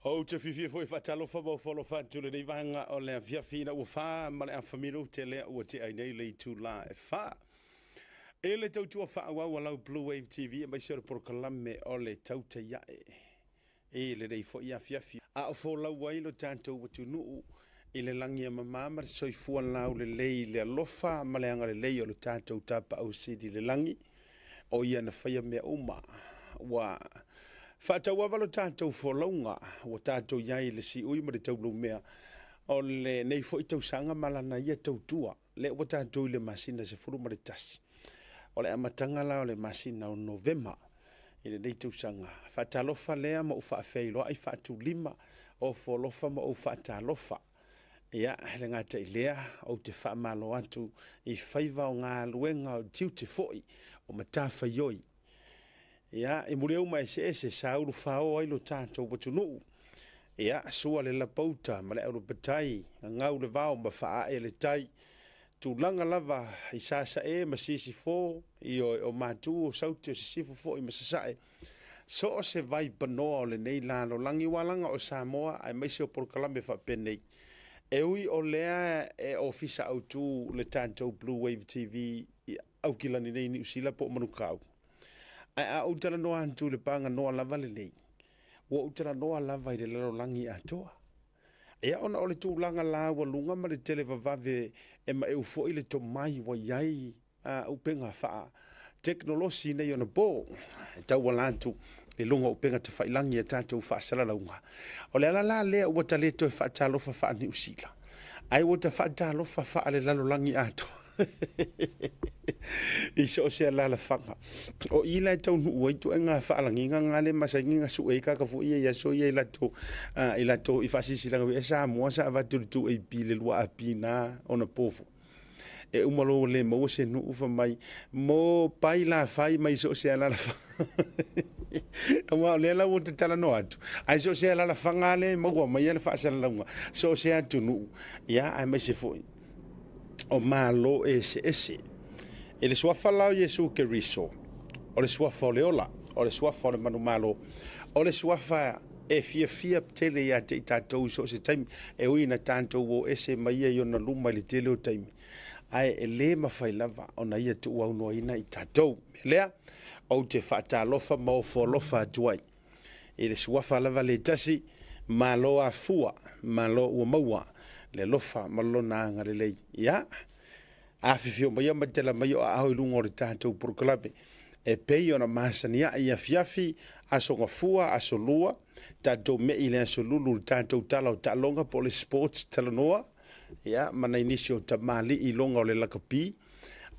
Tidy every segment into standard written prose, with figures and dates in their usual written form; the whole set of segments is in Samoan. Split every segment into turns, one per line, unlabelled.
Ou te fiafia foi e faatalofa ma ofo alofa atu i lenei vaega o le afiafi ina ua 4 ma le afa minute lea ua tea ai nei le itula e 4. I le tautua faaauau a lau Blue Wave TV aemaise o le polokalame o le Tautai Ae i lenei foi afiafi. A o folau ai lo tatou atunuu i le lagi e mama ma le soifua laulelei i le alofa ma le agalelei o lo tatou Tapaau Sili i le lagi, o ia na faia mea uma. Ua faatauava lo tatou folauga, ua tatou i ai i le siui ma le taulaumea o lenei foi tausaga ma lana ia tautua, lea ua tatou i le masina 11. O le amataga la o le masina o Novema i lenei tausaga. Faatalofa lea ma ou faafeiloai faatulima, ofo alofa ma ou faatalofa. Ia, e le gata i lea, ou te faamalo atu i faiva o galuega o tiute foi o matafaioi. Ia, i muliauma eseese sa ulufao ai lo tatou atunuu. Ia, sua le lapauta ma le aulupatai, gagau le vao ma faaee le tai. Tulaga lava i Sasae ma Sisifo, ioe, o Matu, o Saute, o Sisifo foi ma Sasae. So o se vaipanoa o lenei lalolagi ua alaga o Samoa aemaise o polokalame faapenei. E ui o lea e ofisa autu le tatou Blue Wave TV i Aukilani nei i Niu Sila po o Manukau, ae a ou talanoa atu i le paganoa lava lenei, ua ou talanoa lava i le lalolagi atoa. Ia ona o le tulaga laualuga ma le televavave e maeu foi le tomai ua i ai a upega faatekonolosi nei ona po e tauala atu i luga o upega tafailagi a tatou faasalalauga. O le ala la lea ua ta le toe faatalofa faa-Niu Sila, ae ua ta faatalofa faale-lalolagi atoa i so o se alaalafaga. O i la e taunuu ai ituaiga faalagiga nga le masani na sue ai tagata foi ia i aso ia i latou i latou i faasilasilaga e Samoa sa avatu i le 2AP le 2AP na ona po foi. E uma loa ua le maua se nuu fai mai mo pai la fai mai so o se alaalafaga. Aua o lea la ua ta talanoa atu, ae so o se alaalafaga lava lea e maua mai ai le faasalalauga, so o se atunuu, ia aemaise foi o Malo eseese. I le suafa la o Iesu Keriso, o le suafa o le ola, o le suafa o le manumalo, o le suafa e fiafia tele ia te i tatou i so o se taimi, e ui ina tatou o ese mai ia i ona luma i le tele o taimi, ae e le mafai lava ona ia tuuaunoaina i tatou. Mea lea, ou te faatalofa ma ofo alofa atu ai i le suafa lava le tasi, Malo afua, malo ua maua le alofa ma lona agalelei. Ia, afifio maia ma tala mai o aao i luga o le tatou polokalame e pei ona masani ai i afiafi, aso gafua, aso lua, tatou mei i le aso lulu i le tatou tala o taaloga po o le sports talanoa, ia, ma nai nisi o tamalii i luga o le lakapi,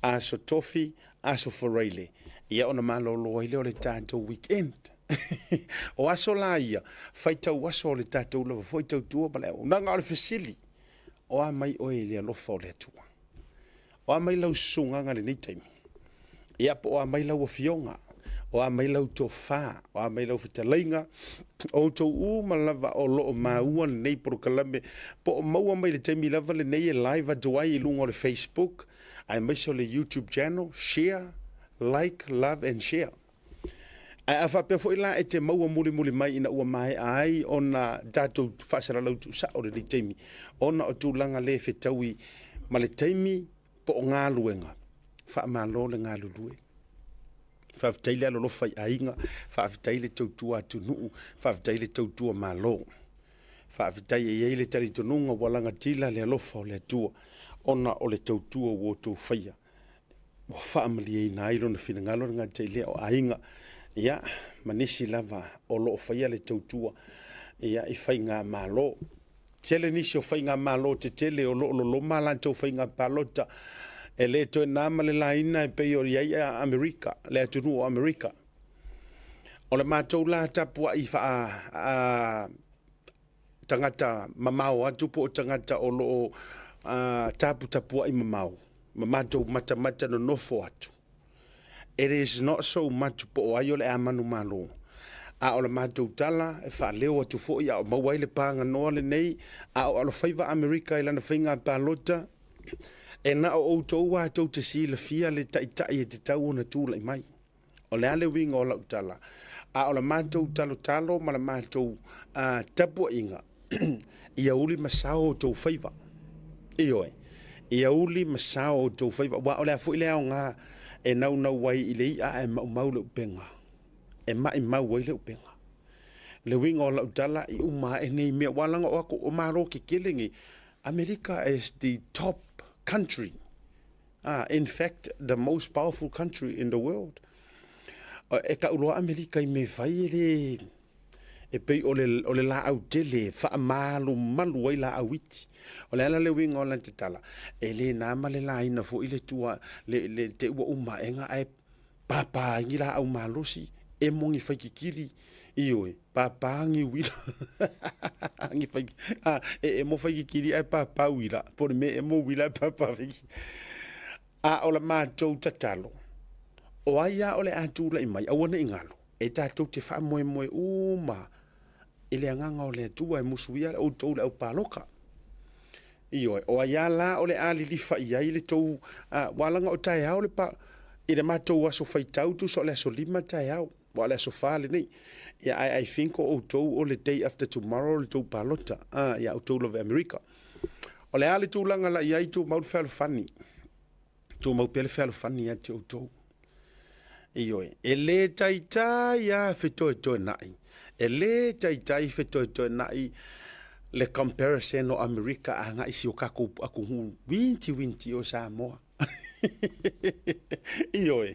aso tofi, aso faraile, ia ona malolo ai lea o le tatou weekend. O aso la ia, faitau aso o le tatou lava foi tautua ma le auaunaga. O le fesili, o a mai oe i le alofa o le Atua? O a mai lau susugaga i lenei taimi? Ia, po o a mai lau afioga? O a mai lau tofa? O a mai lau fetalaiga? O outou uma lava o lo o maua lenei polokalame, po o maua mai i le taimi lava lenei e live atu ai i luga o le Facebook, aemaise o le YouTube channel, share, like, love and share. Ae a faapea foi la e te maua mulimuli mai ina ua maea ai ona tatou faasalalau tuusao lenei taimi, ona o tulaga le fetaui ma le taimi po o galuega, faamalo le galulue. Faafetai le alolofa i aiga, faafetai le tautua atunuu, faafetai le tautua Malo. Faafetai e i ai le talitonuga ua lagatila le alofa o le Atua ona o le tautua ua outou faia. Ua faamalieina ai lona finagalo le gata i lea o aiga, ia, ma nisi lava o lo o faia le tautua, ia, i faigamalo. Tele nisi o faigamalo tetele o lo o loloma a latou faiga palota e le toe na ma le laina e pei o i ai Amerika, le atunuu o Amerika. O le matou la tapuai faa tagata mamao atu po o tagata o lo o taputapuai mamao ma matou matamata nonofo atu. It is not so much po o ai o le a manumalo, a o le matou tala e faaleo atu foi a o maua ai le paganoa lenei a o alofaiva Amerika i lana faiga palota, e na o outou lava tou te silafia le taitai e tatau ona tulai mai. O le a le uiga o lau tala? A o le matou talotalo ma le matou tapuaiga, ia uli ma sao outou faiva. Ioe, ia uli ma sao outou faiva, aua o le a foi le aoga e naunau ai i le i'a ae maumau le upega, e maimau ai le upega. Le uiga o lau tala i uma ae nei mea, aua leaga o aku, o Malo tetele nei, Amerika is the top country, in fact the most powerful country in the world. E tau loa Amerika i mea e fai e le, e pei o le, o le laau tele e faamalumalu ai laau iti. O le ala le uiga o lana tala, e le na ma le laina foi le tua, le, le te ua uma aega ae pāpā ai ni laau malosi, emo ni faikikili, ioe, pāpā ni uila, ni fai, a, e emo faikikili ae pāpā uila, po o le mea e emo uila ae pāpā faikikili. A o la matou tatalo, o ai a o le a tulai mai, aua ne i galo, e tatou te faamoemoe uma i le agaga o le Atua e musuia outou le au paloka. Ioe, o ai a la o le a lilifa i ai le tou, aua leaga o taeao le pa, i le matou aso faitau tusa o le aso 5 taeao, aua o le aso 4 lenei. Ia ae I think o outou o le day after tomorrow le tou palota, ia outou lava i Amerika. O le a le tulaga la i ai, tumau le fealofani, tumau pea le fealofani ia te outou. Ioe, e le taitai lava fetoetoenai, e le taitai fetoetoenai le comparison o Amerika agai i si o kakou atunuu uitiuiti o Samoa. Ioe,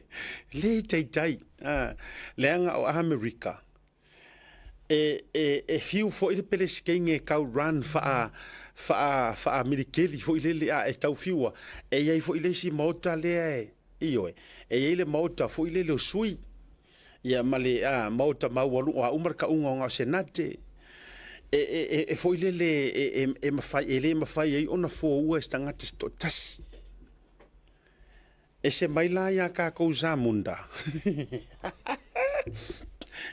le taitai, leaga o Amerika, e fiu foi le Peresetene e tau run faa, faa, faamilikeli foi lele a e tau fiua, e i ai foi le isi maota lea e, ioe, e i ai le maota foi lele o sui, ia ma le maota maualuga, o a uma le tauga o na o Senate, e foi lele e mafai, e le mafai ai ona foua e se tagata se toatasi. Ese mai la iā kākou Zamunda.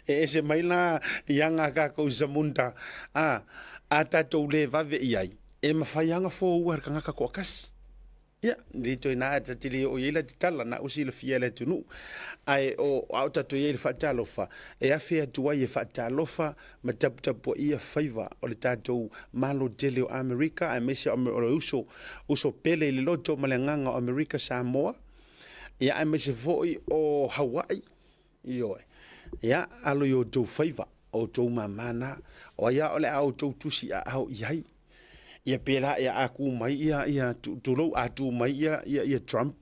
E ese mai la iā ngā kākou Zamunda, a, a tātou le vave i ai, e mawhai anga fōua e le kangaka toakasi. Ia, le toe nā e tatili o i ai la te tala, na usi le fia le atunuu. Ae o, a o tātou i ai le whaatalofa, e awhe atu ai e whaatalofa ma taputapuaia faiva o le tatou Malo tele o Amerika aemaise o le uso, uso pele i le loto ma le agaga o Amerika Samoa, ia aemaise foi o Hawaii, ioe. Ia, alo i outou faiva, o outou māmā na, o ai a o le a outou tusi aao i ai. Ia pēlā ia a kū mai ia, ia, tulou, a tū mai ia, ia, ia Trump,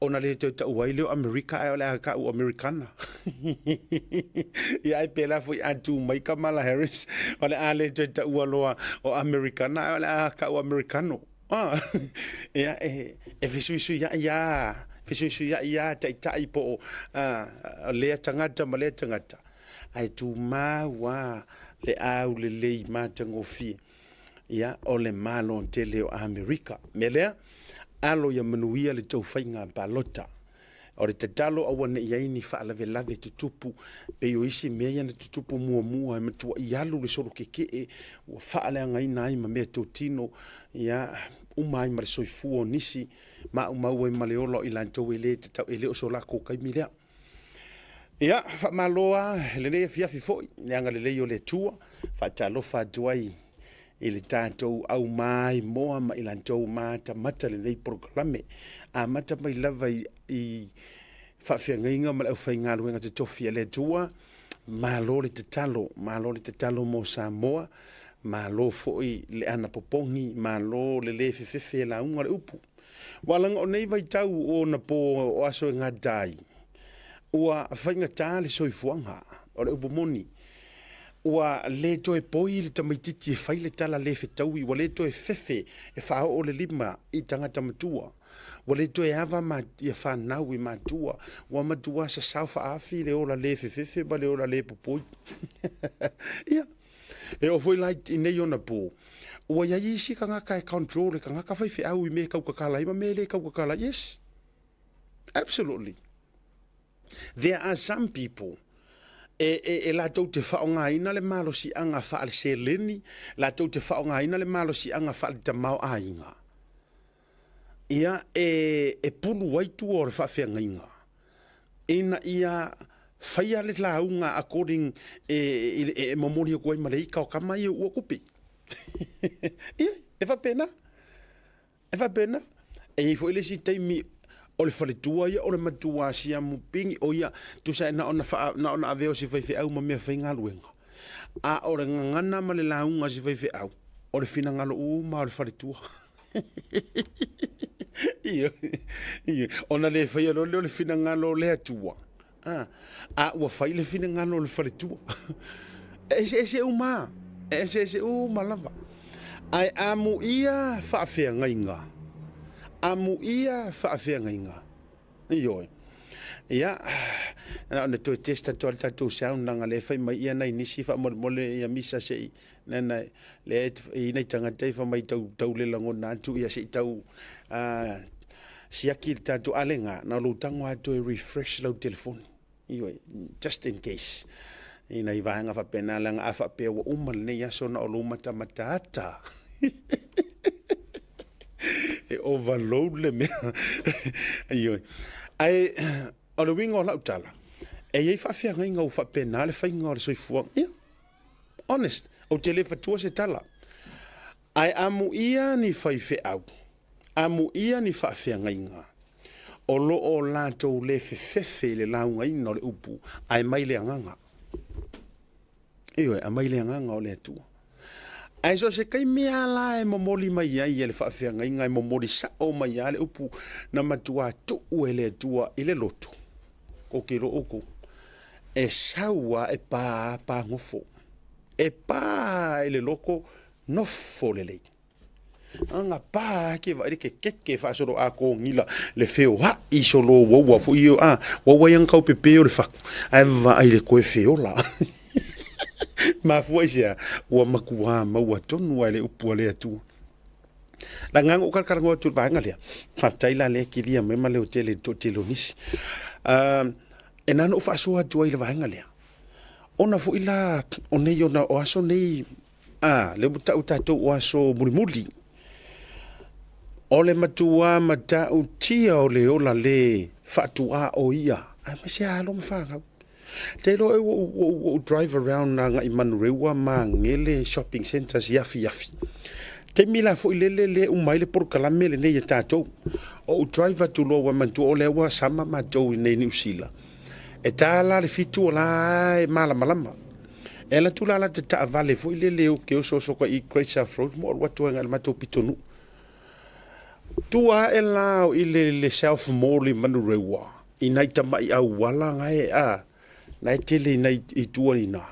ona le toe tau ai lea o Amerika ae o le a ka'u Amerikana. Ia ai pēlā foi a tū mai Kamala Harris, o le a le toe taua loa o Amerikana ae o le a ka'u Amerikano. Ah, ia e, e fesuisuia'i a, fesuisuia'i a taitai po o lea tagata ma lea tagata, ae tumau a le aulelei matagofie. Ia, o le Malo tele o Amerika. Mea lea, alo ia manuia le tou faiga palota. O le tatalo aua ne i ai ni faalavelave tutupu, pei o isi mea ia na tutupu muamua e matuai alu le solo kekee, ua faaleagaina ai ma mea totino, ia, uma ai ma le soifua o nisi, maumau ai ma le ola o i latou e le tatau, e le o so latou taimi lea. Ia, faamalo lava i lenei afiafi foi, le agalelei o le Atua, faatalofa atu ai i le tatou aumaimoa ma i latou matamata lenei polokalame. Amata mai lava i faafeagaiga ma le aufaigaluega totofi a le Atua, malo le tatalo, malo le tatalo mo Samoa, malo foi le anapopogi, malo le le fefefe e lauga le upu. Ua laga o nei vaitau o ona pō o aso e gata ai, ua faigata le soifuaga, o le upu moni, ua le toe poi le tamaitiiti e fai le tala le fetaui, ua le toe fefe e faaoo le lima i tagata matua, ua le toe ava ma ia fanau i matua, ua matua sasao faaafi le ola le fefefe ma le ola le popoi. Ia, E oo foi la i nei ona pō, ua i ai isi tagata e control e tagata faifeau i mea e tautatala ai ma mea e le tautatala ai. Yes, absolutely. There are some people e, e, e latou te faaaogaina le malosiaga faale-seleni, latou te faaaogaina le malosiaga faale-tamaoaiga, ia, e, e pulu ai tua o le faafeagaiga, ina ia Faia le lauga according e, e, e momoli aku ai ma le ika o kama ia ua kupi. Ia, e faapena. E faapena. E i ai foi le isi taimi o le faletua ia o le matua siamu pigi o ia tusa e na ona faa, na ona avea o se faifeau ma mea faigaluega. A o le gagana ma le lauga a se faifeau, o le finagalo uma o le faletua. Ioe, ioe. Ona le faia loa lea o le finagalo o le Atua, a, a ua fai le finagalo o le faletua. E eseese uma, e eseese uma lava. Ae amuia faafeagaiga, amuia faafeagaiga. Ioe. Ia, na ona toe test atu lava le tatou sound leaga o lea e fai mai ia nai nisi faamolemole ia misa se i na lea e i ai nai tagata e fai mai tau tau le lagona atu ia se i tau siaki le tatou a le na, na o lou tago lava toe refresh lau telefoni. Ioe, just in case i nai vaega faapena leaga a faapea ua uma lenei aso na o lou matamataata e overload le mea. Ioe. Ae o le uiga o lau tala, e i ai faafeagaiga ua faapena le faiga o le soifuaga. Ia, honest, ou te le fatua se tala. Ae amuia ni faifeau, amuia ni faafeagaiga, o lo o latou le fefefe i le laugaina o le upu, ae mai le agaga. Ioe, aumai le agaga o le Atua. Ae so o se taimi lava la e momoli mai ai e le faafeagaiga, e momoli sao mai lava le upu na matua tuu e le Atua i le loto, kou te iloa outou, e sau lava e pa pagofo. E pa i le loko nofo lelei. Aga pa ke vaai le kekeke faasolo a kogila le feoai solo uaua foi ia a uaua ia kau pepe o le faku ae vaai le koe feola. Mafua i sea ua matua maua tonu ai le upu a le Atua. La ngango o kalakalagoa atu le vaega lea. Faafetai la lea kilia mai ma leo tele i le toatele o nisi. E na ona ou faasoa atu ai i le vaega lea. Ona foi la o nei ona o aso nei a lea ua tau tatou o aso mulimuli. O le matua matautia o le ola le faatuā o ia, aemaise alo ma fanau. Te iloa ua ou drive around agai Manurewa ma Magele shopping centres i afiafi. Taimi la foi lele le uma ai le polokalame lenei a tatou. O ou drive atu loa ua manatua o lea ua sama matou i nei Niu Sila. E ta la le 7 o la e malamalama. E alu atu la la te taavale foi lele ou te osooso kai i Great South Road mo alu atu ai i le matou pitonuu. Tua ae la i le South Mall i Manurewa i nai tamai auala na e a na e tele i nai i tua i na.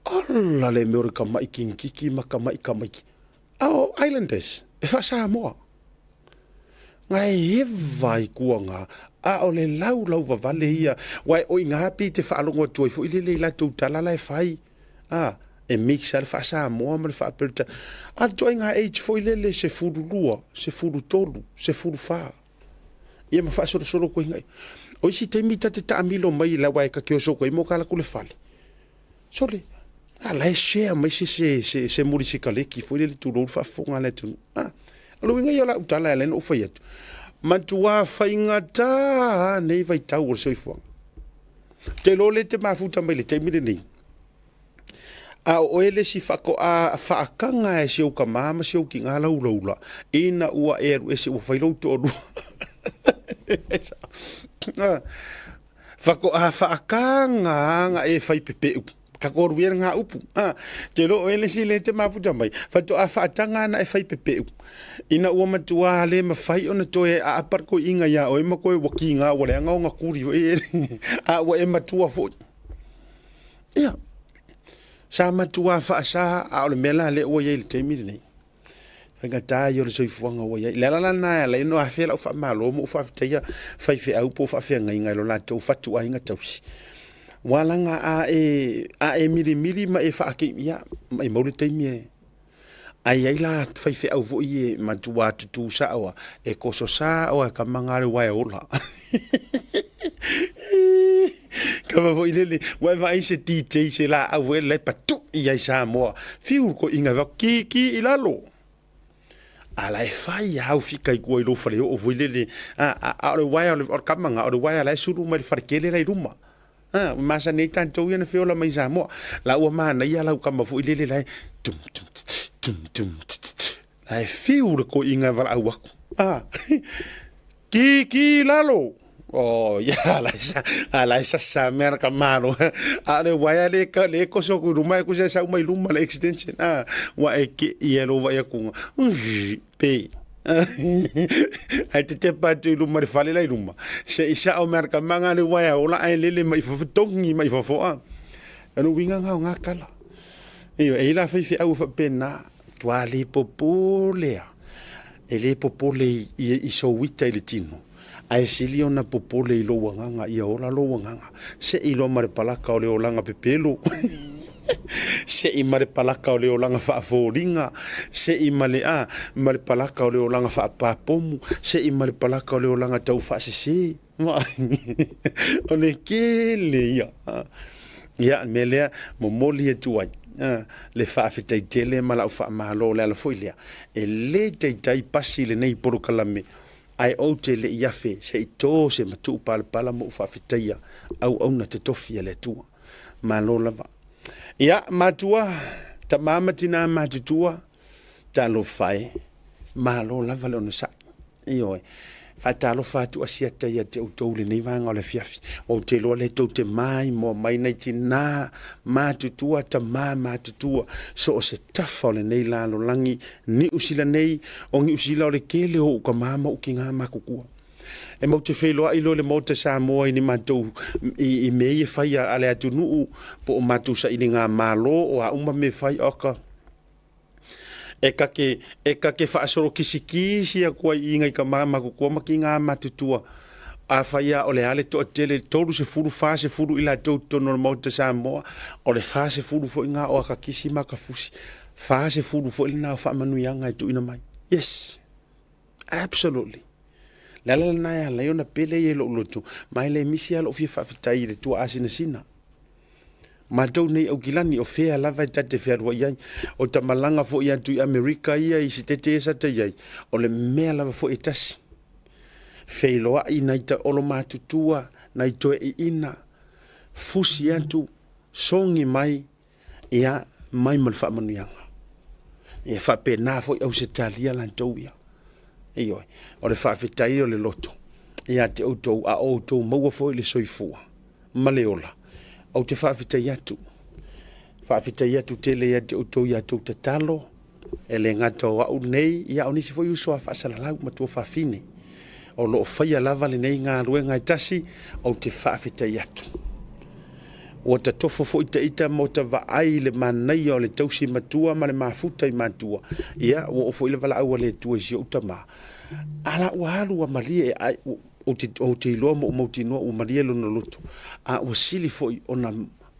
Ala le mea o le kamai kinikiki ma kamai kamaiki. A o Islanders, e faa-Samoa. Nga e eva i kuanga, a o le laulau vavale ia, wa e oi ngā pi te whaalogo atu ai foi lele i latou tala la e whai. A, e mix a le faa-Samoa ma le faa-Peretania. A le toaiga age foi lele 12, 13, 14. Ia ma faasolosolo koe ngai. O isi taimi ta te taamilo mai la wa e ka ke oso koe mo kala kule fale. Sole, a la e share mai se se se se muli sikaleki foi lele tulou le faafofoga a le atunuu. A, o le uiga ia o lau tala e ala ai ona ou fai atu, matua faigata nei vaitau o le soifuaga. Ou te iloa o lea e te mafuta mai i le taimi lenei, a o oe le isi faatoa faataga e si ou tama ma si ou tina laulaula ina ua e alu ese ua fai lou toalua. Faatoa faataga na e fai pepeu. Ka koru ia ngā upu. A, te ro e lesi le te mafuta mai. Faatoa faataga na e fai pepeu. Ina ua matua le mawhai ona toe a apar koe inga ia oe ma koe waki ngā ua leanga o ngā kuri o e a ua e matua foi. Ia, sa matua whaasa a o le mea la le ua iai le taimi lenei. Faigata ia o le soifuaga ua i ai. Le ala la lena e ala ai ona afea lau faamalo ma ou faafetaia faifeau po o faafeagaiga i lo latou fatuaiga tausi. Ua laga a e, a e milimili ma e faakei, ia, maimau le taimi e, ae i ai la faifeau foi e matua tutū sao a, e koso sao a e kama ngā le waea ola. Kama foi lele, ua e vaai se DJ se laau foi lele patu'i ai Samoa. Fiu ko inga va ki ki i lalo. A la e fai au fika i kua i lou fale oo foi lele. A, a, a o le waea o le, o le kama nga, o le waea la e sulu mai le fale kele la i luma. Ua masani ai tatou ia na feola mai i Samoa. La ua manaia lau kama foi lele la e tum tum tum tum tum la e fiu le toeaina e valaau atu. Ki ki lalo. Oh, ia, la e a la e sasa mea na ka malo. A o le uaea le ka le koso ku luma e kusa sau mai luma le extension. Ah, ua e ke ia lo vai aku. Pe. Ai te tepa atu i luma le fale la i luma. Se i sao mea ka manga le uaea ola ai lele mai fafo tongi mai fafo a. Ano winga ngā o ngā kala. Io, e ila whai whiau whapena, tua le popole a. E le popole i sou ita i le tino, ae sili ona popole i lou agaga ia ola lou agaga. Seʻi loa ma le palaka o le olaga pepelo, seʻi ma le palaka o le olaga faafoliga, seʻi ma le a, ma le palaka o le olaga faapapomu, seʻi ma le palaka o le olaga taufaasese. O le kele ia. Ia, le mea lea, momoli atu ai le faafetai tele ma lau faamalo. O le ala foi lea, e le taitai pasi lenei polokalame, ae ou te le i afe se i tō se matuu palapala ma ou faafetaia auauna totofi a le Atua. Malo lava. Ia, matua, tama ma tinā matutua, talofa e, malo lava le onosai. Ioe. Faatalofa atu Asiata ia te outou i lenei vaega o le afiafi. Ua ou te iloa lea tou te maimoa mai nai tinā matutua, tamā matutua, so o se tafa o lenei lalolagi Niu Sila nei, o Niu Sila o le kele o ou kamā ma ou kingā makutua. E mau te feiloai loa i le Maota Samoa i ni matou i mea ia e fai a le atunuu po o matou sailiga malo o a uma mea e fai, oka. E kake, e kake faasolo kisikisi aku ai i inga i ka mamakukua ma ki ngā matutua. Afai a o le a le toatele, 30, 40 i latou totonu o le Maota Samoa, o le 40 foi ngā o aka kisi ma aka fusi, 40 foi lena o faamanuiaga e tuuina mai. Yes! Absolutely. Le ala lena e ala ai ona pele ia i lou loto, ma e le misi lava lou fia faafetai i le tuaa sinasina. Matou nei Aukilani, o fea lava e ta te fealuai ai. O ta malaga foi atu i Amerika ia i Sitete ia sa ta i ai, o le mea lava foi e tasi. Feiloai nai taolo matutua, nai toeaiina, fusi atu, sogi mai, ia, mai ma le faamanuiaga. Ia faapena foi Ausetalia latou ia. Ioe, o le faafetai o le loto ia te outou, a o outou maua foi le soifua ma le ola. Ou te faafetai atu, faafetai atu tele ia te outou i a outou tatalo, e le gata o au nei, ia o nisi foi uso a faasalalau ma tuafafine o lo o faia lava lenei galuega e tasi, ou te faafetai atu. Ua tatofo foi ta ita ma ota vaai i le manaia o le tausi matua ma le mafuta i matua. Ia, ua oo foi le valaau a le Atua i si ou tama. A la ua alu ua malie, ai, ou te, ou te iloa ma ou mautinoa ua malie lona loto, a ua sili foi ona,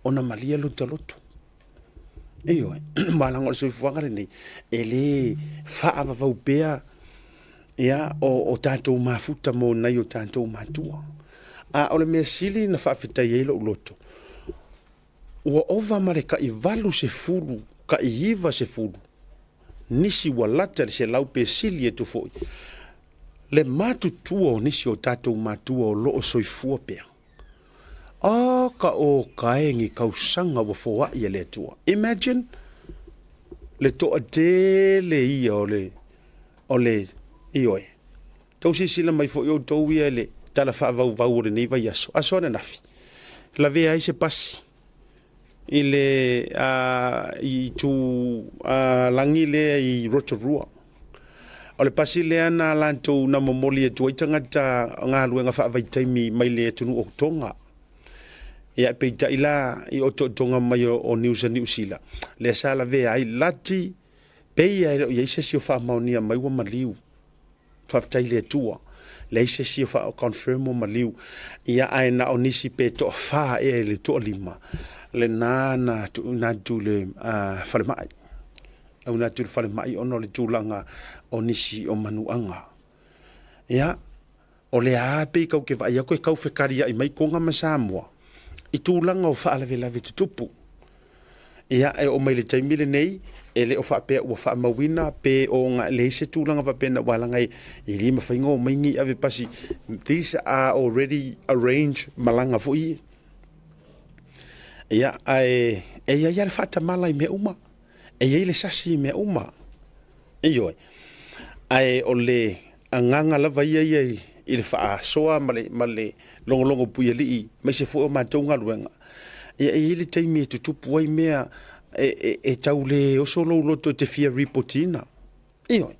ona malie lota loto. Ioe, aua leaga o le soifuaga lenei, e le faavavau pea ia, o tatou mafuta mo nai o tatou matua. A o le mea sili na faafetai ai lou loto, ua ova ma le tai 80, tai 90, nisi ua lata i le 100 pe sili atu foi, le matutua o nisi o tatou matua o lo o soifua pea. A ka oka e ni tausaga ua foai e le Atua. Imagine le toatele ia o le, o le, ioe. Tou silasila mai foi outou ia i le tala faavauvau o lenei vaiaso, aso ananafi, lavea ai se pasi i le itu lagi lea i Rotorua. O le pasi lea na latou na momoli atu ai tagata galuega faavaitaimi mai le atunuu o Tonga. Ia peitai la i otootoga mai o Niusa Niu Sila, lea sa lavea ai lati, pei lava e le o i ai se isi o faamaonia mai ua maliu. Faafetai i le Atua, leai se isi o faa-confirm ua maliu. Ia ae na o nisi pe toafa ea i le toalima lena na tuuina atu i le falemai. Auina atu i le falemai ona o le tulaga o nisi o manuaga. Ia, o lea lava pei kau te vaai atu e tau fekaliai mai Toga ma Samoa i tulaga o faalavelave tutupu. Ia, e oo mai le taimi lenei, e le o faapea ua faamauina pe o ga leai se tulaga faapena aua leaga e le mafai ona omai ni ave pasi. These are already arranged malaga foi ia. Ia, ae e i ai lava le faatamala i mea uma, e i ai le sasi i mea uma. Ioe. Ae o le agaga lava ia ia i le faasoa ma le, ma le logologo puialii, aemaise foi o matou galuega, ia e i ai le taimi e tutupu ai mea e, e, e tau le oso lou loto e te fia ripotiina. Ioe.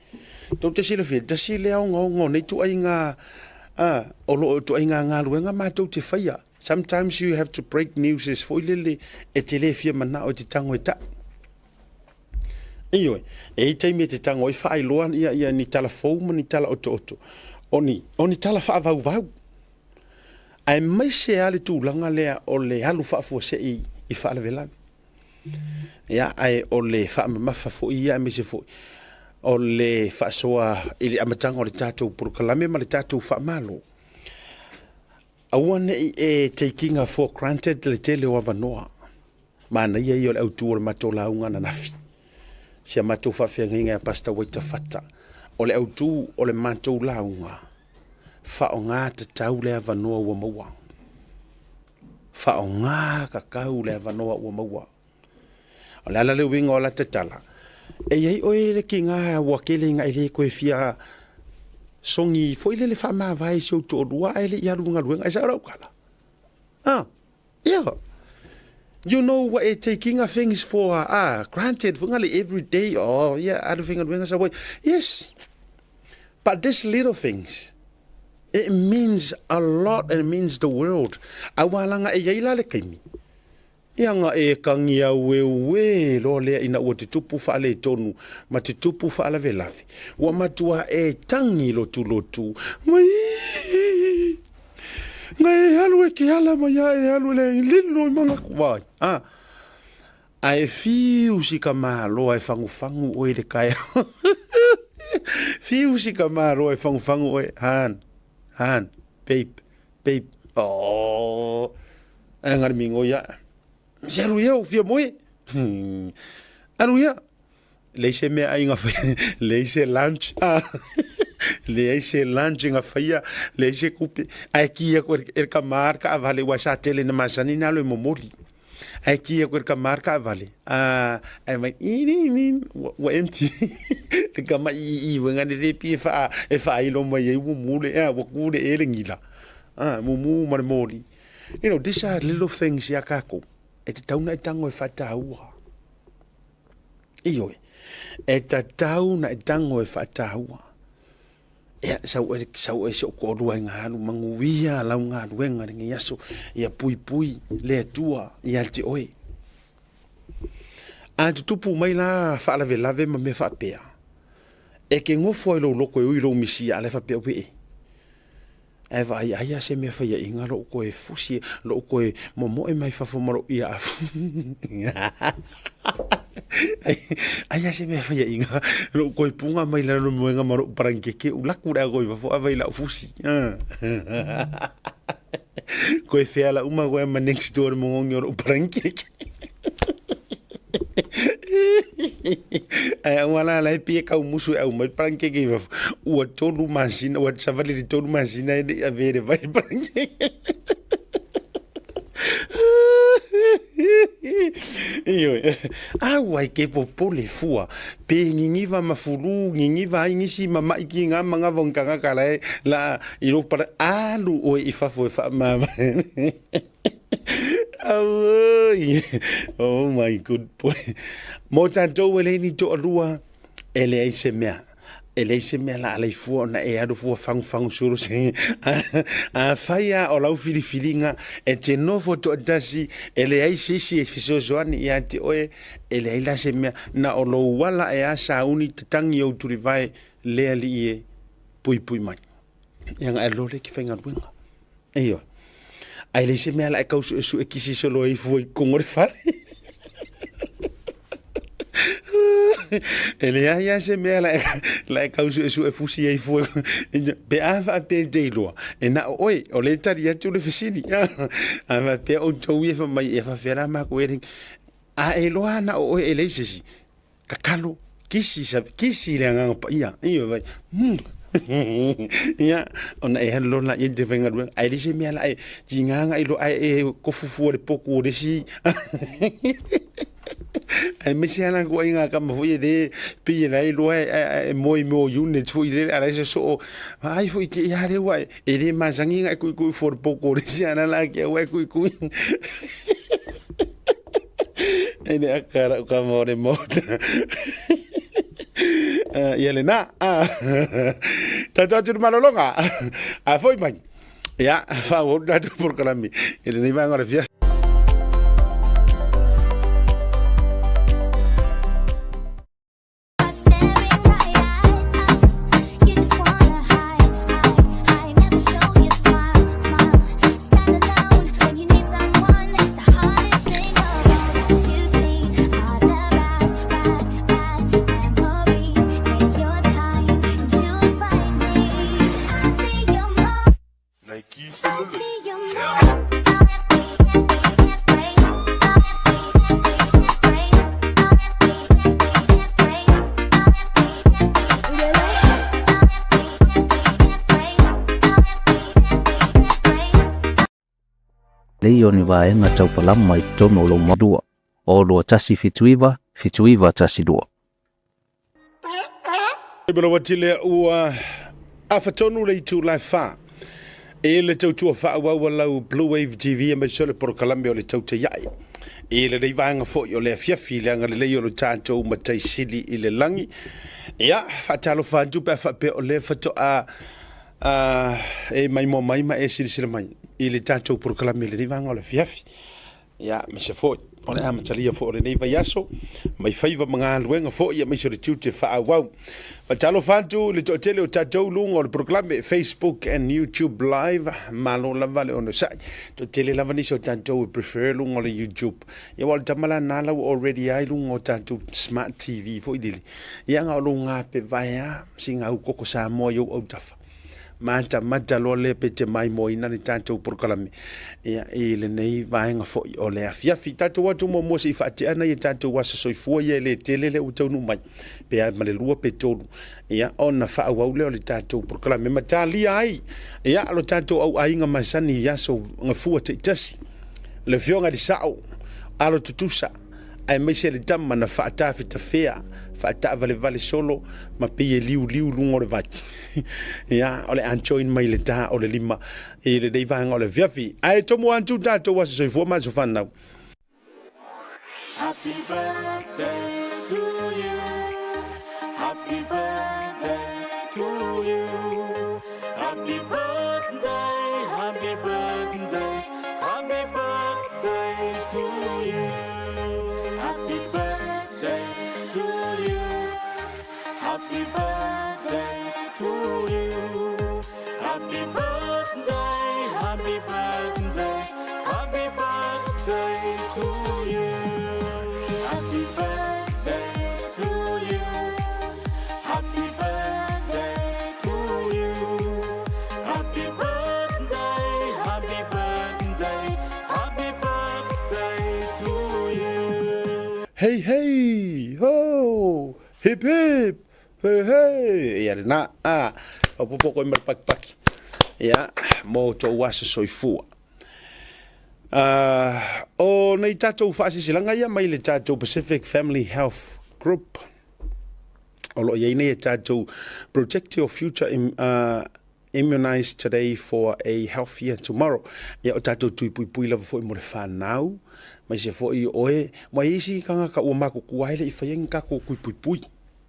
Tou te silafia, tasi lea ogaoga o nei ituaiga a, o lo o ituaiga galuega matou te faia. Sometimes you have to break newses foi lele e te le fia manao e te tago e tau. Ioe, e i taimi e te tago ai faailoa ia, ia ni tala fou ma ni tala otooto, o ni, o ni tala faavauvau. Aemaise lava le tulaga lea o le alu faafuasei i faalavelave. Ia, ae o le faamamafa foi ia aemaise foi o le faasoa i le amataga o le tatou polokalame ma le tatou faamalo. Aua ne i e taking for granted le tele o avanoa. Manaia ia o le autu o le matou lauga ananafi. Si a matou faafeagaiga ia Pastor Waita Fata. O le autu o le matou lauga, faaaoga tatau le avanoa ua maua. Faaaoga tatau le avanoa ua maua. O le ala le uiga o lata tala, e i ai oe le kiga ua tele ina e le toe fia sogi foi lele faamavae i si ou toalua ae le i alu i galuega. E sao lau tala? Ah, yeah. You know ua e taking a things for granted foi ngale every day. Oh, yeah, alu faigaluega sa Yes. But these little things, it means a lot and it means the world. Aua langa e iai la le kaimi. Ia nga e kangi aueue loa lea ina ua tutupu faaletonu ma tutupu faalavelave. Ua matua e tangi lotulotu. Mai nga e alu e ke ala mai a e alu le lilo i mangaku vai. Ah. Ae fiu si ka maloa e fangufangu oe i le kaeao. Fiu si ka maloa e fangufangu oe. Han, han, babe, babe. Oh, ae ngari mingo ia. Se alu ia, u fia moe. Alu ia. Leai se mea ai nga whaia, leai se lunch. Ah. Leai se lunch nga whaia, leai se kupe. Ae ki aku e ka maar ka avale, ua sa tele na masani na lo e momoli. Ae ki aku e ka maar ka avale. Ah, ae mai, ini, ini, ua empty. Le ka mai i i, ua ngane le pi e wha, e wha ilo mai e ua mule, ah, ua kule e le ngila. Ah, mumu ma le moli. You know, these are little things ia kākou. E te tauna e tango e whataua. Ioe, e tatau na e tango e whaataua. Ea, sau e, sau e se o koʻolua i ngā alu manuia lau galuega lenei aso, ia puipui le Atua ia te oe. A tutupu mai la faalavelave ma mea faapea, e ke gofo ai lou loko e ui lou misia a la e faapea ue e. Ae vaai ai a se mea faiaʻiga loʻu koe fusi, loʻu koe momoe mai fafo ma loʻu ia afu. Ai a se mea faiaʻiga loʻu koe punga mai lalo moenga ma loʻu parankeke u laku le ako i fafo a vai lau fusi. Koe fea la uma koe ma next door mongongi o loʻu parankeke. Ae aua la la e pia kau musu e au mai parankeke i fafo. Ua tolu masina, ua savali le tolu masina e nei ave le vai parankeke. Ioe. Au ai ke popole fua. Pe ngingiva ma fulu, ngingiva ai ngisi ma mai ki ngā manga vong kanga la e la i ro para alu oe i fafo e wha Auoi. Oh my good boy. Mo tātou e leini toalua, e leai se mea. E leai se mea la alai fua ona e alu fua fangufangu suru se. A whai a o lau filifiliga e te nofo toatasi, e leai se isi e fesoasoani ia te oe, e leai la se mea. Na o lou ala e a sauni te tangi ou tulivae, le alii e puipui mai. Ia nga e lole ki faigaluega. Ioe. Ae leai se mea la e kau suesue kisi solo ai fua i kongo le fale. E leai lava se mea la e, la e kau suesue fusi ai fua. Pe a faapea e te iloa, e na o oe, o le tali atu le fesili. A faapea outou ia fai mai e faapefea la makou e A e iloa na o oe e leai se isi, tatalo, kisi, kisi le Agaga Paia. Ioe, vai. Ia, ona e alu loa laia i te faigaluega, ae leai se mea la e tiga agai loa ae e tofu fua i le potu o le isi. Aemaise lava la ituaiga tama foi lea pei e la e iloa e moe i mea o units foi lele a o la e sosoo, vaai foi te i a lea ua e le masani ona e tuitui fua i le potu o le isi a o la o le a te i ua e tuitui. E le aka lau tama o le maota. Ia lena. Tatou atu i le malologa. A foi mai. Ia, faaauau le tatou polokalame i lenei vaega o le afiafi.
Lei o ni vaega tau palama i totonu o lou 2 o 2179 7912.
Malauatile ua afa tonu le itula e fa e le tautua faaauau a lau Blue Wave TV aemaise o le polokalame o le Tautaiai i lenei vaega foi o le afiafi i le agalelei o lo tatou Matai Sili i le lagi. Ia, faatalofa atu pe a faapea o lea faatoa e maimoa mai ma e silasila mai i le tatou polokalame i lenei vaega o le afiafi. Ia, aemaise foi o le amatalia foi o lenei vaiaso, mai faiva ma galuega foi, aemaise o le tiute faaauau. Faatalofa atu i le toatele o tatou luga o le polokalame Facebook and YouTube Live, malo lava le onosai. Toatele lava nisi o tatou e prefer luga o le YouTube. Ia, aua o le tama la na la ua already ai luga o tatou smart TV foi lele. Ia, na o lou gape vae lava, sina au koko Samoa i ou autafa. Matamata loa lea pe te maimoaina le tatou polokalame ia, i lenei vaega foi o le afiafi. Tatou atu muamua se i faatea nai a tatou aso soifua ia e le tele lea ua taunuu mai, pe a ma le lua pe tolu, ia, ona faaauau lea o le tatou polokalame ma talia ai ia lo tatou auaiga masani i aso gafua taitasi. Le afioga i le Sao, alo tutusa, aemaise le tama na faatafetafea, faataavalevale solo ma pei e liuliu luga o le vai. Ia, o le a join mai le ta o le lima i lenei vaega o le afiafi. Ae tomo atu tatou aso soifua ma aso fanau.
Happy birthday to you. Happy birthday to you. Happy birthday, happy birthday, happy birthday to you. Happy birthday to you. Happy birthday to you. Happy birthday, happy birthday, happy birthday to you. Happy birthday to you. Happy birthday to you. Happy birthday, happy birthday, happy birthday to you.
Hey hey ho! Hip hip! Hey hey! Ia lena, a, faaopoopo koe ma le pakipaki, ia, mo tou aso soifua. O nei tatou faasilasilaga ia mai le tatou Pacific Family Health Group, o lo o i ai nei e tatou Protect Your Future Immunize Today for a Healthier Tomorrow. Ia, o tatou tui puipui lava foi mo le whanau, mai se foi oe, mai isi kanga ka ua makuku ai le i whai ni kako kui puipui.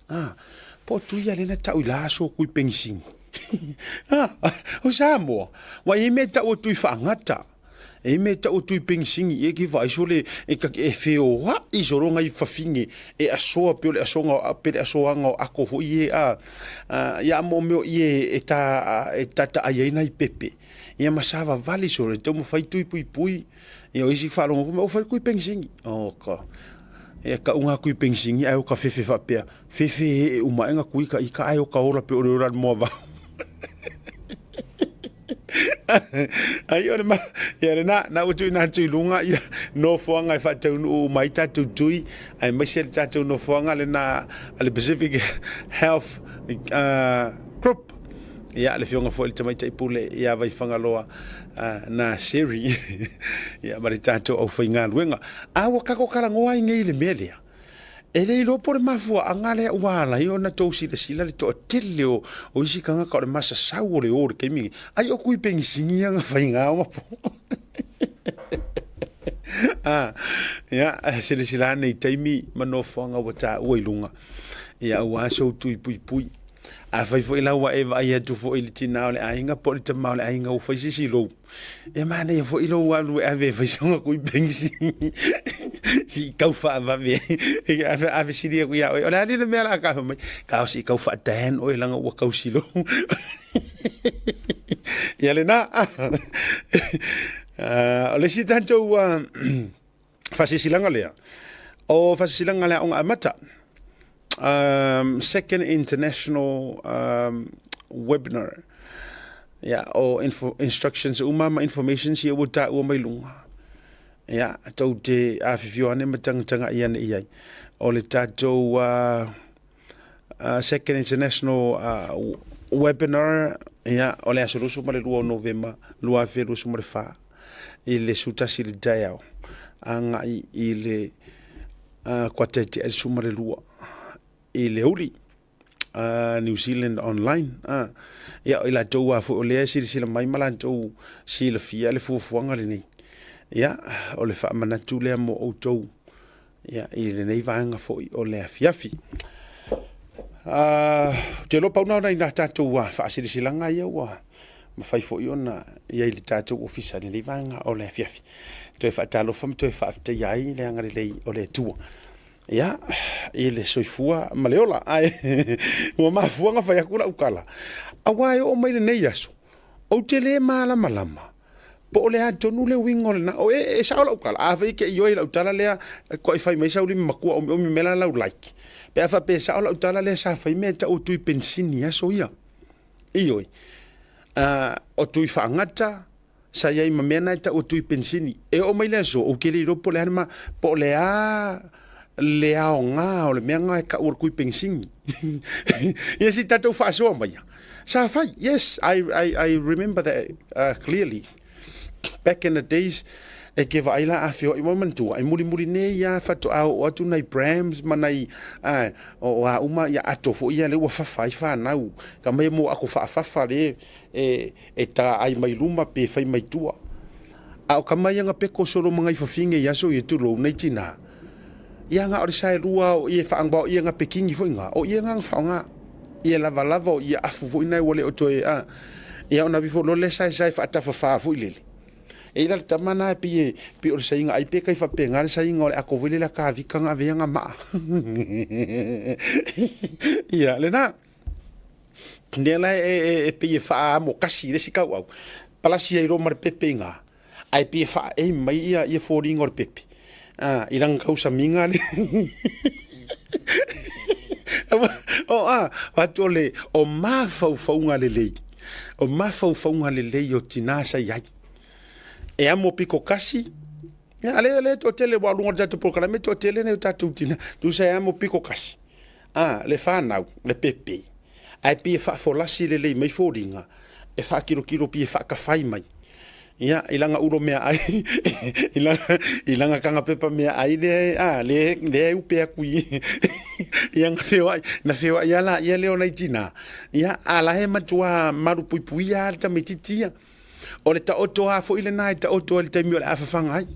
Ah, po tui a lena tau i la aso kui pengising. Ah, o Samoa, wai e mea tau o tui whaangata. E mea tau o tui pengisingi e ki whai sole e ka e wheoa i soronga i whawhinge e asoa pe o le asoga pe le asoanga o ako foi e a ia mo meo i e ta e tata ai ai nai pepe. Ia ma sa vavali sole tau mo whai tui pui pui. Ia o isi whalongo kuma o whai kui pengisingi. O ka. E ka unga kui pengisingi ai o ka whewhe whapea. Whewhe e e uma enga kui ka ika ai o ka ora pe o le ora moa vau. Ai o le ma, ia le na, na utu ina atu i lunga, ia nofoanga e whaataunuu mai tātou tui, ai maise le tātou nofoanga le na a le Pacific Health Group. Ia, le afioga foi i le Tamaitai Pule ia Vaifagaloa na Seri ia ma le tatou aufaigaluega. A ua tatou talanoa ai nei i le mea lea, e le iloa po o le mafuaaga lea ua ala ai ona tou silasila le toatele o isi tagata o le masasau o le o i le taimi lenei. Ai o kui penisini ia na faiga o po. Ia, silasila ane i taimi ma nofoaga ua taua i luga, ia aua sou tui puipui. Afai foi la ua e vaai atu foi i le tinā o le aiga po o le tama o le aiga ua fai se isi lou, e manaia foi lou alu e ave e fai sona kui penisi si i tau faavave ai. A fesili atu ia oe, o le a le mea o le a ta fai mai? Kao se i tau faataen oe leaga ua tausi lou. Ia lena. O le isi tatou faasilasilaga lea, o faasilasilaga a le Aoga Amata, Second International Webinar, ia, o instructions uma ma informations ia ua taua mai luga, ia, tou te afifio ane ma tagatagai ane i ai. O le tatou Second International Webinar, ia, o le aso 22 o Novema 2024 i le 11 i le taeao agai i le kuata e tea i le 12 i le aoauli. New Zealand Online. Ia, o i latou lava foi o lea e silasila mai ma latou silafia le fuafuaga lenei. Ia, o le faamanatu lea mo outou ia, i lenei vaega foi o le afiafi. Ou te iloa pau na o nai tatou faasilasilaga ia ua mafai foi ona i ai i le tatou ofisa i lenei vaega o le afiafi. Toe faatalofa ma toe faafetaia ai le agalelei o le Atua. Ia, i le soifua ma le ola. Ae ua mafua ona fai atu lau tala, aua e oo mai lenei aso, ou te le malamalama po o le a tonu le uiga o lena. O e, e sao lau tala, afai e te ioe i lau tala lea, koe fai mai sau lima matua omiomi mai la lau like. Pe a faapea e sao lau tala lea sa fai mea e tau o tui penisini i aso ia. Ioe. O tui faagata, sa i ai ma mea na e tau o tui penisini. E oo mai le aso, ou te le iloa po o le a le ma, po o le a le aoga o le mea na e tau o le tui penisini. Ia se i tatou faasoa maia. Sa fai, yes, I remember that clearly. Back in the days, e ke vaai la a feoai mai manatua, e mulimuli nei ia faatoa oo atu nai prams ma nai, o a uma ia ato foi ia lea ua fafa ai fanau. Ka mai mo ako faafafa le e taai mai luma pe fai mai tua. A o ka mai anga peko solo mangai fafine i aso ia tulou nei tina. Ia nga o le sae lua o ia whaangwa o ia nga pekingi foi nga, o ia nga nga whaonga. Ia lava lava o ia afu foi nai ua le o toe a. Ia ona vifo lo le sae sae whaatafa foi lele. E ila le tama na e pi e pi o le sainga ai pe kai whapenga le sainga o le ako foi lele a ka vika nga vea nga maa. Ia, le na. Lea la e pei e faaamo kasi i le isi kauau, palasi ai loa ma le pepe i ina, ae pei e faaei mai ia foliga o le pepe i lana tausamiga lea. Avatu o le o mafaufauga lelei, o mafaufauga lelei o tina sa i ai. E amo piko kasi, a lea e toatele, aua o luga o le tatou polokalame e toatele nai o tatou tina, tusa e amo piko kasi. A, le fanau, le pepe, ae pei e faafolasi lelei mai foliga, e faakilokilo pei e faatafai mai. Ia, i lana ulo meaai, i lana tagapepa meaai lea, a, lea, lea e upe atu i, ia na feoai, na feoai lava laia lea o nai tina. Ia, a la e matua malupuipuia lava le tamaitiiti ia. O le taoto lava foi lena e taoto ai i le taimi o le a fafaga ai.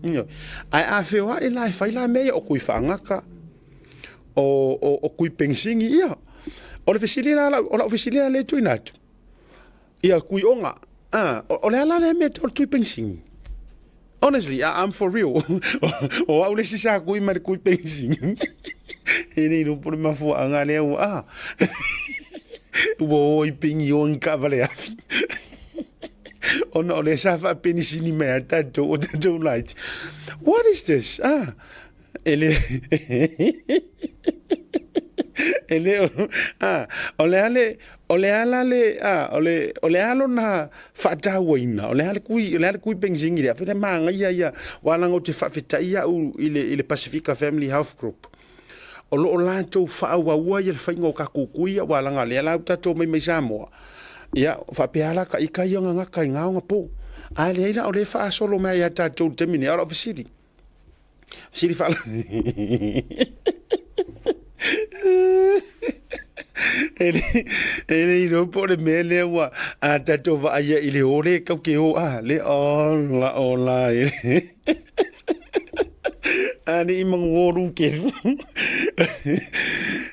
Ioe. Ae a feoai la e fai la mea ia o kui faagata, o kui penisini ia. O le fesili la, o lau fesili la lea e tuuina atu, ia kui oga, o le a la lea mea e tau o le tui penisini? Honestly, I'm for real. O au le isi sa kui ma le kui penisini. E le iloa po o le mafuaaga lea ua, ua o ai peni o ni taavale afi. Ona o lea sa faapenisini mai a tatou o tatou laiti. What is this? E le e le a o le a le o le a la le a o le o le a lona faatauaina o le a le kui o le a le kui penisini lea fai le manaia ia aua leaga ou te faafetai au i le i le Pasifika Family Health Group o lo o latou faaauaua ia le faiga o tatou kui aua leaga o lea la ua tatou omai mai Samoa. Ia, faapea la ka ika ia gagaka i gaoga po. A leai la o lea e faasolo mai ia tatou i le taimi nei, a o lau fesili, fesili faala e le iloa po o le mea lea ua a tatou vaaia i le o le kau ke o a le ola ola e a ni i mangu o lu ke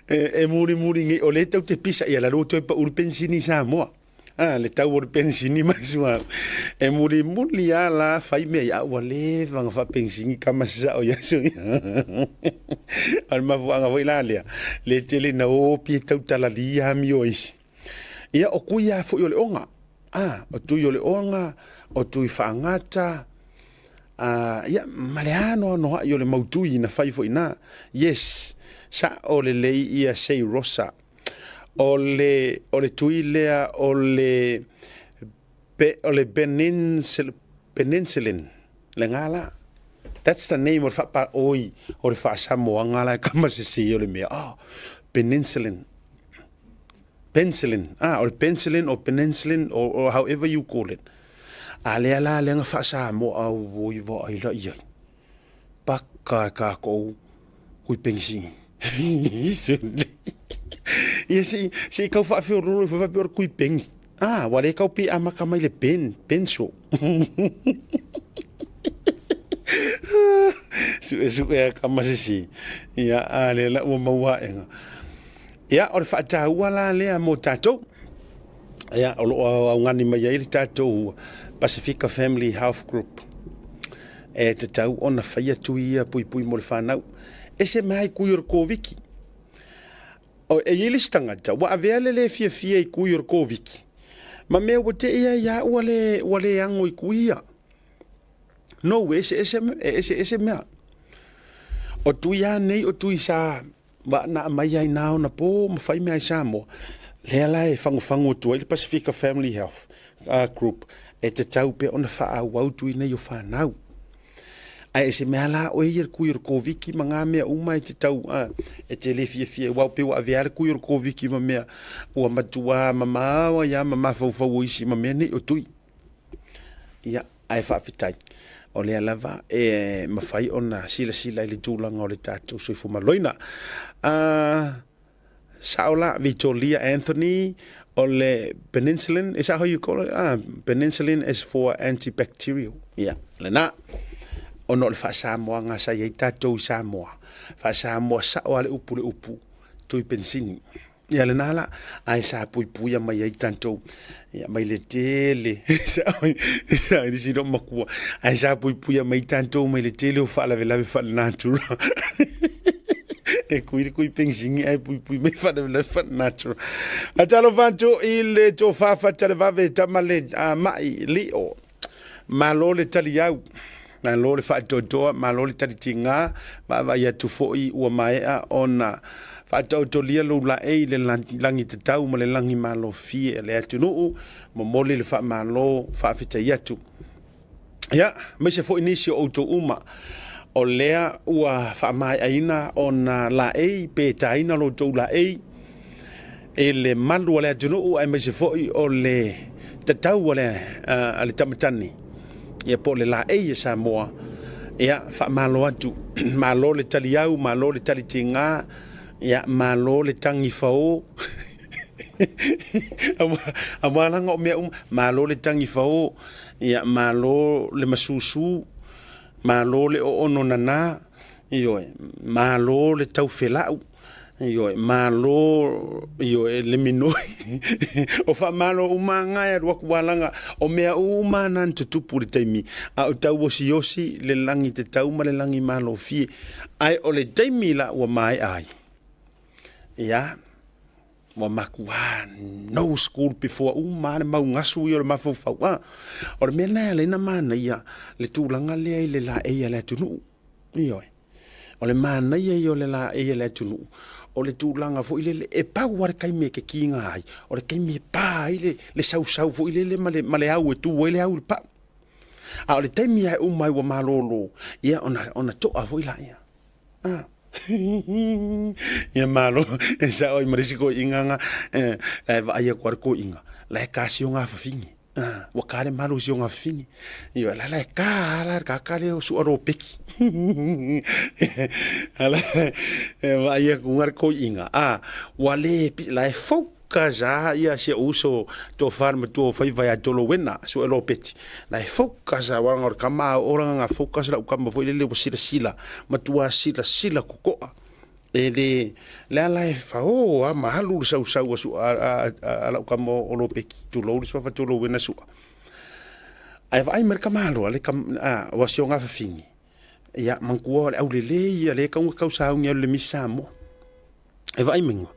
e muri muri ngi o le tau te pisa ia la lo toe pa uru pensini Samoa a le tau o le penisini ma le suauu e mulimuli lava la fai mea ia ua leva ona faapenisini kama sasao i aso ia. O le mafuaaga foi la lea le tele ina o pie tautalalia amio e isi. Ia o kui lava foi o le oga, a o tui o le oga, o tui faagata, a ia ma le anoanoai o le mau tui na fai foi i ina. Yes, sao lelei ia Sei Rosa. O le, o le tui lea o le, pe, o le penicillin, le gā la. That's the name o le whaapa, oi, o le whaasamoanga la e kama sese o le mea. Oh, penicillin. Penicillin. Ah, o le penicillin or penicillin or however you call it. A lea la, lea nga whaasamoa au oi wa ai la iai. Paka e kākou kui penisini. Ia se se i kau whaawhiororo i whawhapi ora kui pengi. Ah, wa le kau pi amaka mai le pen, penso. Sue sue a ka masisi. Ia, a le la ua maua enga. Ia, o le whaataua la lea mō tātou. Ia, o loo augani mai ai le tātou Pasifika Family Health Group. E tatau ona fai atu ia puipui mo le whanau. E se mea i kui o le Koviki. O, e i le isi tagata, ua avea le le fiafia i kui o le Koviki. Ma mea ua te ia ia ua le, ua le ango i kui ia. No, e ese ese, e ese ese mea. O tui a nei o tui sa wa na aumai ai nā ona pō ma fai mea i Samoa, lea la e fagofago atu ai le Pasifika Family Health Group e tatau pea ona faaauau tui nei o whanau. Ae e se mea la oe ia le kui o le Koviki ma ngā mea uma e te tau, e te le fiafia, wau pe ua avea le kui o le Koviki ma mea ua matua mamao ai a ma mafaufau o isi ma mea nei o tui. Ia, ae faafetai, o lea lava e mafai ona silasila i le tulaga o le tatou soifua maloloina. Sao la, Vitolia Anthony, o le penicillin, is that how you call it? Penicillin is for antibacterial. Ia, lena. Ona o le faasamoaga sa i ai tatou i Samoa. Faasamoa sao lava le upu i le upu, tui penisini. Ia lena la, ae sa puipuia mai ai tatou, ia mai le tele, sa i nisi makua, ae sa puipuia mai tatou mai le tele o faalavelave faalenatura. E kui le kui pensingi ae puipui mai faalavelave faalenatura. A talofa atu i le tofafa talevave tama le mai lio. Malo le taliau, malo le faatoatoa, malo le talitiga, vaavaai atu foi ua maea ona faataotolia lou laei i le lagi tatau ma le lagi malofie a le atunuu, momoli le faamalo faafetai atu. Ia, aemaise foi nisi o outou uma o lea ua faamaeaina ona laei pe taina lo outou laei i le malu a le atunuu aemaise foi o le tatau a le tamatani ia po o le laei e Samoa. Ia, faamalo atu, malo le taliau, malo le talitiga, ia, malo le tagi fao. Aua laga o mea uma, malo le tagi fao, ia, malo le masusu, malo le oono nana, ioe, malo le taufelau. Ioe, malo, ioe, le minoi. O faamalo uma nga e alu aku alaga, o mea uma na na tutupu i le taimi, a o tauosiosi le lagi tatau ma le lagi malofie. Ae o le taimi la ua maea ai, ia, ua makuā no school before uma le mau gasu ia o le mafaufau. A, o le mea lena e ala ai ona manaia le tulaga lea i le laei a le atunuu. Ioe. O le manaia ia o le laei a le atunuu, o le tulaga foi lele, e pau lava le taimi e kekiga ai, o le taimi e pa ai le, le sausau foi lele ma le, ma le au e tu ai le au i le pau. A o le taimi lava e uma ai ua malolo, ia ona, ona toa foi laia. Ah. Ia malo, e sao ai ma le isi koiinga nga, e, e vaai aku a le koiinga. La e ka si o ngafafine. Ua ka le malu si o ngafafine. Ioe, la la e ka ala le kaka le o sua ropeki. Ala e vaai aku nga le koiʻiga, a, ua le pi, la e focus a ia si ou uso tofa le matua o faiva ia Tolowena, sue lopeti. La e focus a wanga o le kama a o langa nga focus lau kama foi lele ua silasila, matua silasila kokoa. E le, le ala e fao a ma alu le sausau a sua a lau kama o Lopeti, tulou le suafa Tolowena sua. Ae vaai mai le tamaloa le a, ua si o gafafine, ia manatua o le aulelei ia le tau tau sauni alu le Miss Samoa. E vaai mai ua,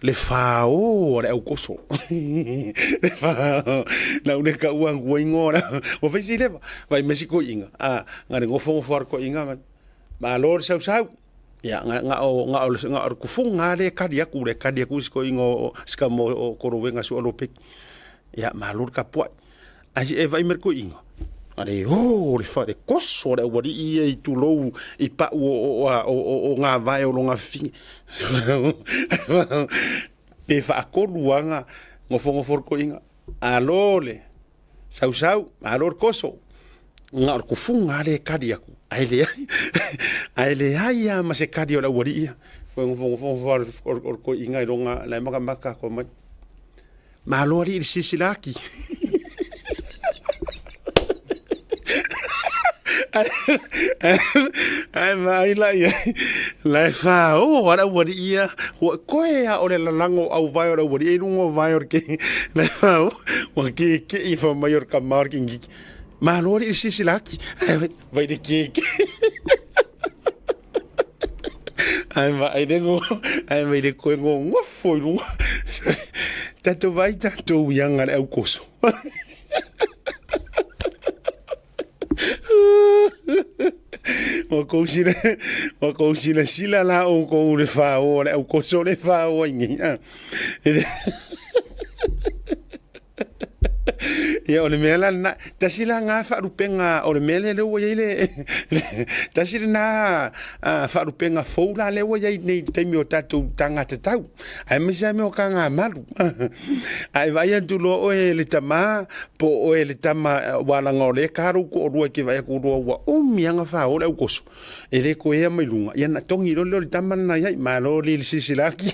le fao a le aukoso. Le fao, na une ka ua ngua ingoa la, ua fai si leva, vaai mai si koiinga, a, nga le ngofo ngofo a le koiinga mai, malo le sausau. Ia, nga, nga o, nga o, nga o le kufuga le kali aku, le kali aku si koiinga o, si ka mo o Korowena sua Lopeti. Ia, malo le kapuai. Ai e vai mai le koiinga, ale o le fale koso le aualii ia i tulou i pau o o o o o ngā vae o lo ngafafine. Pe faatolu aga gofogofo le koiinga. Alo le sausau, alo le koso. Nga o le kufuga le kali aku. Ae leai, ae leai lava ma se kali o le aualii ia. Koe gofogofo o le koiinga i loga la e makamaka koe mai. Malo alii le silasila aki. Ae vaai la i ai, la e fāō a le aualii ia, ua koe a o le lalago o auvae o le aualii i luga o vae o le ke, la e fāō, ua kekei fai mai o le kama o le kikiki. Malo alii le silasila aki, ae vai le kekei. Ae vaai le go, ae vai le koe gogofo i luga. Tatou vaai tatou i aga le aukoso. Ua kou sila, ua kou silasila la oukou le fāō le aukoso le fāō ai nei. Ia o le mea la lena, tasi la ngā faalupenga o le mea lea lea ua i ai le, tasi lena faalupenga fou la lea ua i ai nei i le taimi o tatou tagata tatau, aemaise lava mea o kagamalu. A e vaai atu loa oe le tama po o oe le tama ua laga o lea e ka lou toalua e te vaai atu loa ua umi lava ona fao le aukoso, e le toe ea mai luga, ia ona togi loa lea o le tama lena i ai, malo le silasila atu.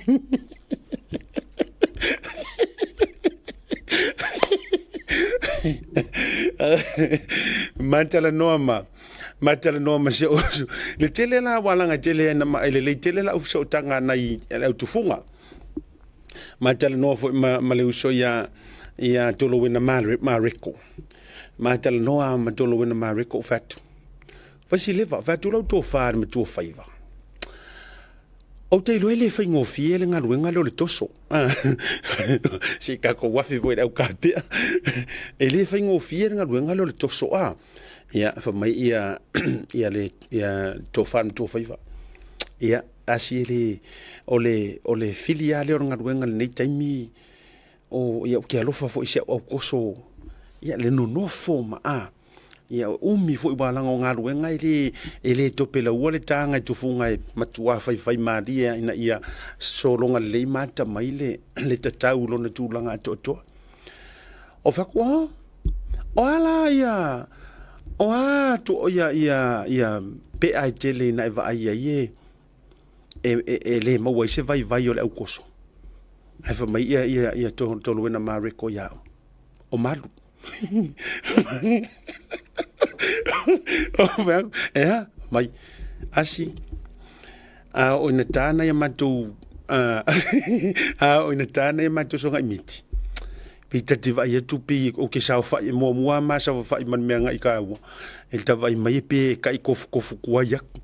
Matalanoa ma matalanoa ma si ou uso. Le tele la ua laga tele ai na ma e lelei tele lau fesootaga nai le au tufuga. Matalanoa foi ma, ma le uso ia ia Tolowena Mareko. Matalanoa ma Tolowena Mareko o fatu. Fai si leva, fatu lau tofa le matua faiva. Ou te iloa e le faigofie le galuega lea o le toso. Se i tatou afe foi i le aukapea. E le faigofie le galuega lea o le toso a. Ia, fai mai ia, ia le ia tofa le matua faiva. Ia, asi e le, o le, o le fili lava lea o le galuega i lenei taimi, o, ia ou te alofa foi i si au aukoso, ia le nonofo ma a. Ia umi foi ua laga o galuega e le, e le tope laua le taga i tufuga e matua faifai malie ina ia sologa lelei ma atamai le, le tatau i lona tulaga atoatoa. O fai atu, oh, o a la ia, o a tu, ia, ia, ia pea e tele ina e vaai ai e, e, e, e le maua ai se vaivai o le aukoso. Ae fai mai ia, ia, ia Toluena Mareko ia au, o malu. Ea, mai, asi, a o ina tāna ia matou, a o ina tāna ia matou soga i miti. Pi tati vai atu pi o ke sao whai, mua mua ma sao whai man mea ngai ka ua. E ta vai mai e pe kai kofu kofu kua iaku.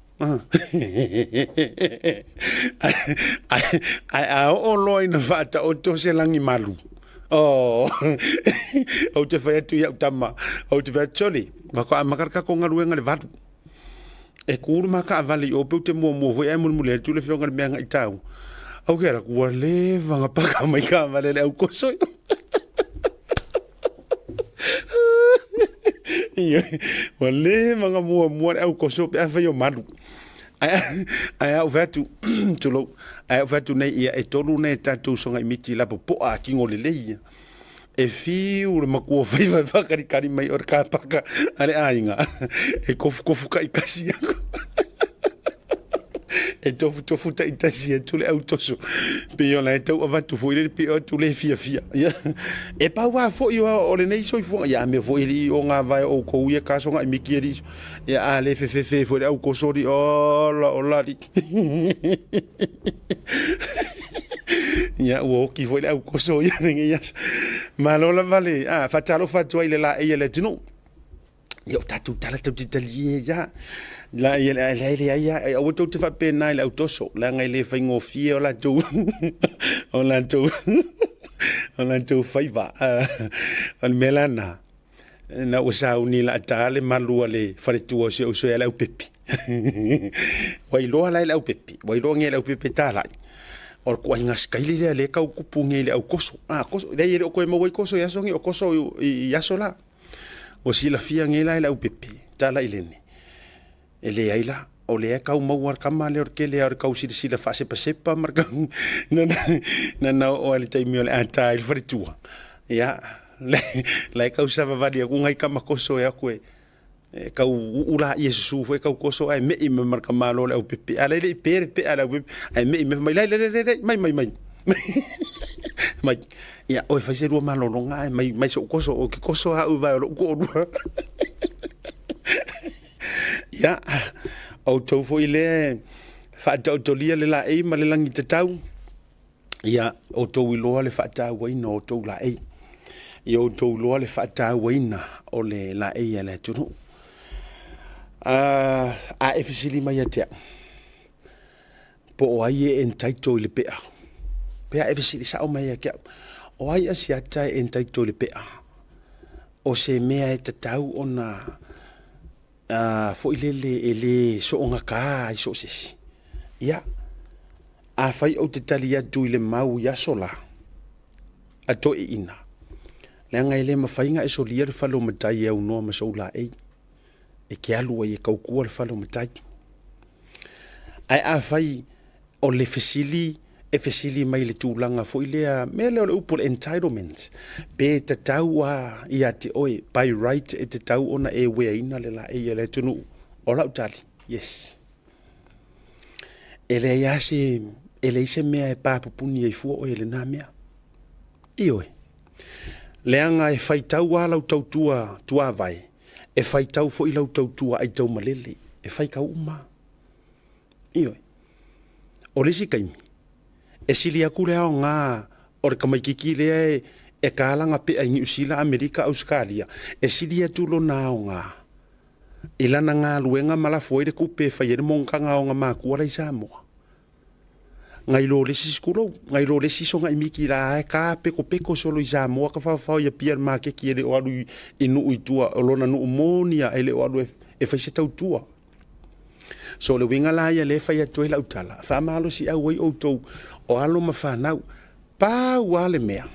Ae a oo loa ina faataoto se lagi malu, oh, ou te fai atu i au tama, ou te fai atu, Sole, faatoa amata le tatou galuega i le 8. E kū le ma taavale i o pe ou te muamua foi ae mulimuli atu le afioga i le mea agai tāua. Ou te alu atu, ua leva ona paka mai taavale a le aukoso. Ua leva ona muamua le aukoso pe afai o malu. Ae a ou fai atu, tulou, ae a ou fai atu nei, ia e tolu nei tatou soga i miti lapopoa a kino lelei ia. E fiu le makua faiva e whakalikali mai o le kapaka a le aiga e kofukofu taitasi aku. E tofutofu taitasi atu le autoso. Pei ona e tau avatu foi le pio atu le fiafia. Ia, e pau lava foi o lenei soifuaga. Ia, a mea foi e lii o ngā vae o oukou ia kasoga i miki e lii. Ia, a le fefefe foi le autoso li, ola, ola li. Ia, ua oki foi le autoso ia lenei aso. Malo lava le, a, faatalofa atu ai i le laei a le atunuu. Ia o tatou tala tou te talie ia. La ia le le le ia aua tou te faapena i le autoso leaga e le faigofie o latou o latou o latou faiva. O le mea la lena na ua sauni laataa le malu a le faletua o si ou uso ia Leaupepe. Ua iloa la e Leaupepe, ua iloa nei e Leaupepe talai. O le ituaiga sikaili lea lea e tau tupu nei i le autoso. Ah, koso, leai e le o toe maua ai koso i aso nei, o koso i aso la. Ua silafia nei la e le aupepe, tala i lene. E leai la, o lea e tau maua le tama lea o le tele lava o le tau silasila faasepasepa ma le tau na na oo lava i le taimi o le a ta ai le faletua. Ia, la e tau savavali atu nai tama koso e atu e tau uu laia susu foi tau koso ae me'i mai ma le tamaloa o le aupepe. A o la e le i pe le pea a le aupepe, ae me'i mai fai mai, lai lai lai lai, mai mai mai. Mai, ia, oe fai se lua malologa ae mai, mai so'u koso, ou te koso lava au i vae o lo'u toalua. Ia, outou foi lea e faataotolia le laei ma le lagi tatau, ia outou iloa le faatauaina o outou laei. Ia outou iloa le faatauaina o le laei a le atunuu. A e fesili mai ia te au, po o ai e entitle i le pea? Pe a e fesili sao mai ia te au, o ai Asiata e entitle i le pea? O se mea e tatau ona foi lele e le soogata ai so o se isi. Ia, afai ou te tali atu i le mau i aso la, a toeaiina, leaga e le mafai ona e solia le fale o matai e aunoa ma sou laei. E te alu ai e tautua le fale o matai. Ae afai o le fesili e fesili mai i le tulaga foi lea, mea lea o le upu o le entitlement, pe tatau lava ia te oe, by right e tatau ona e weaina le laei a le atunuu. O lau tali, yes. E leai lava se, e leai se mea e papupuni ai fua oe i lena mea. Ioe. Leaga e faitau lava lau tautua tuavae, e faitau foi lau tautua aitaumalele, e faitau uma lava. Ioe. O le isi taimi, e sili atu le aoga o le tamaitiiti lea e ta lana pea i Niu Sila, Amerika, Ausetalia, e sili atu lona aoga i lana galuega ma lafo ai le tupe e fai ai le monotaga a ona matua la i Samoa. Nai lo le isi tulou, nai lo le isi sogai miki la e ka pekopeko solo i Samoa ka whawhao i Apia le maketi e le o alu i nuu i tua, o lona nuu moni a e le o alu e fai se tautua. So le uiga la ia lea e fai atu ai lau tala, faamalosiau ai outou o alo ma fanau, pau lava le mea,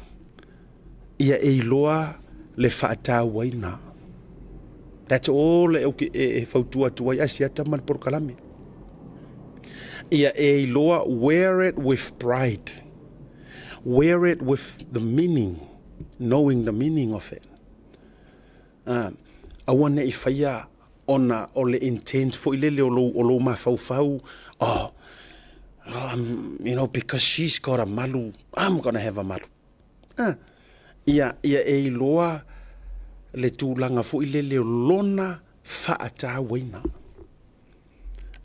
ia e iloa le faatauaina. That's all e, e, e fautua atu ai Asiata ma le polokalame. Ia e iloa wear it with pride. Wear it with the meaning, knowing the meaning of it. Aua ne i faia ona o le intent foi lele o lou, o lou mafaufau, oh, you know, because she's got a malu, I'm gonna have a malu. Ah, ia, ia e iloa le tulaga foi lele o lona faatauaina.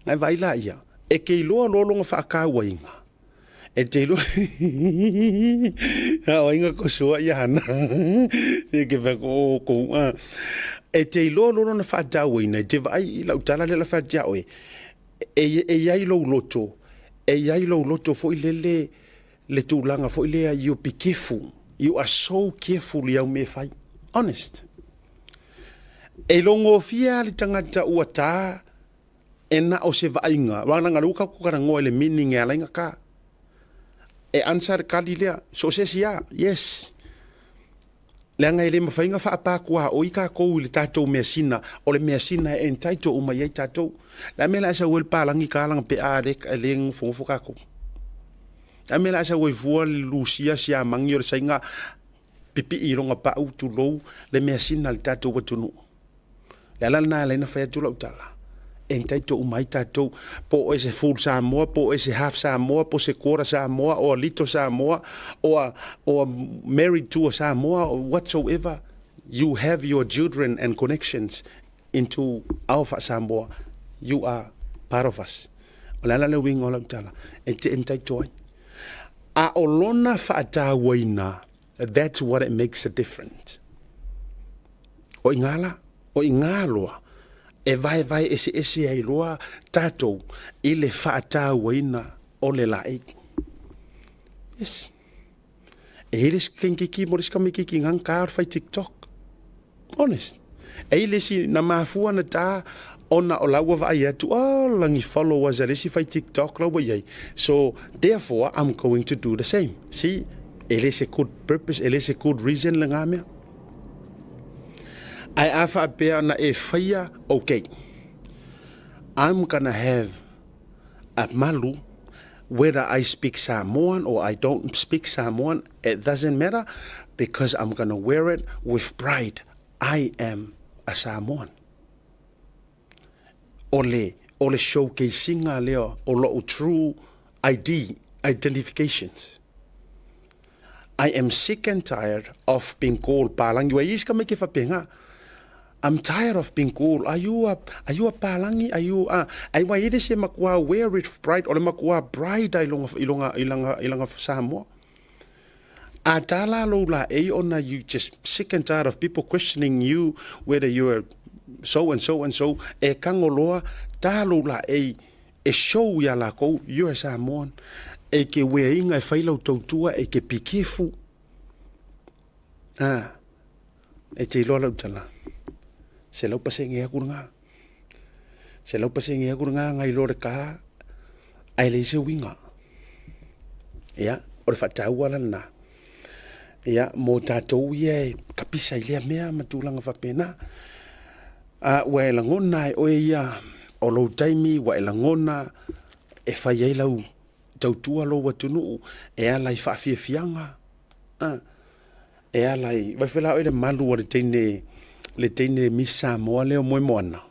Ae vaai la ia, e te iloa loa lona faatauaina, e te iloa a o ai na kosoa ia hana e ke whai ko o kou a e te iloa loa lona faatauaina e te vaai i lau tala lea la whai tia oe e, e iai lou loto e iai lou loto foi lele le tulaga foi lea you be careful you are so careful i au mea e fai honest e logofie lava le tagata ua ta e na o se vaaiga aua leaga o lea ua tatou talanoa i le meaning e ala ai ona ta e answer le tali lea so o se isi lava yes leaga e le mafai ona faapatuaoi tatou i le tatou measina o le measina e entitle uma i ai tatou le a mea o le a sau ai le palagi ta lana pe'a lea e le nofonofo tatou le a mea o le a sau ai fua le Lusia Siamani o le Saina. pipii i loga paʻu tulou le measina a le tatou atunuu. Le ala lena e ala ai ona fai atu lau tala, e entitle uma ai tatou, po o oe se full Samoa, po o oe se half Samoa, po o se quarter Samoa, or a little Samoa, or a married to a Samoa, or whatsoever, you have your children and connections into our faa-Samoa, you are part of us. O le ala le uiga o lau tala, e te entitle ai. A o lona faatauaina, that's what it makes a difference. O i ngā la, o i ngā loa, e vaevae eseese ai loa tatou i le faatauaina o le laei. Yes. E i ai le isi kenkiki mo le isi tamaititi ngang ka o le fai TikTok. Honest. E i ai le isi na mafua na ta ona o la ua vaai atu, oh, lagi followers a le isi fai TikTok la ua i ai. So, therefore, I'm going to do the same. See, e le se good purpose, e le se good reason le ngā mea. Ae a faapea na e faia, okay, I'm gonna have a malu whether I speak Samoan or I don't speak Samoan, it doesn't matter because I'm gonna wear it with pride. I am a Samoan. O le, o le showcasing-a lea o lo'u true ID, identifications. I am sick and tired of being called Palangi. Ua i ai isi tamaiti e faapena. I'm tired of being called, are you a, are you a Palangi, are you a, ai ua i ai le isi e matua wear it with pride, o le matua pride i lona, i lona, i lana, i lana Samoa. A ta la lou laei ona you just sick and tired of people questioning you whether you're so and so and so, e kago loa ta lou laei e show iā lakou you're a Samoan, e ke weaiga e fai lau tautua, e ke be careful. A, e te iloa lau tala, 100% aku lena. 100% aku lena ngai loa le ka, ae leai se uiga. Ia, o le faataua la lena. Ia, mo tatou ia e kapisa i lea mea ma tulaga faapena. A ua e lagona e oe ia o lou taimi ua e lagona e fai ai lau tautua lou atunuu e ala i faafiafiaga, a, e ala i, vai foi la oe le malu a le teine, le teine Miss Samoa lea o Moemoana.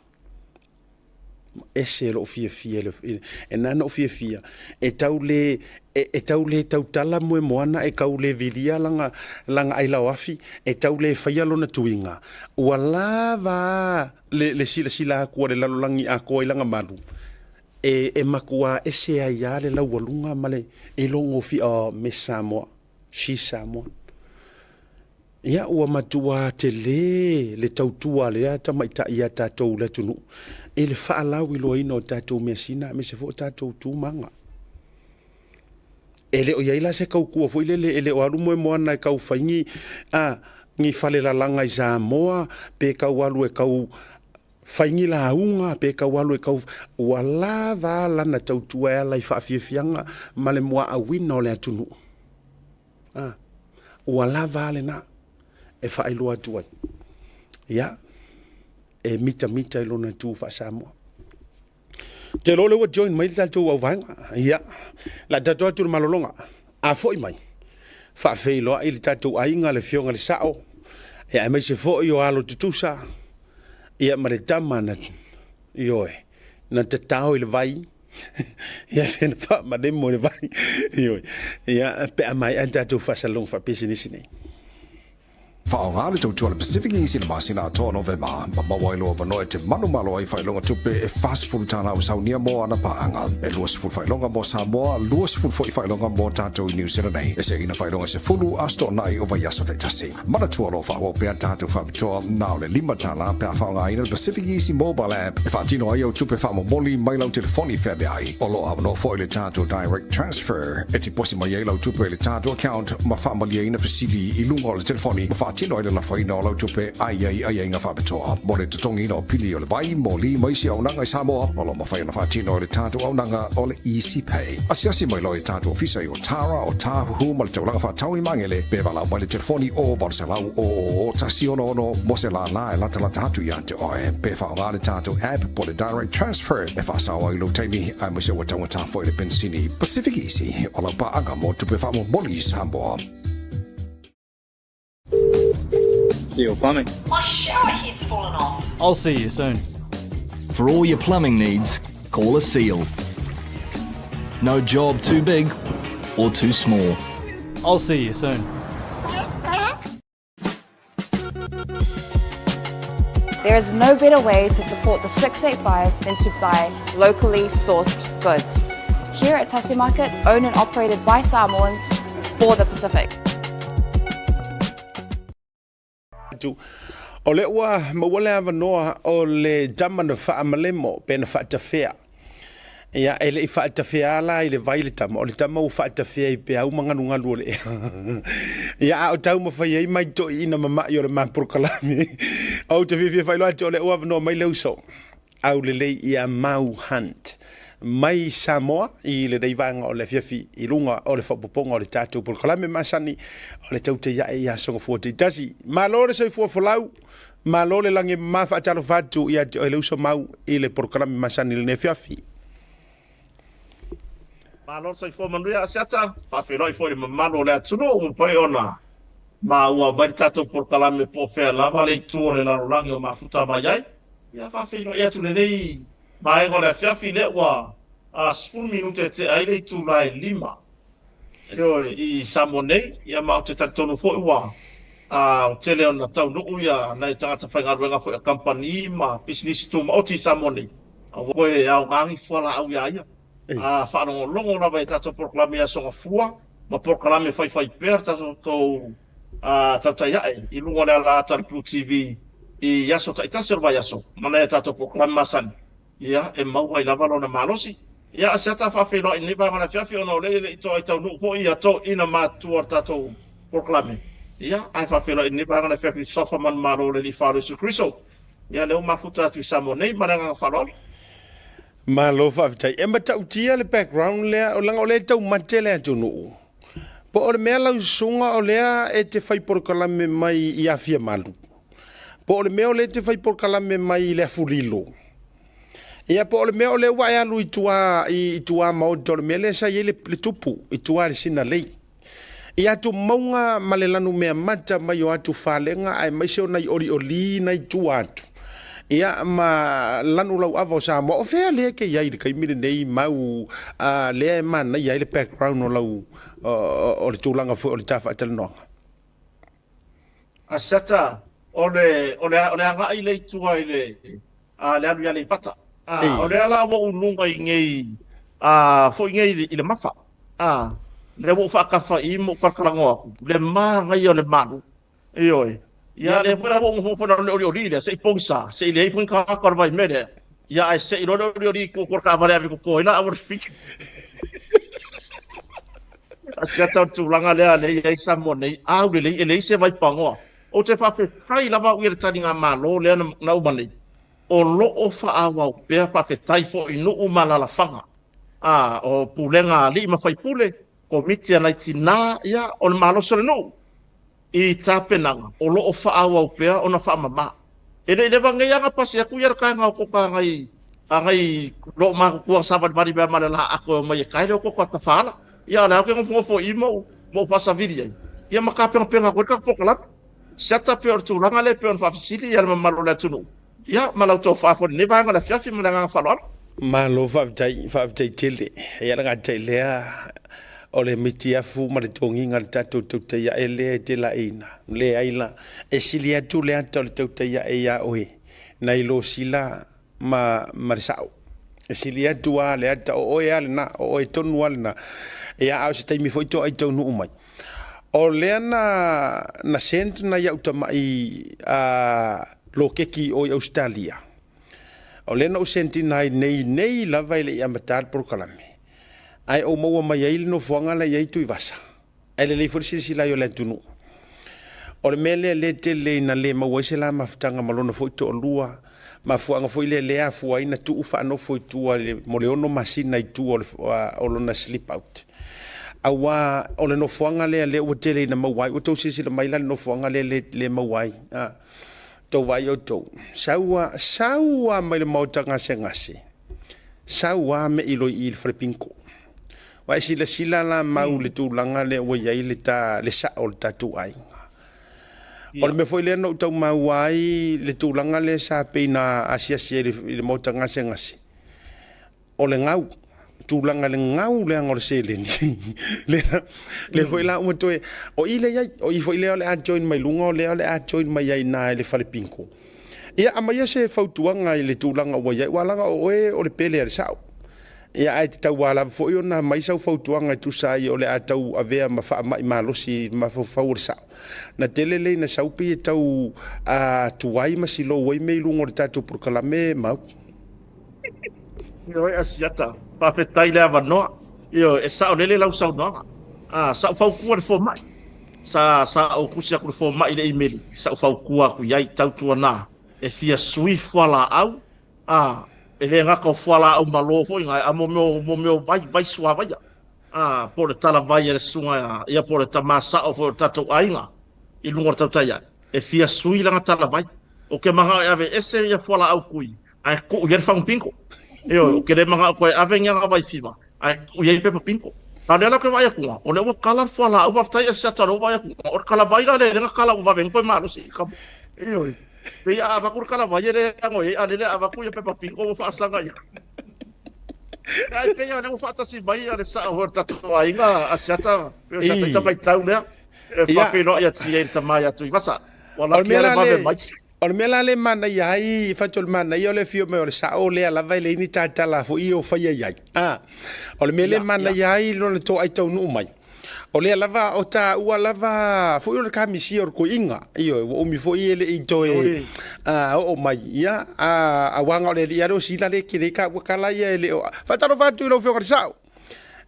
Ese lou fiafia i le, e na ona ou fiafia, e tau le, e tau le tautala Moemoana, e tau le vilia lana, lana ailaoafi, e tau le faia lona tuiga, ua lava a le, le silasila atu a le lalolagi atoa i lana malu, e, e matua ese ai lava le laualuga ma le ilogo fia, oh, Miss Samoa, she's Samoan. Ia, ua matua tele le tautua a lea tamaitai iā tatou le atunuu i le faalauiloaina o tatou measina aemaise foi o tatou tu ma aga. E le o i ai la se tautua foi lele, e le o alu Moemoana e tau fai ni, a, ni falelalaga i Samoa, pe tau alu e tau fai ni lauga, pe tau alu e tau, ua lava a lana tautua e ala i faafiafiaga ma le muaauina o le atunuu. A, ua lava a lena e faailoa atu ai. Ia, e mitamita i lona tu faa-Samoa. Te iloa o lea ua join mai le tatou auvaega. Ia, la tatou atu le malologa. A foi mai, faafeiloai le tatou aiga, le afioga i le Sao, ia aemaise foi o alo tutusa, ia ma le tama na, ioe, na tatao i le vai, ia pe na faamalemo i le vai, ioe, ia pe a maea le tatou faasalalauga faapisinisi nei.
Faaaoga le tautua a le Pacific Easy i le masina atoa o Novema, ma maua ai lou avanoa e te manumalo ai faailoga tupe e $40 ua saunia mo ana paaga, e 20 faailoga mo Samoa, 20 foi faailoga mo tatou i Niu Sila nei. E seina faailoga e 10 aso toonai o vaiaso taitasi. Manatua o lo o faaauau pea tatou faapitoa na o le $5 pe a faaaogaina le Pacific Easy Mobile App e faatino ai au tupe faamomoli mai lau telefoni feaveai. O lo o avanoa foi le tatou Direct Transfer e tiposi mai ai lau tupe i le tatou account ma faamalieina fesili i luga o le telefoni ma faatino ai le lafoina o lau tupe a i ai aiaiga faapitoa mo le totogiina o pili o le vai, moli ma isi auaunaga i Samoa. O lo o mafai ona faatino e le tatou auaunaga o le Easy Pay. Asiasi mai loa i tatou ofisa i Otara, Otāhuhu ma le taulaga faatau i Magele pe valaau mai le telefoni o 800 000 166 mo se lālā e latalata atu iā te oe. Pe faaaoga le tatou app po o le Direct Transfer e faasao ai lou taimi aemaise ua taugata foi le penisini. Pacific Easy, o lau paaga mo tupe faamomoli i Samoa.
Seal Plumbing.
My shower head's fallen off.
I'll see you soon.
For all your plumbing needs, call a seal. No job too big or too small.
I'll see you soon.
There is no better way to support the 685 than to buy locally sourced goods. Here at Tasi Market, owned and operated by Samoans for the Pacific.
Atu, o lea ua maua le avanoa o le tama na faamalemo pe na faatafea. Ia, e le i faatafea la i le vai le tama, o le tama ua faatafea i peau ma galugalu o le ea. Ia, a o taumafai ai mai toeaiina mama'i o le ma polokalame. Ou te fiafia faailoa atu o lea ua avanoa mai le uso aulelei ia Mau Hunt mai Samoa i lenei vaega o le afiafi i luga o le faaopoopoga o le tatou polokalame masani o le tautaiae i aso gafua taitasi. Malo le soifua folau, malo le lagi e mama faatalofa atu ia te oe le uso Mau i le polokalame masani i lenei afiafi.
Malo le soifua manuia Asiata, faafeiloai foi i le mamalu o le atunuu ua mafai ona maua mai le tatou polokalame po o fea lava le itu o le lalolagi o mafuta mai ai. Ia faafeiloai atu i lenei vaega o le afiafi lea ua 10 minute e tea ai le itula e 5 ioe i Samoa nei, ia ma ou te talitonu foi ua tele ona taunuu ia nai tagata faigaluega foi a kamupani ma pisinisi tumaoti i Samoa nei. Aua koe e aoga ni fualaau iā ia. A faalogologo lava i tatou polokalame i Aso Gafua ma polokalame faifaipea le tatou tautai ae i luga o le alaata o le Blue TV i aso taitasi o le vaiaso ma nai a tatou polokalame masani, ia, e maua ai lava lona malosi. Ia, a se ata faafeiloai i lenei vaega o le afiafi ona o lea e le i toai taunuu foi ia toeaiina matutua o le tatou polokalame, ia, ae faafeiloai i lenei vaega o le afiafi i le Suafa Manumalo o le Alii Faaola Iesu Keriso. Ia, lea ua mafuta atu i Samoa nei ma le agaga faaaloalo.
Malo faafetai. E matautia le background lea, leaga o lea e taumate le atunuu. Po o le mea lau susuga o lea e te fai polokalame mai i Afiamalu? Po o le mea o lea e te fai polokalame mai i le Afulilo? Ia po o le mea o lea ua e alu i tua i tua maota o le mea lea sa i ai le, le tupu i tua i le Sinalei. I atu mauga ma le lanumea mata mai o atu falega aemaise o nai olioli nai tua atu. Ia ma lanu lauava o Samoa, o fea lea e te i ai i le taimi lenei mau a lea e manaia ai le background o lau o le tulaga foi o le ta faatalanoaga?
Aseta, o le, o le, o le agai lea i tua i le, a, le alu i Aleipata. A, o lea la ua ou luga i nei, a, foi nei i le Mafa. A, lea ua ou faatafa i i ma ou talakalagoa atu, le manaia o le malu. Ioe. Ia, lea foi la ua ou nofonofo i lalo o le olioli lea, se i pogisa, se i leai foi ni tagata o le vaimea lea. Ia, ae se i loa le olioli i tua o le taavale e ave i toto ai laau o le fili. Asiata o le tulaga lea lea e i ai Samoa nei, aulelei, e leai se vaipanoa. Ou te faafetai lava au ia i le taligamalo lea na uma nei, o lo o faaauau pea, faafetai foi i nuu ma alaalafaga, a, o pulega a alii ma faipule, komiti a nai tinā, ia, o le malosi o le nuu i tapenaga o lo o faaauau pea ona faamama. E le i leva nei lava na pasi atu ia le taega o koko a nai, a nai loomatutua na savalivali mea ma le laato e omai e tae le o koko a Tafaala. Ia, o lea ou te nofonofo i i ma ou, ma ou faasavili ai, ia ma tapenapena atu ai le tatou polokalame. Siata pei o le tulaga lea e pei ona faafesili ia le mamalu o le atunuu. Ia, ma lau tofa foi i lenei vaega o le afiafi ma le agaga faaaloalo.
Malo faafetai, faafetai tele. Ia le gata i lea, o le mitiafu ma le togiga o le tatou tautai ae lea e te laeiina. Leai la, e sili atu le ata o le tautai ae iā oe nai lo sila ma, ma le sao. E sili atu lava le ata, o oe lava lena, o oe tonu lava lena. Ia, a o se taimi foi toai taunuu mai. O lea na, na send nai au tamai lokeki i o i Ausetalia. O lea na ou send ina ai nei nei lava e le i amata le polokalame. Ae ou maua mai ai le nofoaga la e i ai Tuivasa. Ae lelei foi le silasila ai o le atunuu. O le mea lea lea tele ina le maua ai se la mafutaga ma lona foi toalua, mafuaaga foi lea lea afua ai na tuu faanofo i tua mo le 6 masina i tua o lona sleep out. Aua o le nofoaga lea lea ua tele ina maua ai, ua tou silasila mai la i le nofoaga lea le, le maua ai. A, tou vaai outou. Sau a, sau a mai le maota gasegase. Sau a me i loi i le fale pinko. Ua e silasila la mau i le tulaga lea ua i ai le ta, le sao o le tatou aiga. O le mea foi lea na ou tau maua ai le tulaga lea sa pei na asiasi ai i le maota gasegase, o le gau, tulaga i le gau leaga o le seleni. Lea, lea foi la ua toe, o i lea i ai, o i foi lea o le a join mai luga, o lea o le a join mai ai i ina i le fale bingo. Ia, aumaia se fautuaga i le tulaga ua i ai, aua leaga o oe o le pele a le sao. Ia, ae tatau lava foi ona aumai sau fautuaga e tusa ai o le a tau avea ma faamai malosi i le mafaufau o le sao. Na tele lea ina sau pei e tau tuai ma silou ai mea i luga o le tatou polokalame Mau.
Ioe Asiata, faafetai le avanoa. Ioe, e sao lele lau saunoaga. Ah, sa ou fautua le fomai. Sa sa ou tusi atu le fomai i le imeli, sa ou fautua atu i ai tautuana e fia sui fualaau, ah, e le gata o fualaau malo foi na, a mo mea mo mea o vai, vai suavaia. Ah, po o le talavai a le susuga ia po o le tama sao foi o le tatou aiga i luga o le tautai ae, e fia sui lana talavai. Ou te manao e ave ese ia fualaau tui ae tuu i ai le fagu bingo. Ioe, ou te le manao toe ave ni ana vai fiva, ae tuu i ai pepa bingo. A o lea la ou te vaai atu, o lea ua kala le fualaau, faafetai Asiata o lea ua vaai atu, o le kalavai la lea na kala ua vave toe malosi i ka. Ioe, pei a avatu le kalavai e le ano i ai, a o lea a avatu ia pepa bingo ua faasaga ia. Ae pei o lea ua faatasi mai le sao o le tatou aiga Asiata, pei o se ata matau lea, e faafeiloai atu i ai i le tama ia Tuivasa. Ua laki lava le vave mai.
O le mea la lea e manaia ai, fai atu o le manaia o le afio mai o le sao lea lava e leai ni tatala foi ia o faia i ai. A, o le mea lea e manaia ai lona toai taunuu mai, o lea lava o taua lava foi o le kamisia o le toeaina, ioe, ua umi foi e le i toe oo mai, ia, a, aua na o le alii lava lea o Sila lea e tele ai taua tala ia e le o... Faatalofa atu i lau Afioga i le Sao.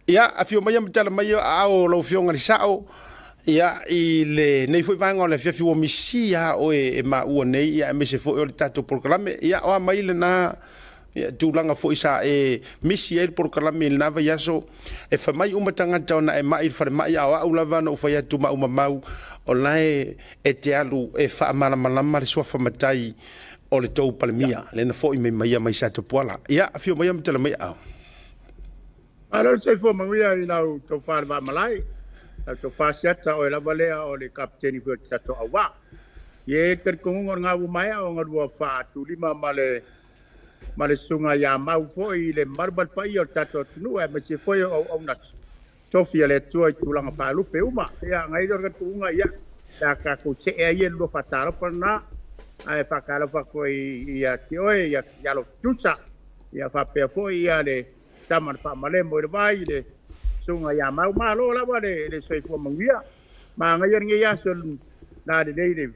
Ia, afio maia ma tala mai aao o lau Afioga i le Sao, ia, i lenei foi vaega o le afiafi ua misi lava oe e maua nei, ia, aemaise foi o le tatou polokalame. Ia, o a mai lena ia, tulaga foi sa e misi ai le polokalame i lena vaiaso, e fai mai uma tagata ona e mai i le falemai, a o au lava na ou fai atu ma au mamau, o la e e te alu e faamalamalama le suafa matai o le tou Palemia, lea na foi mai maia mai Satapuala. Ia, afio maia ma tala mai aao.
Malo le soifua manuia i lau tofa le Vaamalae, lau tofa Asiata, oe lava lea o le Kapeteni foi o le tatou auvaa. Ia e talitonuga o lena ua maea ona lua faatulima ma le ma le susuga ia Mau foi i le mamalu ma le paia o le tatou atunuu aemaise foi o auauna tofi a le Atua i tulaga faalupe uma. Ia na i ai lea o le talitonuga ia pe a tatou see ai ia i le lua faatalofa lena ae faatalofa atu ai ia te oe ia alo tutusa ia faapea foi ia le tama na faamalemo i le vai le susuga ia Mau. Malo lava le soifua manuia. Manaia lenei aso la lelei le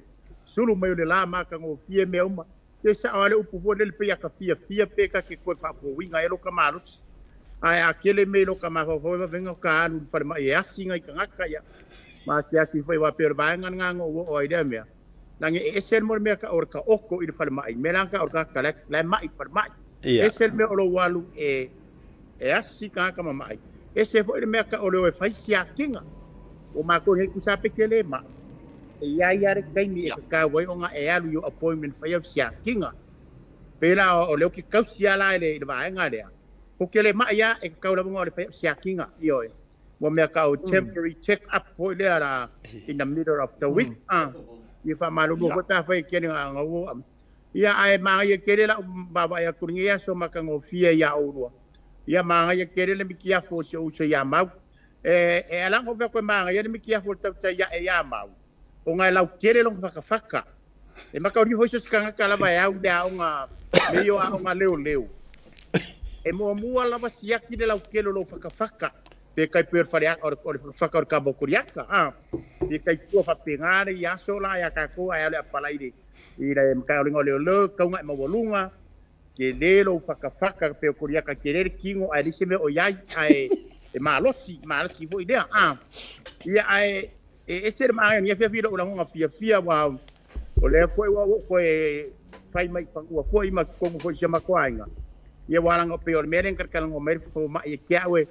sulu mai o le la matagofie mea uma. Se sao lava le upu foi lele pei a ka fiafia pe ta te toe faafouina ai loka malosi. Ae a tele mea i loka mafaufau e vavega o ka alu i le falemai e asi nai tagata ia ma asiasi foi aua pei o le vaega lena na ou oo ai i lea mea. Lage e ese le mea o le taoto i le falemai, mea la o le tagata la e mai i le falemai. Ese le mea o lou alu e e asi tagata mamai, ese foi le mea o le o e fai siakiga. Ua matou nei tusa pe tele mai. E i ai lava le taimi e tatau ai ona e alu i ou appointment fai au siakiga. Pei la o lea ou te tausi lava la i le vaega lea. Ou te le mai lava, e tatau lava ona o le fai au siakiga, ioe. Ua mea tau temporary check up foi lea la in the middle of the week. Ah, ia faamalulu foi pe afai e tele na ua ia ae manaia tele lau vaavaai atu i lenei aso matagofie iā oulua. Ia manaia tele le mitiafu o si ou uso ia Mau. E e ala ona ou fai atu e manaia le mitiafu o le tautai ae ia Mau, ona e lautele lona fatafata. E mataulia foi so o se tagata lava e au i le aoga, mea ia o aoga leoleo. E muamua lava siaki le lautele o lou fatafata, pe tai pei o le fale, o le fatafata o le kava o Koliata, a. Pe tai tua faapena le aso la ia tatou ae alu e apalai i le, i le Matagaluega o Leoleo, e tatau ona e maualuga, tele lou fatafata pei o Koliata, tele le tino ae leai se mea o i ai, ae e malosi, malosi foi lea, a. Ia ae E ese le manaia o lenei afiafi i lou lagona fiafia aua o lea foi ua ou toe fai mai fanua foi ma totonu foi i si o matou aiga. Ia ua laga pei o le mea lea na talatalanoa mai ai le fomai ia te au e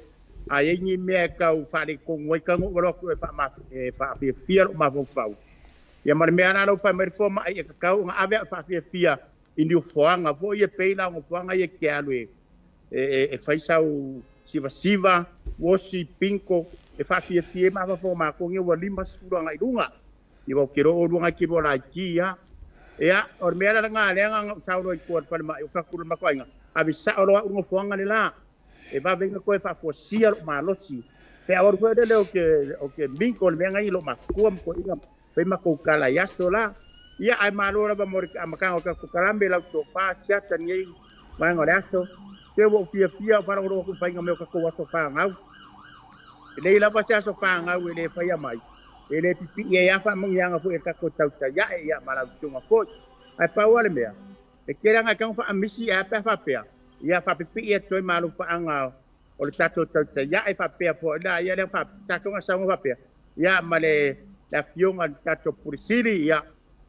a i ai ni mea e tau faaletonu ai tago ou alu atu e faafiafia lou mafaufau. Ia ma le mea la lea ua fai mai le fomai e tatau ona ave au e faafiafia i ni ofoaga foi ia pei la o nofoaga ia e te alu e e fai sau sivasiva, uosi, bingo, e faafiafia ai mafaufau o matou nei ua 50 agai i luga. Ia ua ou te iloa o oulua na e te lua laiti lava. Ia, o le mea la lena lea na ona ou sau loa i tua i le falemai, ou fai atu i le matou aiga, ave sao loa au i le nofoaga le la, e vave ai ona toe faafuasia lou malosi. Pe a ou alu foi lele ou te, ou te mingle i le mea na i lou matua ma toeaiina, fai matou tala i aso la. Ia, ae malo lava mo le amataga o le tatou polokalame, lau tofa, siata lenei vaega o le aso. Se ua ou fiafia ou faalogologo atu i le faiga mai o tatou aso fanau. E leai lava se aso fanau e le faia mai. E le pipii ai lava faamanuiaga foi a le tatou tautai ae, ia, ma lau susuga foi. Ae pau lava le mea, e tele lava ina tago faaamisi ae a pe a faapea, ia faapipii atu ai ma alofaaga o le tatou tautai ae faapea foi la, ia lea tatou na saunoa faapea, ia, ma le afioga i le tatou Pule Sili, ia,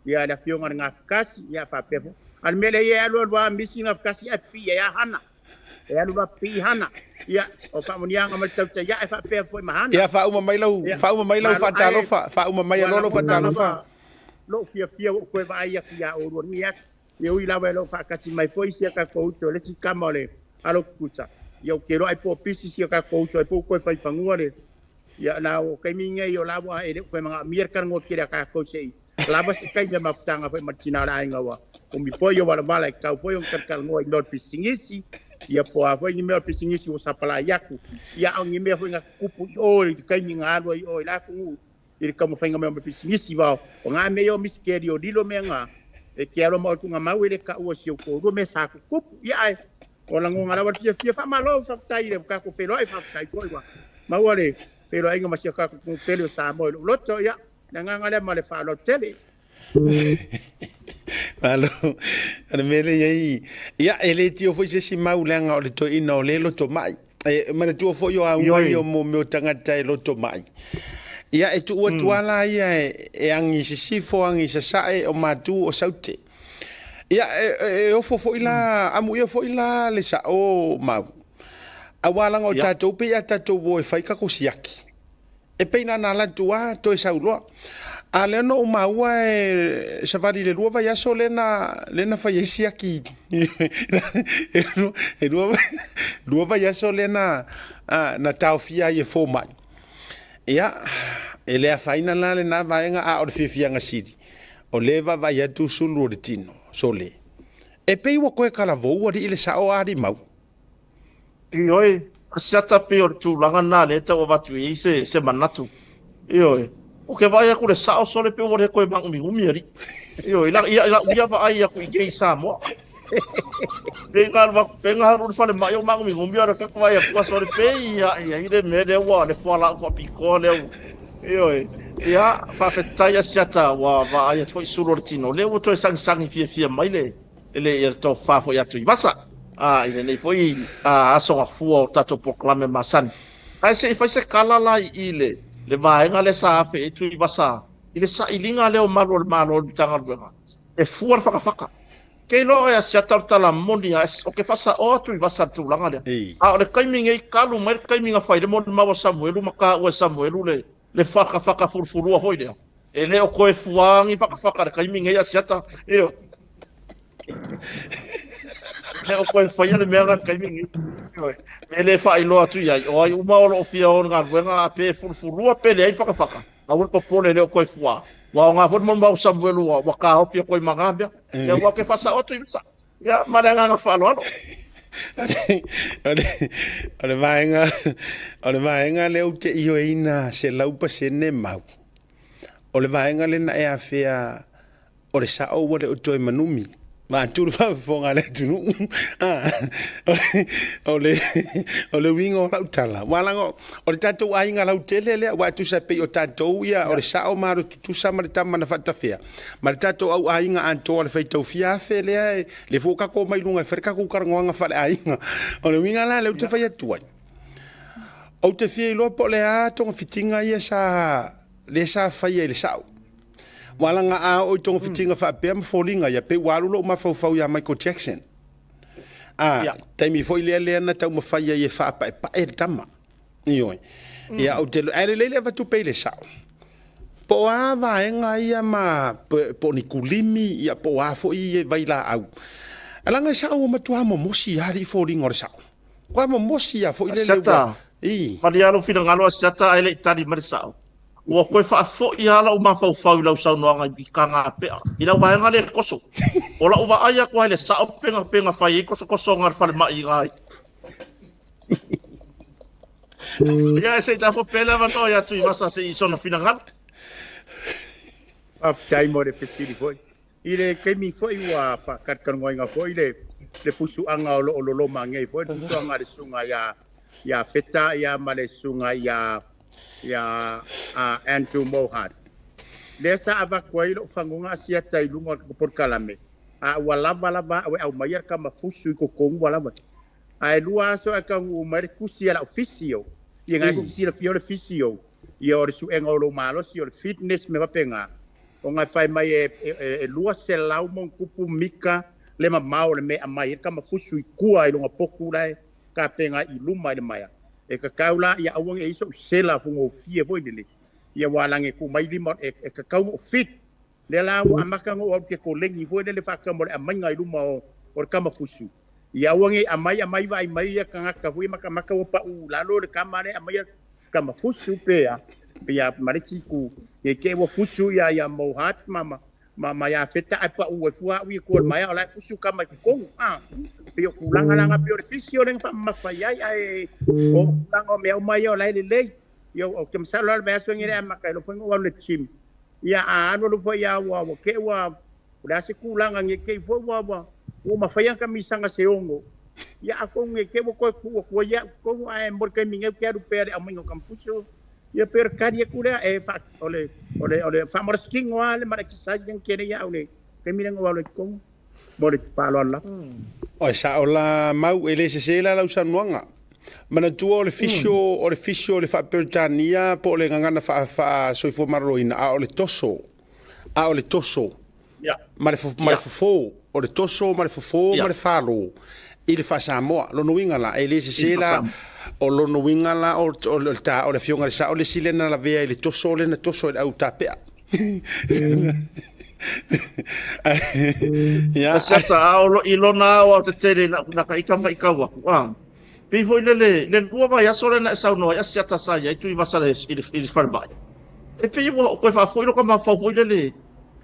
ia le afioga i le Gafatasi, ia faapea foi. A o le mea lea e alu alu lava misi Gafatasi ae pipii ai lava Hana. E alu loa pipii Hana. Ia, o faamanuiaga mai le tautai ae faapea foi ma Hana.
Ia, faauma mai lau,
Ia,
faauma mai lau
malo, ae
faatalofa, faauma mai
ua
aloa lau
lagona
faatalofa.
lava lou fiafia ua ou toe vaai atu iā oulua i lenei aso. Ia ui lava e le o faatasi mai foi si a tatou uso, le isi tama o le alo tutusa. Ia ou te iloa ai po o pisi si a tatou uso ai po ua toe fai fanua le ia la o taimi nei o la ua e le o toe manaomia le talanoa tele a tatou se i lava se taimi a mafutaga foi ma le tina o le aiga ua umi foi o valavala e tatau foi ona talatalanoa i mea o le pisinisi ia po o a foi ni mea o le pisinisi ua sapalai atu ia a o ni mea foi na tutupu i o i le taimi na alu ai i o i la atunuu i le taumafaiga mai o mea pisinisi vao o na mea ia o misikeli o lilo mea na e te alo ma oe tuugamau e le taua si ou toalua mea sa tutupu ia ae o lagona lava le fiafia faamalo faafetai i le tatou feiloai faafetai foi ua maua le feiloaiga ma si o tatou atunuu pele o Samoa i lou loto ia le agaga lea ma le faaaloalo tele.
Malo. O le mea lea e i ai, ia, e le tio foi se isi mau leaga o le toeaina o lea e loto mai. E manatua foi o auga ia o mo mea o tagata e loto mai. Ia, e tuu atu lava la ia e agi i sisifo, agi i sasae, o matu, o saute. Ia, e ofo foi la, amuia foi la le sa'o mau. Aua leaga o tatou pei a tatou o e fai tatou siaki. E pei na ona alu atu lava toe sau loa. A lea na ou maua e savali i le lua vaiaso lea na, lea na fai ai siaki e lua, lua vaiaso lea na, na taofia ai e fomai. Ia, e le afaina la lena vaega, a o le fiafiaga sili, o lea e vaavaai atu sulu o le tino, sole. E pei ua toe talavou alii le sao a alii mau.
Ioe, asiata pei o le tulaga lena lea e tau avatu i ai se, se manatu. Ioe, ou te vaai atu i le sao sole pei ua le toe magumiumi alii. Ioe, i lau, i lau ia vaai atu i inei i Samoa. Pei na alu atu, pei na alu i le falemai o magumiumi a o le vaai atu a sole pei ia i ai le mea lea ua le fualaau faapitoa lea ua. Ioe, ia, faafetai Asiata ua vaai atu foi sulu o le tino, lea ua toe sagisagi fiafia mai le e le ia tofa foi atu i vasa a i lenei foi a, aso gafua o tatou polokalame masani. Ae se i fai se tala la i i le le vaega lea sa afe ai Tuivasa i le sailiga lea o malu o le Malo i le Matagaluega e fua le fakafaka. Ke iloa oe Asiata o le tala moni a o ke faasaoa Tuivasa i le tulaga lea. A o le taimi nei talu mai le taimi na fai le molimau a Samuelu ma taua e Samuelu le le fakafaka fulufulua foi lea. E le o toe fua ni fakafaka i le taimi nei Asiata. Ioe. E le o toe faia le mea lena i le taimi nei. Ioe. Me le faailoa atu i ai, o ai uma o lo o fia o i le galuega a pe fulufulua pe leai le fakafaka, aua le popole e le o toe fua. Ua aoga foi le molimau a Samuelu ua taofi atu ai ma na mea. Ia aua ou te faasao atu i uta. Ia, ma le agaga faaaloalo.
O le vaega, o le vaega lea ou te ioeina 100% mau. O le vaega lea na e afea o le sao ua le o toe manumi. Vaeatu le faafofoga a le atunuu. O le, o le uiga o lau tala, aua leaga o le tatou aiga lautele lea, aua e tusa pei o tatou ia, o le sao ma le tutusa ma le tama na faatafea, ma le tatou au aiga atoa le faitau fia afe lea, e, le fua tatou mai luga e fai le tatou talanoaga faaleaiga. O le uiga la lea ou te fai atu ai, ou te fia iloa po o le a togafitiga ia sa, lea sa faia i le sao. Aua leaga a oo i togafitiga faapea ma foliga ia, pei ua alu lou mafaufau ia Michael Jackson. A,
Ia.
taimi foi lea lea na taumafai ai e faapaepae le tama. Ioe. Ia, ou te, ae lelei le avatu pea i le sao. Po o a vaega ia ma, po o ni kulimi, ia, po o a foi vailaau. Leaga e sao ua matua momosi lava alii foliga o le sao. Ua momosi lava foi lele ua,
Asiata,
i.
malie lava lou finagalo Asiata ae le i tali mai le sao. Ua toe faafoi lava lou mafaufau i lau saunoaga i Kagapea, i lau vaega lea e toso. O lau vaai atu lava i le sao pe na fai ai tosotosoga a le falemai i ina. Ia, se i lafo pea le avanoa ia Tuivasa se i sona finagalo.
Faafetai mo le fesili foi. I le taimi foi ua faatalatalanoaina foi le le pusuaga o lo o loloma nei foi le pusuaga a le susuga ia ia Feta ia ma le susuga ia ia Andrew Mohart. Lea sa avatu ai lou fagoga asiata i luga o le polokalame, a ua lava lava au e aumaia le tama fusu i totonu ua lava. Ae lua aso ae taunuu mai le tusi a lau physio, ia na e silafia o le physio, ia o le suega o lou malosi, o le fitness mea faapena. Ona e fai mai e 200 ma ona tupu mita le mamao o le mea e aumai ai le tama fusu i tua i lona potu la e tapena i luma i le maea. E tatau la ia aua ne i i ai sou sela fugofie foi lele, ia ua alagi e tuu mai lima e tatau ona ou fit. Lea la ua amata ona ou alu i te koleni foi lele faatau mo le aumaiga i luma o le tama fusu. Ia aua ne i aumai aumai vaai mai ia tagata foi matamata ua pau lalo le tama lea aumai tama fusu pe a pe ia ma le isi itu ne i te i ua fusu ia ia Mohart ma ma ma ma ia Feta ae pau ai fua au ia tua i le maea o la e fusu tama i totonu a pei o tulaga la na pei o le fisio lea na faamamafa i ai ae o tulaga o mea uma ia o la e lelei. Ia ou te masalo la o le vaiaso lenei e amata ai loa foi ona ou alu i le gym. Ia a alu alu foi a ua ua te i ua o le a se tulaga ne i te i foi ua ua ua mafai ona kamisaga se ono. Ia atonu ne i te i ua toe tuu atu ai ia au i totonu ae mo le taimi nei ou te alu pea i le aumaiga o tamafusu. Ia pei o le tali atu lea e faa o le o le o le faamalositino lava le ma le exercise lea na tele ai au i le taimi lea na ou alu ai i totonu. Mo le faaaloalo lava.
Oi sao la mau e le sese la lau saunoaga. Manatua o le fisio o le fisio o le faa-Peretania po o le gagana faa-soifua maloloina a o le toso a o le toso ma le ma le fofo o le toso ma le fofo ma le falo i le faa-Samoa. Lona uiga la e le sese la o lona uiga la o le ta o le afioga i le sao le isi lea na lavea i le toso lea na toso e le au tapea. Ia.
Asiata a o i lona aoaotetele na ka ika mai kau aku. Ah. Pei foi lele, le lua vaiaso lea na e saunoa ai Asiata sa i ai Tuivasa i le, i le falemai. E pei ua toe faafoi lota mafaufau foi lele,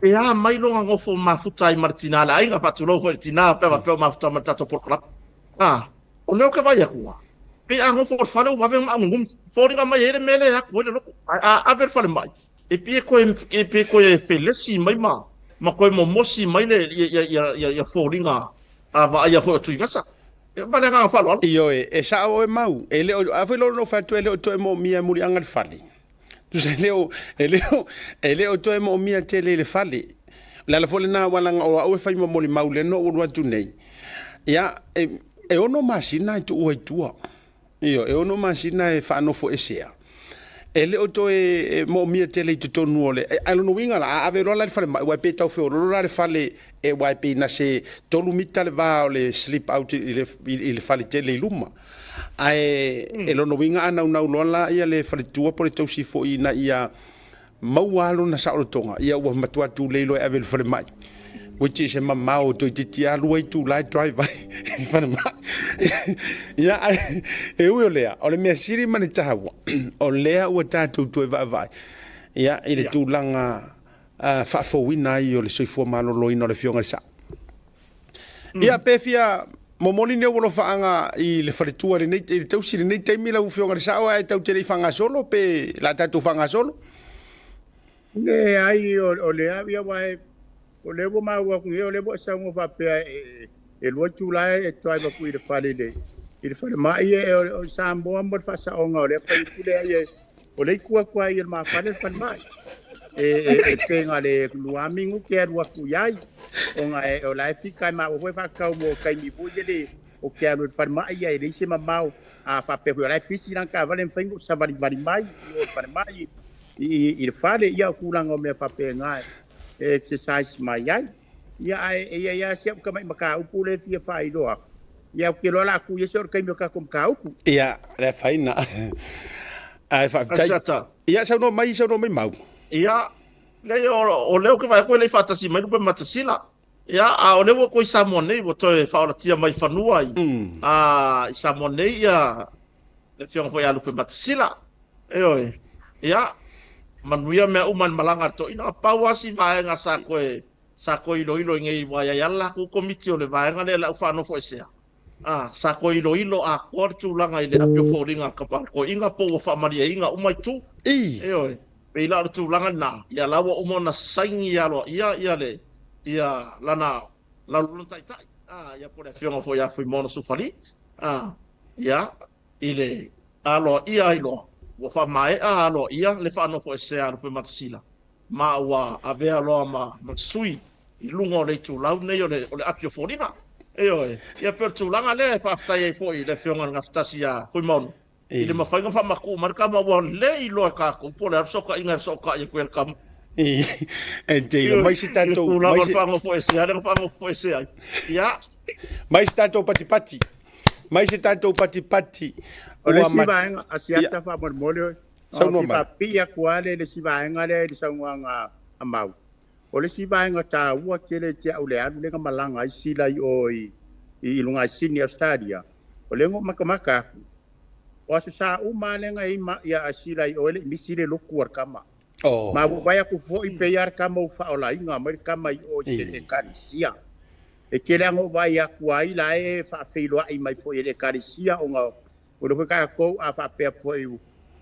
e a mai lona nofo mafuta ai ma le tina le aiga, faatulou foi i le tina pe a faapea o mafuta ma le tatou polokalame. Ah, o lea ou te vaai atu, pei a nofo i le fale ua vave ona maagugumi. Foliga mai e i ai le mea lea e atu ai le loto. Ae a ave i le falemai, e pei e toe, e pei e toe felesi mai ma, ma toe momosi mai le, ia, ia, ia, ia, ia foliga a vaaia foi o Tuivasa. Ma le agaga faaaloalo.
Ioe, e sao oe Mau. E le o, a foi lou fai atu e le o toe moomia e muliaga le fale. Tusa e le o, e le o, e le o toe moomia tele i le fale. O le ala foi lena aua leaga o au e fai ma molimau lea na ou alu atu nei. Ia, e, e ono masina e tuua i tua. Ioe, e ono masina e faanofoesea. E le o toe e moomia tele i totonu o le... Ae lona uiga la, a ave loa la i le falemai, aua e pei e tau feololo la le fale, e, aua e pei na se 3 mita le va o le slip out i le, i le fale tele i luma. Ae e lona uiga a naunau loa la ia le faletua po o le tausi foi ina ia maua lava lona saolotoga, ia ua matua tulei loa e ave i le falemai. Which is e mamao toeitiiti lava lua itula e drive ai i le falemai. Ia, ae e ui o lea, o le mea sili ma le taua, o lea ua tatou toe vaavaai ia, i le tulaga faafouina ai o le soifua maloloina o le Afioga i le Sao. Ia, pe fia momoli ni ou alofaaga i le faletua i lenei, i le tausi i lenei taimi lau Afioga i le Sao ae tatou te le i faagasolo pe la tatou faagasolo?
Leai, o lea, ia aua e, o lea ua maua atu nei, o lea ua e saunoa faapea e, e lua itula e drive atu i le fale i le, i le falemai, e, o, o Samoa mo le faasaoga o lea fai atu lea, e, o lea i tua atu ai i le ma fale le falemai. E, e, e pe na le lua minute e alu atu i ai, ona e, o la e fika e maua foi faatau mo taimi foi lele o ke alu i le falemai, ia e leai se mamao, a faapea foi o la e pisi lana taavale e mafai ona ou savalivali mai i o i le falemai, i, i le fale, ia o tulaga o mea faapena e exercise mai ai. Ia ae e i ai lava si au tamai mataupu lea e fia faailoa atu. Ia ou te iloa o le a tu i ese o le taimi o tatou mataupu.
Ia, le afaina. Ae faafetai.
Asiata.
Ia, saunoa mai, saunoa mai Mau.
Ia, leai, o lea ou te vaai atu e le i faatasi mai Lupematasila. Ia, a o lea ua toe i Samoa nei, ua toe faaolatia mai fanua i, a, i Samoa nei ia le afioga foi ia Lupematasila. Ioe. Ia, Manuia mea uma i le malaga a le toeaina. Pau lava si vaega sa toe sa toe iloilo i nei aua e i ai lava le latou komiti o le vaega lea o le au faanofoesea, a, sa toe iloilo atoa le tulaga i le api o foliga a le toeaina po ua faamalieina uma itu. Ioe. Pei la o le tulaga lena, ia la ua uma ona saini aloaia ia le ia lana lona taitai, a, ia po o le afioga foi ia Fuimaono Sufali, a, ia, i le aloaia ai loa, ua faamaea aloaia le faanofoesea a Lupematasila, ma ua avea loa ma sui i luga o le itulau lenei o le api o foliga. Ioe, ia pei o le tulaga lea e faafetai ai foi i le Afioga i le Gafatasi ia Fuimaono i le mafai ona faamatuu mai le tama ua le iloa e tatou po o le a le fesootaiga e fesootai atu ai le tama.
E te mai se tatou
tulaga o le faanofoesea lea na faanofoesea ai. Ia.
Mai se tatou patipati. Mai se tatou patipati.
O le isi vaega a Siata faamolemole oe. Saunoa mai. Faapipii atu lava le isi vaega lea i le saunoaga a Mau. O le isi vaega taua tele ia te au le alu lea na malaga ai Sila i o i luga i Sydney Australia, o lea na ou matamata atu, o Aso Sa uma lava lea na i ai a Sila i o e le i misi le lotu a le tama. Ma ua vaai atu foi pei lava le tama ua faaolaina mai le tama i o i se Ekalesia. E tele lava na ou vaai atu ai la e faafeiloai mai foi e le Ekalesia ona O le foi tatou a faapea foi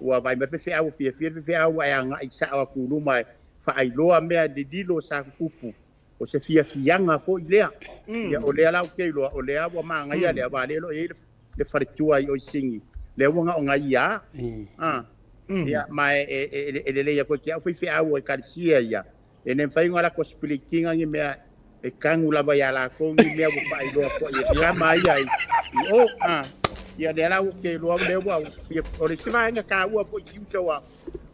ua vaai mai le faifeau ua fiafia le faifeau ae agai sao atu i luma e faailoa mea lililo sa tutupu, o se fiafiaga foi lea. Ia o lea la ou te iloa o lea ua manaia lea aua lea o lo o i ai le faletua i o i Sini, lea ua na o na ia a. Ia ma e lelei atu ai te au faifeau o Ekalesia ia, E le mafai ona latou split ina ni mea e tanu lava ia latou ni mea ua faailoa foi e tama ia i o. A, ia lea la ua te iloa lea ua, ia, o le isi vaega taua foi i uso ua,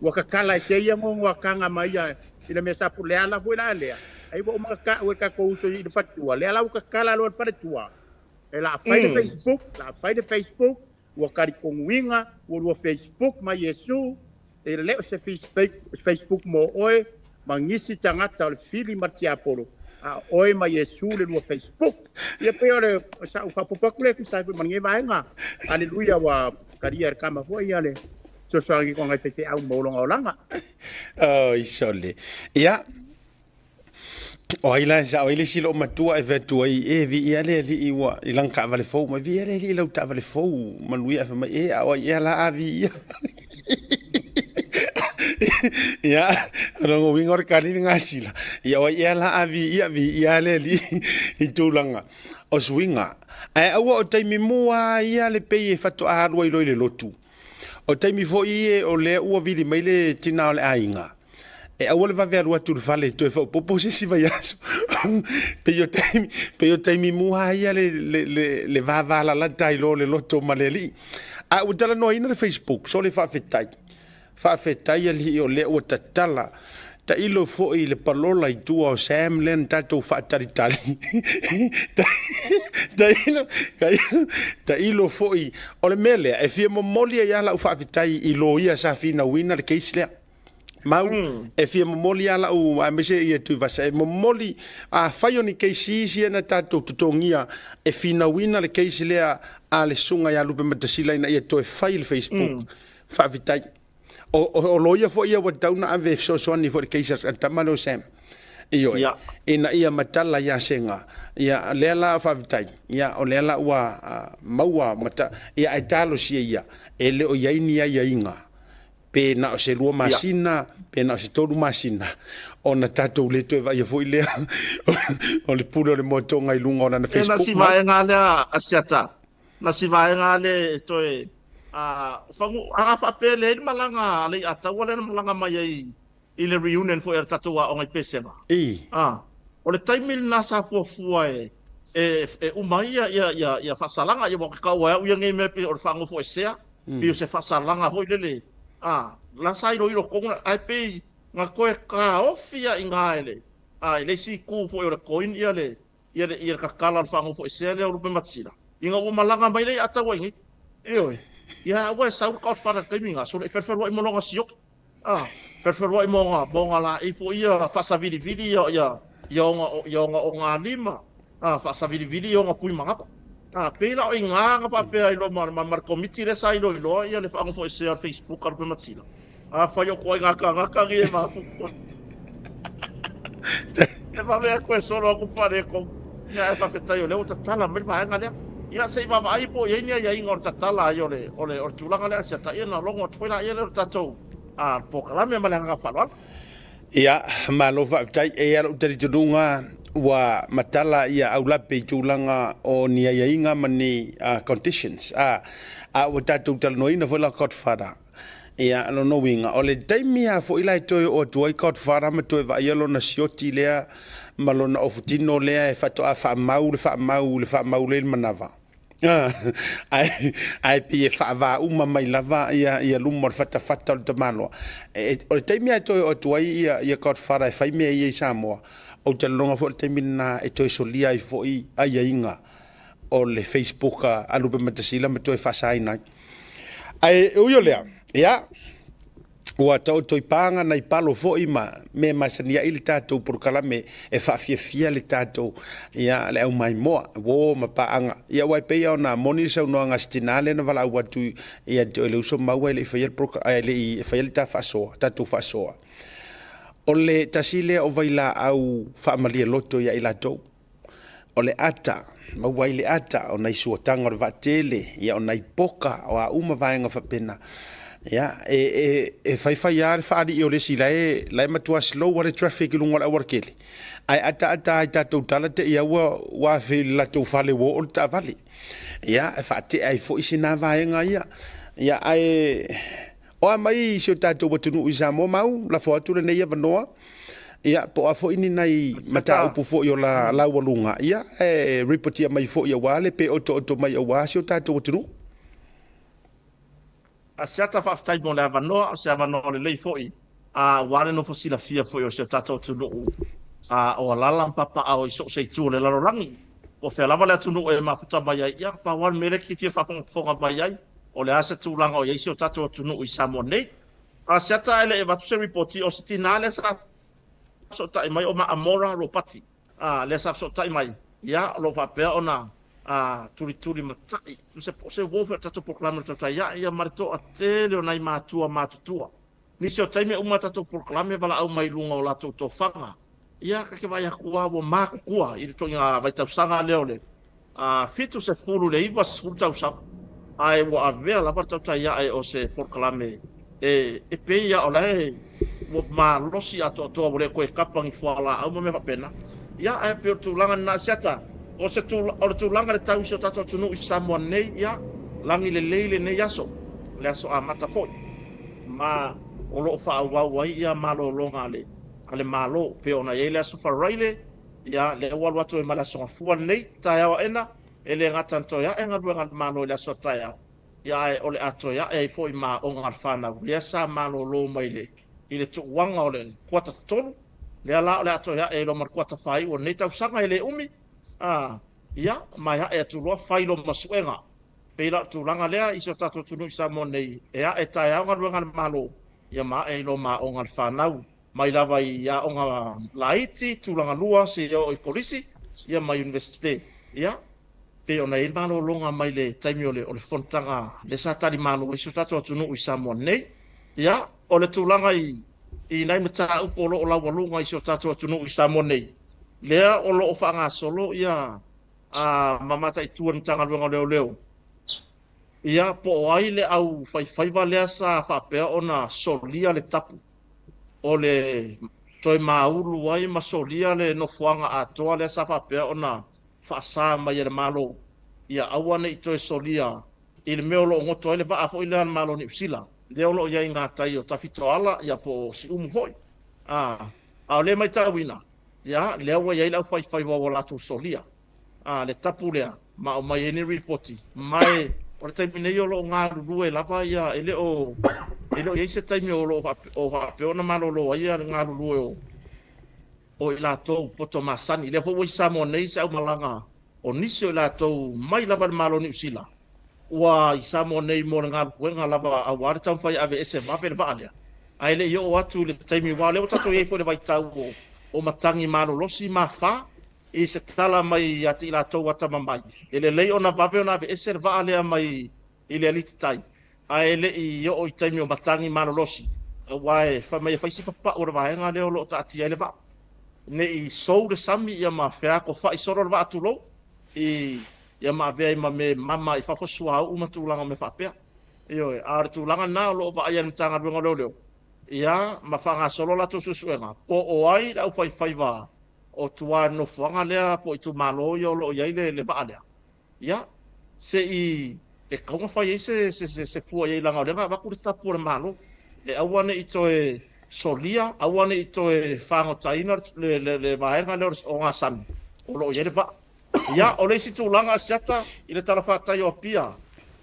ua tatala e kēia gogoakaga mai ia i le mea sa pu, le ala foi la lea, ai ua uma ona ta'u e tatou uso i le faletua, lea la ua tatala loa le faletua, e la fai le Facebook, la fai le Facebook, ua talitonuina, ua lua Facebook ma Iesu, e le o se Facebook mo oe ma nisi tagata o le fili ma le tiapolo, a o oe ma Iesu le lua Facebook. Ia pei o le sa'u faaopoopo atu lea e tusa ai foi ma lenei vaega. Aleluia ua talia e le tama foi ia le fesoasoani i nai faifeau mo lona olaga.
Oi sole. Ia, O ai la e sao ai le isi loomatua e fai atu ai, e viia le alii ua i lana taavale fou mai, viia le alii i lau taavale fou manuia. Ae fai mai, e a o ai ea la a viia? Ia, o lona uiga o le kali le gasila. Ia o ai ea la a viia, viia le alii i tulaga o suiga. Ae aua o taimi mua ia le pei e faatoa alu ai loa i le lotu. O taimi foi ie o lea ua vili mai le tina o le aiga, e aua le vave alu atu i le fale e toe faaopoopo se isi vaiaso. Pei o taimi, pei o taimi mua ia le, le, le, le vavalalata ai loa o le loto ma le alii. A ua talanoaina le Facebook, sole faafetai. Faafetai alii o lea ua tatala. Tailo foi i le palola i tua o Sam lea na tatou faatalitali. Tailo, tailo, tailo foi. O le mea lea, e fia momoli ai lava lau faafetai i loia sa finauina le case lea. Mau, e fia momoli lava lau, aemaise ia Tuivasa, e momoli, afai o ni case isi ia na tatou totogia e finauina le case lea a le susuga ia Lupematasila ina ia toe fai le Facebook. Faafetai. O, o, o loia foi ia ua tatau ona ave e fesoasoani foi i le case a le tama lea o Sam. Ioe.
Ia.
Ina ia matala ia Sega. Ia, lea la faafetai. Ia, o lea la ua maua mata, ia ae talosia ia, e le o i ai ni aiaiga, pe na o se lua masina, pe na o se tolu masina, ona tatou le toe vaaia foi lea o le pule o le moatoga i luga o lana
E na
Facebook
si
mau.
vaega lea a Siata, Na si vaega lea e toe a fagu a faapea e leai le malaga a Leiataua lea na malaga mai ai i le reunion foi a le tatou aoga i Pesega.
I.
A, o le taimi lena sa fuafua e e e uma ai ia ia ia ia faasalaga ia aua ou te taua e au ia nei mea pei o le faanofoesea, pei o se faasalaga foi lele a la sa iloilo tonu ae pei na toe taofi lava i ina e le a i le isi itu foi o le coin ia le ia le, ia le tatala o le faanofoesea lea o Lupematasila, ina ua malaga mai lea ia Ataua i nei. Ioe. Ia aua e sau le Godfather i le taimi na, sole e felufeluai ma lona sioki. A, felufeluai ma ona, ma ona laei foi ia faasavilivili ia, ia, ia ona, ia ona ogalima, a, faasavilivili ia ona pui manava. A, pei la o i ina na faapea ai loa ma, ma, ma le komiti lea sa iloiloa ia le faanofoesea o le Facebook a Lupematasila. Afai o ituaiga tagata nei e mafuta. E vave atu e solo atu faaletonu. Ia ae faafetai o lea ua tatala mai le vaega lea. Ia se i vaavaai po o i ai ni aiaiga o le tatala ai o le, o le, o le tulaga lea a Siata ona logo atu foi laia lea o le tatou polokalame ma le agaga faaaloalo.
Ia, malo faafetai. E i ai lou talitonuga ua matala ia aulape i tulaga o ni aiaiga ma ni conditions, a ua tatou talanoaina foi la Godfather. Ia, lona uiga, o le taimi lava foi la e toe oo atu ai Godfather ma toe vaaia lona sioti lea ma lona ofutino lea e faatoa faamau le faamau i le faamau lea i le manava. Ae, ae pei e faavaa uma mai lava ia, ia luma o le fatafata o le tamaloa. E, o le taimi lava e toe oo atu ai ia, ia Godfather e fai mea ia i Samoa, ou te lagona foi o le taimi lena e toe solia ai foi aiaiga o le Facebook a Lupematasila ma toe faasaina ai. Ae ui o lea, ia, ua taoto i paga nai palo foi ma mea masani ai le tatou polokalame e faafiafia le tatou, ia, le aumaimoa, uo ma paaga. Ia, aua e pei lava ona moni le saunoaga a si tinā lea na valaau atu ia te oe le uso maua e le i faia le poloka, e le i faia le ta faasoa, tatou faasoa. O le tasi lea o vailaau faamalie loto ia i latou. O le ata, maua ai le ata o nai suataga o le vaatele, ia o nai poka, o a uma vaega faapena. Ia, e, e, e faifai lava le faalii o le isi la e, la e matua slow lava le traffic i luga o le aualatele, ae ataata lava i tatou tala te i lava ua, ua afe i le latou fale ua oo le taavale. Ia, e faatea ai foi sina vaega ia. Ia, ae O a mai si o tatou atunuu i Samoa mau, lafo atu lenei avanoa, ia, po o a foi ni nai mataupu foi o la laualuga, ia, e ripotia mai foi aua le pe otooto mai aua si o tatou atunuu.
Asiata, faafetai mo le avanoa, o se avanoa lelei foi aua le nofo silafia foi o si o tatou atunuu o alala ma papaaao i so o se itu o le lalolagi. Po o fea lava le atunuu e mafuta mai ai, ia, pau lava le mea lea e te fia faafogafoga mai ai, o le a se tulaga o i ai si o tatou atunuu i Samoa nei. Asiata ae le i avatu se ripoti, o se tinā lea sa fesootai mai o Maamora Ropati, a, lea sa fesootai mai, ia, o lo o faapea ona a, tulituli matai, se, po o se uo foi o le tatou polokalame o le tautai ae, ia, ma le toatele o nai matua matutua. Nisi o taimi e uma tatou polokalame valaau mai i luga o latou tofaga. Ia, ta te vaai atu lava ua matutua i le ituaiga vaitausaga lea o le 70 i le 90 tausaga, ae ua avea lava le tautai ae o se polokalame e pei lava o la e ua malosi atoatoa ua le toe kapa ni fualaau ma mea faapena. Ia, ae pei o le tulaga lena. Asiata, o se o le tulaga i le tau i si o tatou atunuu i Samoa nei, ia, lagi lelei lenei aso, le aso amata foi. Ma o lo o faaauau ai ia malologa a le a le Malo, pei ona i ai le Aso Faraile, ia, lea ua alu atu ai ma le Aso Gafua lenei, taeao aena, e le gata na toe ae galuega a le Malo i le aso a taeao, ia ae o le a toe ae ai foi ma aoga a le fanau, lea sa malolo mai le i le tuuaga o le kuata tolu, lea la o le a toe ae ai loa ma le kuata faaiu o lenei tausaga e le umi, a, ia, ma e ae atu loa fai loma suega. Pei la o le tulaga lea i si o tatou atunuu i Samoa nei, e ae taeao galuega a le Malo, ia ma ae ai loa ma aoga a le fanau, mai lava i aoga laiti, tulaga lua, seia oo i kolisi, ia ma Iunivesite. Ia, pei ona i ai le malologa mai le taimi o le, o le fonotaga lea sa talimalo ai si o tatou atunuu i Samoa nei. Ia, o le tulaga i, i nai mataupu o lo o laualuga i si o tatou atunuu i Samoa nei, lea o lo o faagasolo ia a ma mataitu e le Matagaluega o Leoleo, ia, po o ai le au faifaiva lea sa faapea ona solia le tapu o le toe maulu ai ma solia le nofoaga atoa lea sa faapea ona faasa mai e le Malo, ia aua ne i toe solia i le mea o lo o goto ai le vaa foi lea a le Malo o Niu Sila, lea o lo o i ai i gatai o Tafitoala, ia po o Siumu foi. A, a o lea e matauina, Ia, lea ua i ai le aufaifaiva ua latou solia a le tapu lea ma aumai ai ni ripoti. Ma e, o le taimi nei o lo o galulue lava ia, e le o, e le o i ai se taimi o lo o o faapea ona malolo ai ia le galulue o, o i latou poto masani. Lea foi ua i Samoa nei se aumalaga o nisi o i latou mai lava i le Malo o Niu Sila, ua i Samoa nei mo le galuega lava aua le taumafai e aveese vave le vaa lea, ae le i oo atu i le taimi aua o lea ua tatou i ai foi i le vaitau o, o matagi malolosi ma afa i se tala mai ia te i latou atamamai, e lelei ona vave ona aveese le vaa lea mai i le alititai, ae le i oo i taimi o matagi malolosi. Aua e fai mai e fai si papau o le vaega lea o lo o taatia ai le vaa. Ne i sou le sami ia ma feakofa'i solo le vaa tulou i ia ma avea ai ma mea e mama i fafo suauu ma tulaga o mea faapea. Ioe, a o le tulaga lena o lo o vaaia e le Matagaluega o Leoleo, ia ma faagasolo a latou suesuega po o ai le aufaifaiva o tua i le nofoaga lea po o itumalo ia o lo o i ai le vaa lea. Ia, se i e tatau ona fai ai se, se, se, se fua i ai, leaga o lea na avatu le tapu a le Malo, e aua ne i toe solia, aua ne i toe fagotaina le, le, le vaega lea o Gasami o lo o i ai le vaa. Ia, o le isi tulaga, Asiata, i le talafatai o Apia,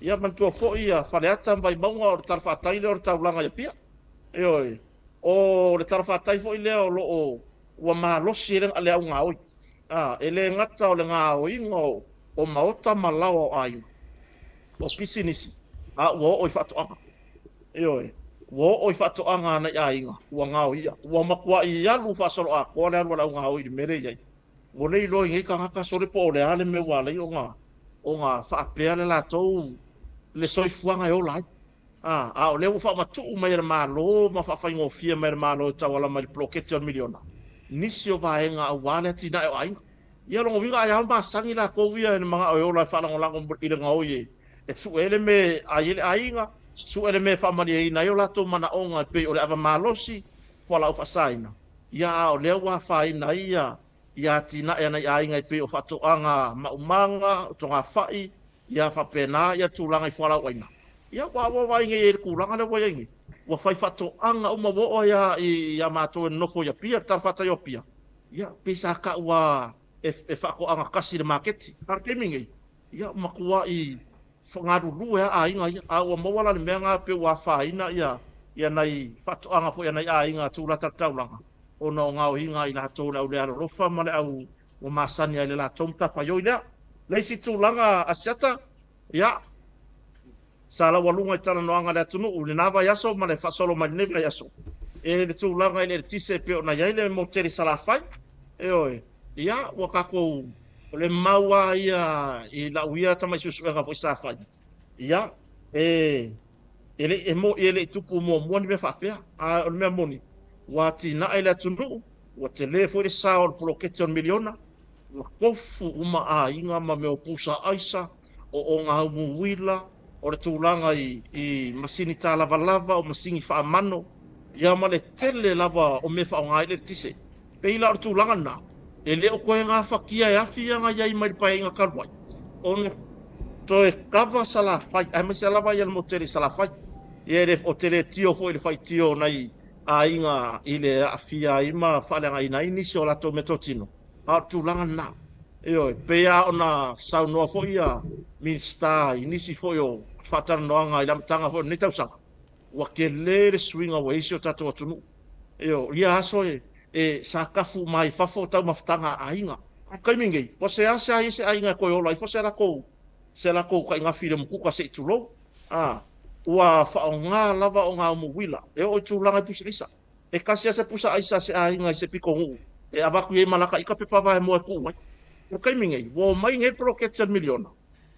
ia manatua foi ia Faleata ma Vaimauga o le talafatai lea o le taulaga i Apia. Ioe, o le talafatai foi lea o lo o ua malosi ai le, le au gaoi. A, e le gata o le gaoiga o maota ma laoa o aiga, o pisinisi, a ua oo i faatoaga. Ioe, ua oo i faatoaga a nai aiga, ua gaoia. Ua matuai alu faasoloatoa le alu a le au gaoi i le mea lea e i ai. Ua le iloa i nei tagata sole po o le a le mea ua ala ai ona faapea le latou le soifuaga e ola ai. A, a o lea ua faamatuu mai e le Malo ma faafaigofie mai e le Malo e tauala mai i le poloketi o le miliona nisi o vaega aua le atinae o aiga. Ia, lona uiga ai lava masani latou ia i le manao e ola e faalagolago i le gaoi e sue ai le mea e ai ai le aiga, sue le mea e faamalieina ai o latou manaoga e pei o le ava malosi, fualaau faasaina, ia a o lea ua afaina ai ia atinae a nai aiga e pei o faatoaga maumaga, o togafai, Ia faapena ia tulaga i fualaauaina. Ia ua ua vaai nei i le tulaga lea ua i ai nei. Ua fai faatoaga uma ua oo ai lava ia matou e nonofo i Apia, le talafatai o Apia. Ia pei sa tau lava e faatoaga tasi i le maketi. A o le taimi nei, ia ua matuai galulue lava aiga ia. A ua maua la le mea lena pei ua afaina ia nai faatoaga foi a nai aiga tulata i le taulaga ona o gaoiga a i latou le au lealolofa ma le au ua masani ai le latou matafaioi lea. Le isi tulaga Asiata, ia, sa laualuga i talanoaga a le atunuu i lena vaiaso ma le faasolo mai lenei vaiaso, e le tulaga i le eletise e pei ona i ai le motele i Salafai, ioe, ia, ua tatou, o le mau lava ia i lau ia tamai suesuega foi sa fai, ia, e, e le, e moni e le i tupu muamua ni mea faapea, a o le mea moni, ua atinae le atunuu, Ua tele foi le sao o le poloketi o le miliona, ua tofu uma aiga ma mea o pusa aisa, o ogaumu uila, o le tulaga i masini talavalava, o masini faamano, ia ma le tele lava o mea e faaaoga ai le eletise. Pei la o le tulaga lena, e le o toe gafatia e afi ia na i ai mai le Paeaiga talu ai, ona toe kava Salafai, aemaise lava ia le motu tele i Salafai. Ia e le o tele tio foi i le faitio o nai aiga i le aafia ai ma faaleagaina ai nisi o latou meatotino, a o le tulaga lena. Ioe, pei lava ona saunoa foi ia Minisita i nisi foi o faatalanoaga i le amataga foi o lenei tausaga, ua tele le suiga ua i ai si o tatou atunuu. Ioe, o ia aso e sa tafu uma ai i fafo taumafataga a aiga. A o le taimi nei, ua seasea ai se aiga e toe ola ifo se latou tainafi i le umukuka se i tulou. A, ua faaaoga lava ogaumu uila e oo i tulaga i pusa aisa. E tasi lava se pusa aisa a se aiga i se pitonuu e avatu i ai ma lata ita pepa vaemoa e tuu ai. O le taimi nei, ua omai nei le poloketi a le miliona,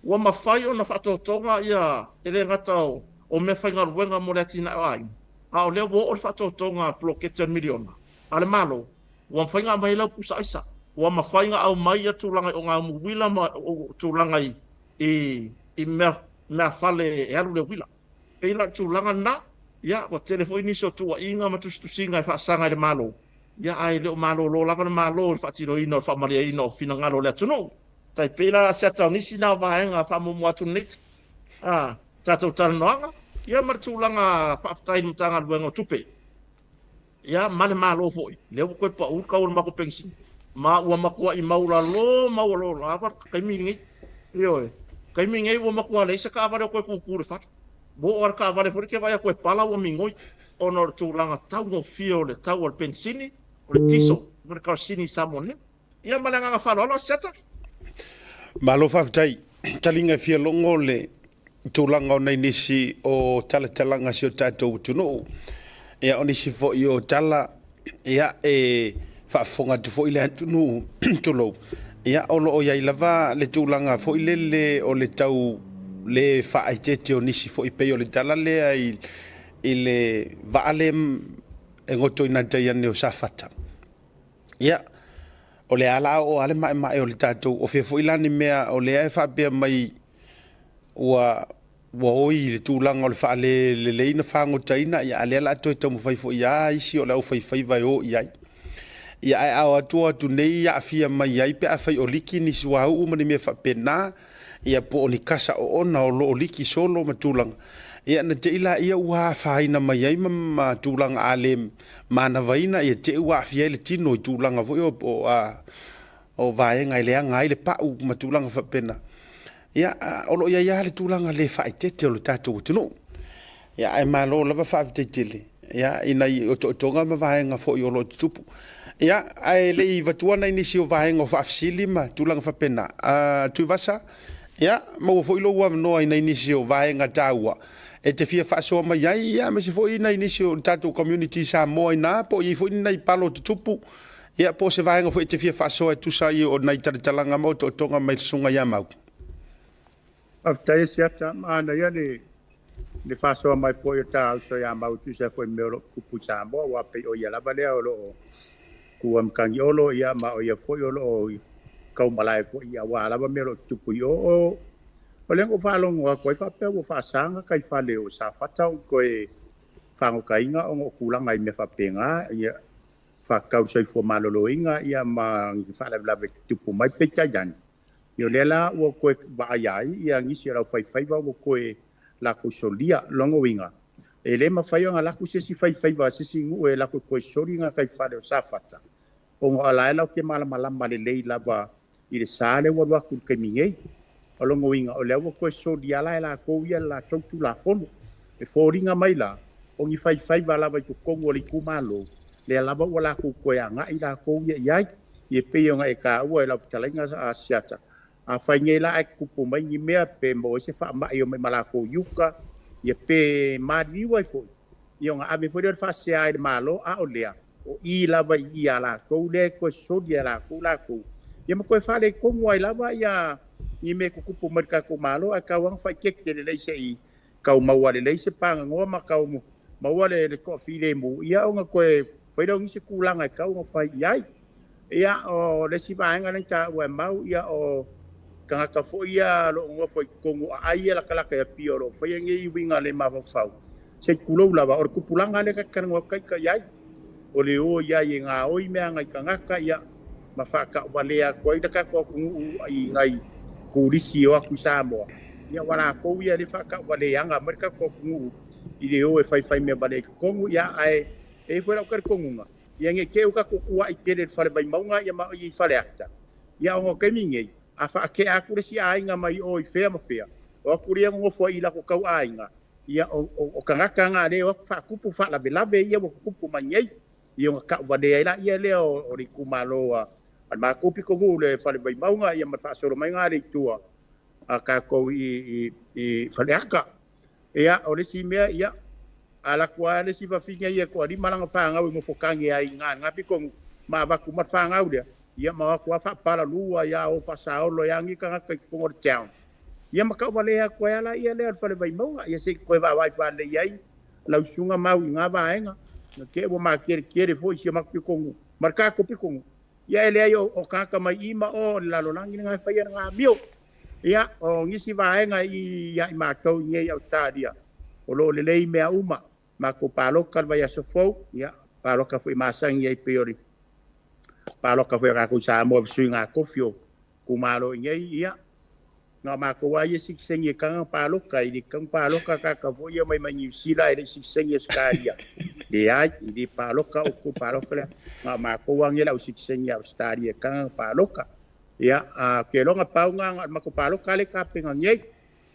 ua mafai ona faatotoga ia, e le gata o meafaigaluega mo le atinae o aiga, a o lea ua oo le faatotoga a le poloketi a le miliona a le Malo, ua mafai ona aumai ai lau pusa aisa, ua mafai ona aumai ia tulaga i ogaumu uila ma tulaga i mea meafale e alu le uila. Pei la o le tulaga lena, ia, ua tele foi nisi o tuuaiga ma tusitusiga e faasaga i le Malo, ia, ae le o malolo lava le Malo i le faatinoina o le faamalieina o finagalo o le atunuu. Tai pei la se ata o nisi na o vaega faamuamua atu nei a tatou talanoaga, ia ma le tulaga faafetai i le Matagaluega o Tupe. Ia, ma le Malo foi, lea ua toe pau le tau o le matou penisini, ma ua matuai maualalo maualalo lava le taimi lenei. Ioe, taimi lenei ua matua leai se taavale o toe tutu i le fale. Ua oo lava le taavale foi lea e te vaai atu e pala ua migoi, ona o le tulaga taugofie o le tau o le penisini, o le tiso ma le kerosene i Samoa nei. Ia ma le agaga faaaloalo, Asiata.
Malo faafetai. Taliga e fia logo le tulaga o nai nisi o talatalaga a si o tatou atunuu. Ia o nisi foi o tala ia e faafofoga atu foi le atunuu tulou. Ia o lo o i ai lava le tulaga foi lele o le tau le faaeteete o nisi foi pei o le tala lea i i le vaa lea e gotoina tai ane o Safata. Ia, o le a la oo lava le maemae o le tatou, o fea foi la ni mea o lea e faapea mai ua ua oi i le tulaga o le faalelelei na fagotaina, ia a o lea o le a toe taumafai foi lava isi o le aufaifaiva e o i ai. Ia ae a o atu o atu nei aafia mai ai pe afai o liki ni suauu ma ni mea faapena, ia po o ni kasa oona o lo o liki solo ma tulaga, ia na te i laia ua afaina mai ai ma, ma tulaga a le manavaina, ia te i ua aafia ai le tino i tulaga foi o, o, a, o vaega e leaga ai le pau ma tulaga faapena. Ia, o lo o i ai lava le tulaga le faaeteete o le tatou atunuu. Ia, ae malo lava faafetai tele, ia, i nai otootoga ma vaega foi o lo o tutupu. Ia, ae le i vatua nai nisi o vaega o faafesili ma tulaga faapena, Tuivasa, ia, maua foi lou avanoa i nai nisi o vaega taua e te fia faasoa mai ai, ia, aemaise foi nai nisi o le tatou community i Samoa ina, po o i ai foi ni nai palo tutupu, ia, po o se vaega foi e te fia faasoa e tusa ai o nai talatalaga ma otootoga mai le Susuga ia Mau.
Faafetai e Siata, manaia le le faasoa mai foi o ta uso ia Mau e tusa foi ma mea o lo o tupu i Samoa, aua pei o ia lava lea o lo o tu ai ma Tagiolo, ia ma o ia foi o lo o taumalae foi aua lava mea o lo o tutupu i o. O o lea na ou faalogo atu ai faapea ua faasaga tai fale o Safata ona toe fagotaina ona o tulaga i mea faapena, ia faatatau i le soifua maloloina ia ma ni faalavelave tutupu mai. Peitai ane, Ia o lea la ua toe vaaia ai ia nisi o le aufaifaiva ua toe latou solia. Lona uiga, e le mafai ona alu atu se isi faifaiva a se isi nuu e latou toe soli gataifale o Safata, ona o la e latou te malamalama lelei lava i le sa lea ua alu atu i le taimi nei. O lona uiga, o lea ua toe solia la e latou ia le latou Tulafono. E foliga mai la, o ni faifaiva lava i totonu o le itumalo, lea lava ua latou toe agai latou ia i ai. Ia pei ona e taua e lau fetalaiga a Siata, afai nei la ae tutupu mai ni mea pe maua ai se faamai o mai ma latou i uta, ia pe maliliu ai foi, ia ona ave foi lea o le faasea i le Malo, a o lea, o i lava i i a latou lea e toe soli e latou latou, ia ma toe faaletonu ai lava ia ni mea e tutupu mai i le tatou Malo, ae tau lava ona faaeteete lelei se i tau maua lelei se paganoa ma tau maua le toafilemu, ia ona toe fai lea o nisi tulaga e tau ona fai i ai. Ia, o le isi vaega lea na taua e Mau, ia o tagata foi ia o lo o nofo i totonu o aai ia latalata i Apia o lo o faia nei uiga le mafaufau, se i tulou lava, o le tupulaga lea ta te talanoa atu ita i ai, o le o i ai e gaoi mea nai tagata, ia, ma faatauvalea atu ai le tatou atunuu i nai turisi e o atu i Samoa, ia ua latou ia lea e faatauvaleaga mai le tatou atunuu i le o e faifai mea valea i totonu, ia, ae e i ai foi lau talitonuga, ia ne i te i ua tatou tuai tele i le fale Vaimauga ia ma i Faleata, ia ona o taimi nei, a faatea atu le isi aiga mai o i fea ma fea, o atu lea nonofo ai i latou tau aiga, ia o tagata na lea e o atu faatupu faalavelave ia ua tutupu mai nei, ia ona tauvalea ai laia lea o le itumalo a le matou pitonuu le fale Vaimauga ia ma le faasolo mai na le i tua a tatou i Faleata. Ia o le isi mea ia a alu atu lava le isi fafine ia e toalima lana fanau e nofo tane ai i ina i lena pitonuu ma avatu ma le fanau lea, ia ma o atu lava faapalalu ai lava o faasaolo ai lava nei tagata i totonu o le town. Ia ma tauvalea atu ai lava laia lea o le fale Vaimauga. Ia se i toe vaavaai faalelei ai lau susuga Mau i na vaega. Na te i ua mateletele foi si o matou pitonuu ma le tatou pitonuu. Ia e leai o tagata mai i ma o o le lalolagi lena e faia lena amio. Ia, o nisi vaega i ia i matou i nei Ausetalia, o lo o lelei mea uma. Matou paloka le vaiaso fou, ia, paloka foi masani ai pei o le paloka foi a tatou i Samoa i fesuiga tofi o itumalo i nei, ia, na o matou lava ia sitiseni e taga paloka, e le tatau ona paloka tagata foi ia mai mai Niu Sila e le i sitiseni i Ausetalia. Leai, e le paloka outou paloka lea, na o matou lava nei le au sitiseni a Ausetalia e taga paloka. Ia, a ke loga pau nga nga matou paloka le tapena nei.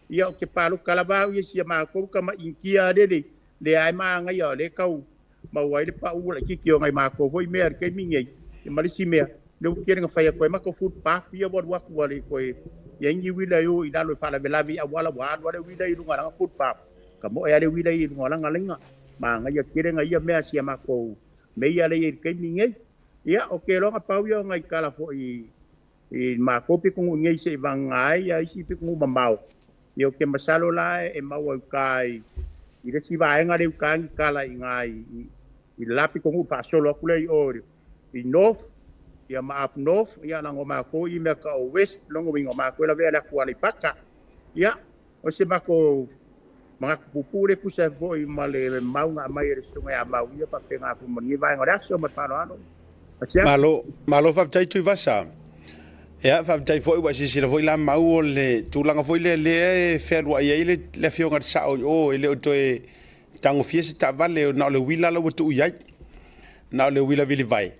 Ia o ke paloka lava au ia sia matou tama Initia lele, lea e magaia o lea e tau maua ai le pau laitiiti o nai matou foi mea i le taimi nei. Ia ma le isi mea, lea ua tele na fai atu ai matou footpath ia ua alu atu ua le toe i ai ni uila e o i lalo e faalavelave i auala, ua alu lava le uila i luga o lana footpath, tamoe lava le uila i luga o lana laina. Manaia tele na ia mea sia matou meia lea e i ai i le taimi nei. Ia, o ke loga pau ia o nai tala foi i matou pitonuu nei se i vagaga ai isi pitonuu mamao. Ia, ou te masalo la e maua i uta i i le isi vaega lea i uta Agitala i ina i i le la pitonuu faasolo atu lea i o i North ia ma Up North, ia leaga o matou i mea tau o West, lona uiga o matou e lavea i le atu Aleipata. Ia, o se matou manatu puupuu lea e tusa ai foi ma le mau na aumai e le Susuga ia Mauia faapena foi ma lenei vaega o le aso. Ma le faaaloalo. Asiasi.
Malo, malo faafetai Tuivasa. Ia, faafetai foi ua e silasila foi la Mau o le tulaga foi lea lea e fealuai ai le, le afioga i le sao i o, e le o toe tagofia se taavale, na o le uila la ua tuu i ai. Na o le uila vilivae.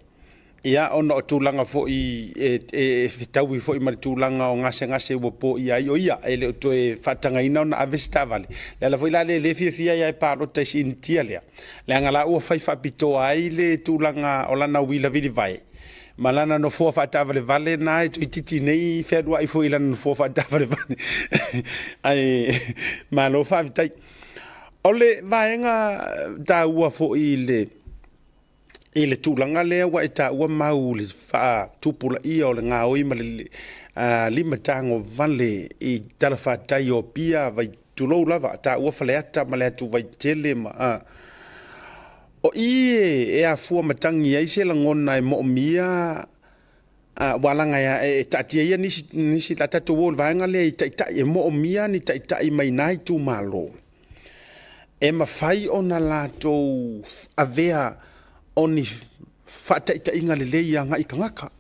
Ia, ona o tulaga foi e, e fetaui foi ma le tulaga o gasegase ua poia ai o ia, e le o toe faatagaina ona ave se taavale. Le ala foi la lea e fiafia ai e palota i si Initia lea, leaga la ua fai faapitoa ai le tulaga o lana uila vilivae ma lana nofoa faataavalevale na e toeitiiti nei fealuai foi i lana nofoa faataavalevale. Ae malo faafetai. O le vaega taua foi i le i le tulaga lea ua e taua mau le faatupulaia o le gaoi ma le limatagovale i talafatai o Apia, vai tulou lava, taua Faleata ma le atu Vaitele ma o i e afua matagi ai se lagona e moomia ua laga e taatia ia nisi, nisi la tatou o i le vaega lea i taitai e moomia ni taitai mai na itumalo e mafai ona latou avea o ni faataitaiga lelei agai i tagata.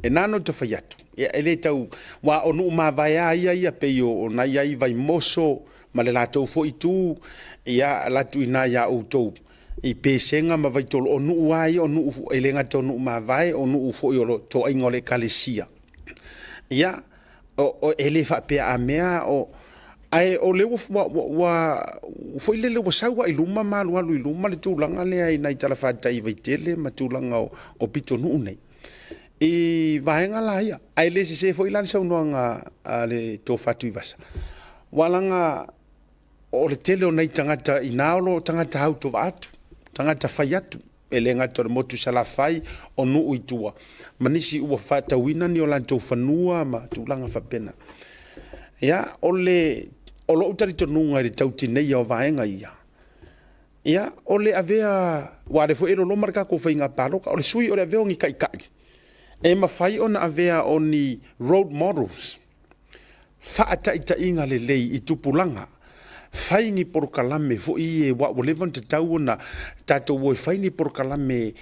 E na ona fai atu, ia e le tau, aua o nuu mavae a ia ia pei o na i ai Vaimoso ma le latou foi itu, ia alu atu i ina ia outou i Pesega ma Vaitolo, o nuu a ia o nuu e le gata o nuu mavae, o nuu foi o le toaiga o le ekalesia. Ia, e le faapea a mea o, ae o lea ua, ua, ua foi lele ua sau i luma ma alualu i luma le tulaga lea i nai talafatai i Vaitele ma tulaga o pitonuu nei i vaega la ia. Ae le sese foi la le saunoaga a le Tofa Tuivasa, ua laga o le tele o nai tagata ina o lo tagata autovaa atu, tagata fai atu, e le gata o le motu i Salafai, o nuu i tua, ma nisi ua faatauina ni o latou fanua ma tulaga faapena. Ia, o le, o lou talitonuga i le tautineia o vaega ia, ia, o le avea, aua o lea foi e loloma le tatou faiga palota, o le sui o le avea o ni taitai, e mafai ona avea o ni role models, faataitaiga lelei i tupulaga, fai ni polokalame foi ia aua ua leva ona tatau ona tatou o e fai ni polokalame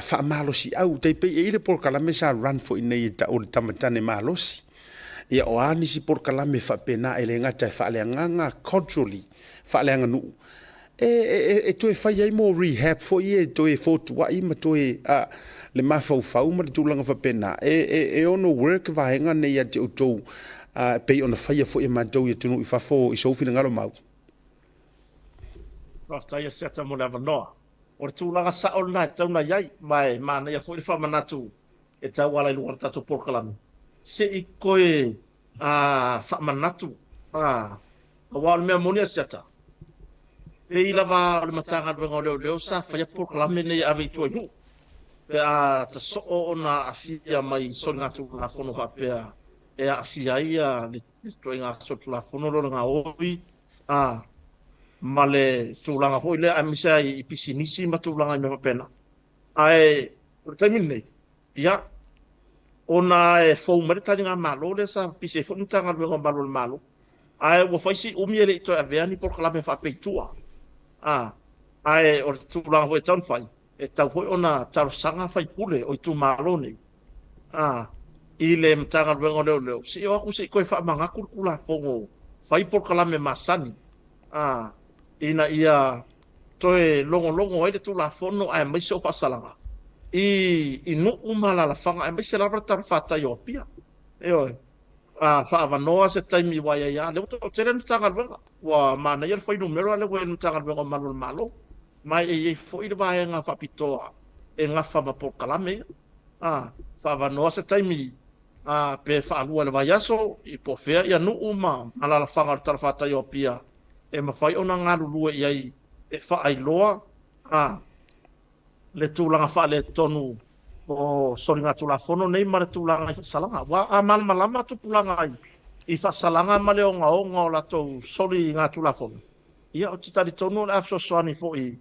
faamalosiau. Tai pei e i ai le polokalame sa run foi nei e tau o le Tama Tane Malosi. Ia o a nisi polokalame faapena e le gata e faaleagaga culturally, faaleaganuu, e toe fai ai mo rehab foi ia e toe fotuai ma toe le mafaufau ma le tulaga faapena. E ono work vaega nei ia te outou e pei ona faia foi e matou i atunuu i fafo i sou finagalo mau.
Faafetai Asiata mo le avanoa. O le tulaga sao lena e tatau ona i ai, ma e manaia foi le faamanatu e tauala i luga o le tatou polokalame, se i toe faamanatu Aua o le mea moni a Siata, pei lava o le Matagaluega o Leoleo sa faia polokalame nei e ave i tua i nuu, pe a tasoo ona aafia mai soligatulafono faapea e aafia ai le ituaiga solitulafono lea o le gaoi ma le tulaga foi lea aemaise ai i pisinisi ma tulaga i mea faapena. Ae o le taimi lenei, Ia, ona e fou mai le taligamalo lea sa pisi ai foi le Matagaluega o Malu o le Malo, ae ua fai si umi e le i toe avea ni polokalame faapea i tua. A, ae o le tulaga foi e tatau ona fai, e tatau foi ona talosaga faipule o itumalo nei, a, i le Matagaluega o Leoleo, se i o atu se i toe faamanatu le Tulafono fai polokalame masani, a, ina ia toe logologo ai le Tulafono aemaise o faasalaga i i nuu ma alaalafaga aemaise lava le talafatai o Apia. Ioe. A faaavanoa se taimi ua i ai lava, lea ua toatele le Matagaluega, ua manaia le fuainumera lea ua i ai le Matagaluega o Malu o le Malo, ma e i ai foi le vaega faapitoa e gafa ma polokalame ia. A faaavanoa se taimi a pe faalua i le vaiaso, i po o fea ia nuu ma alaalafaga o le talafatai o Apia e mafai ona galulue i ai e faailoa a le tulaga faaletonu o soligatulafono nei ma le tulaga i faasalaga. Aua a malamalama tupulaga i faasalaga ma le ogaoga o latou soligatulafono, Ia, ou te talitonu o le a fesoasoani foi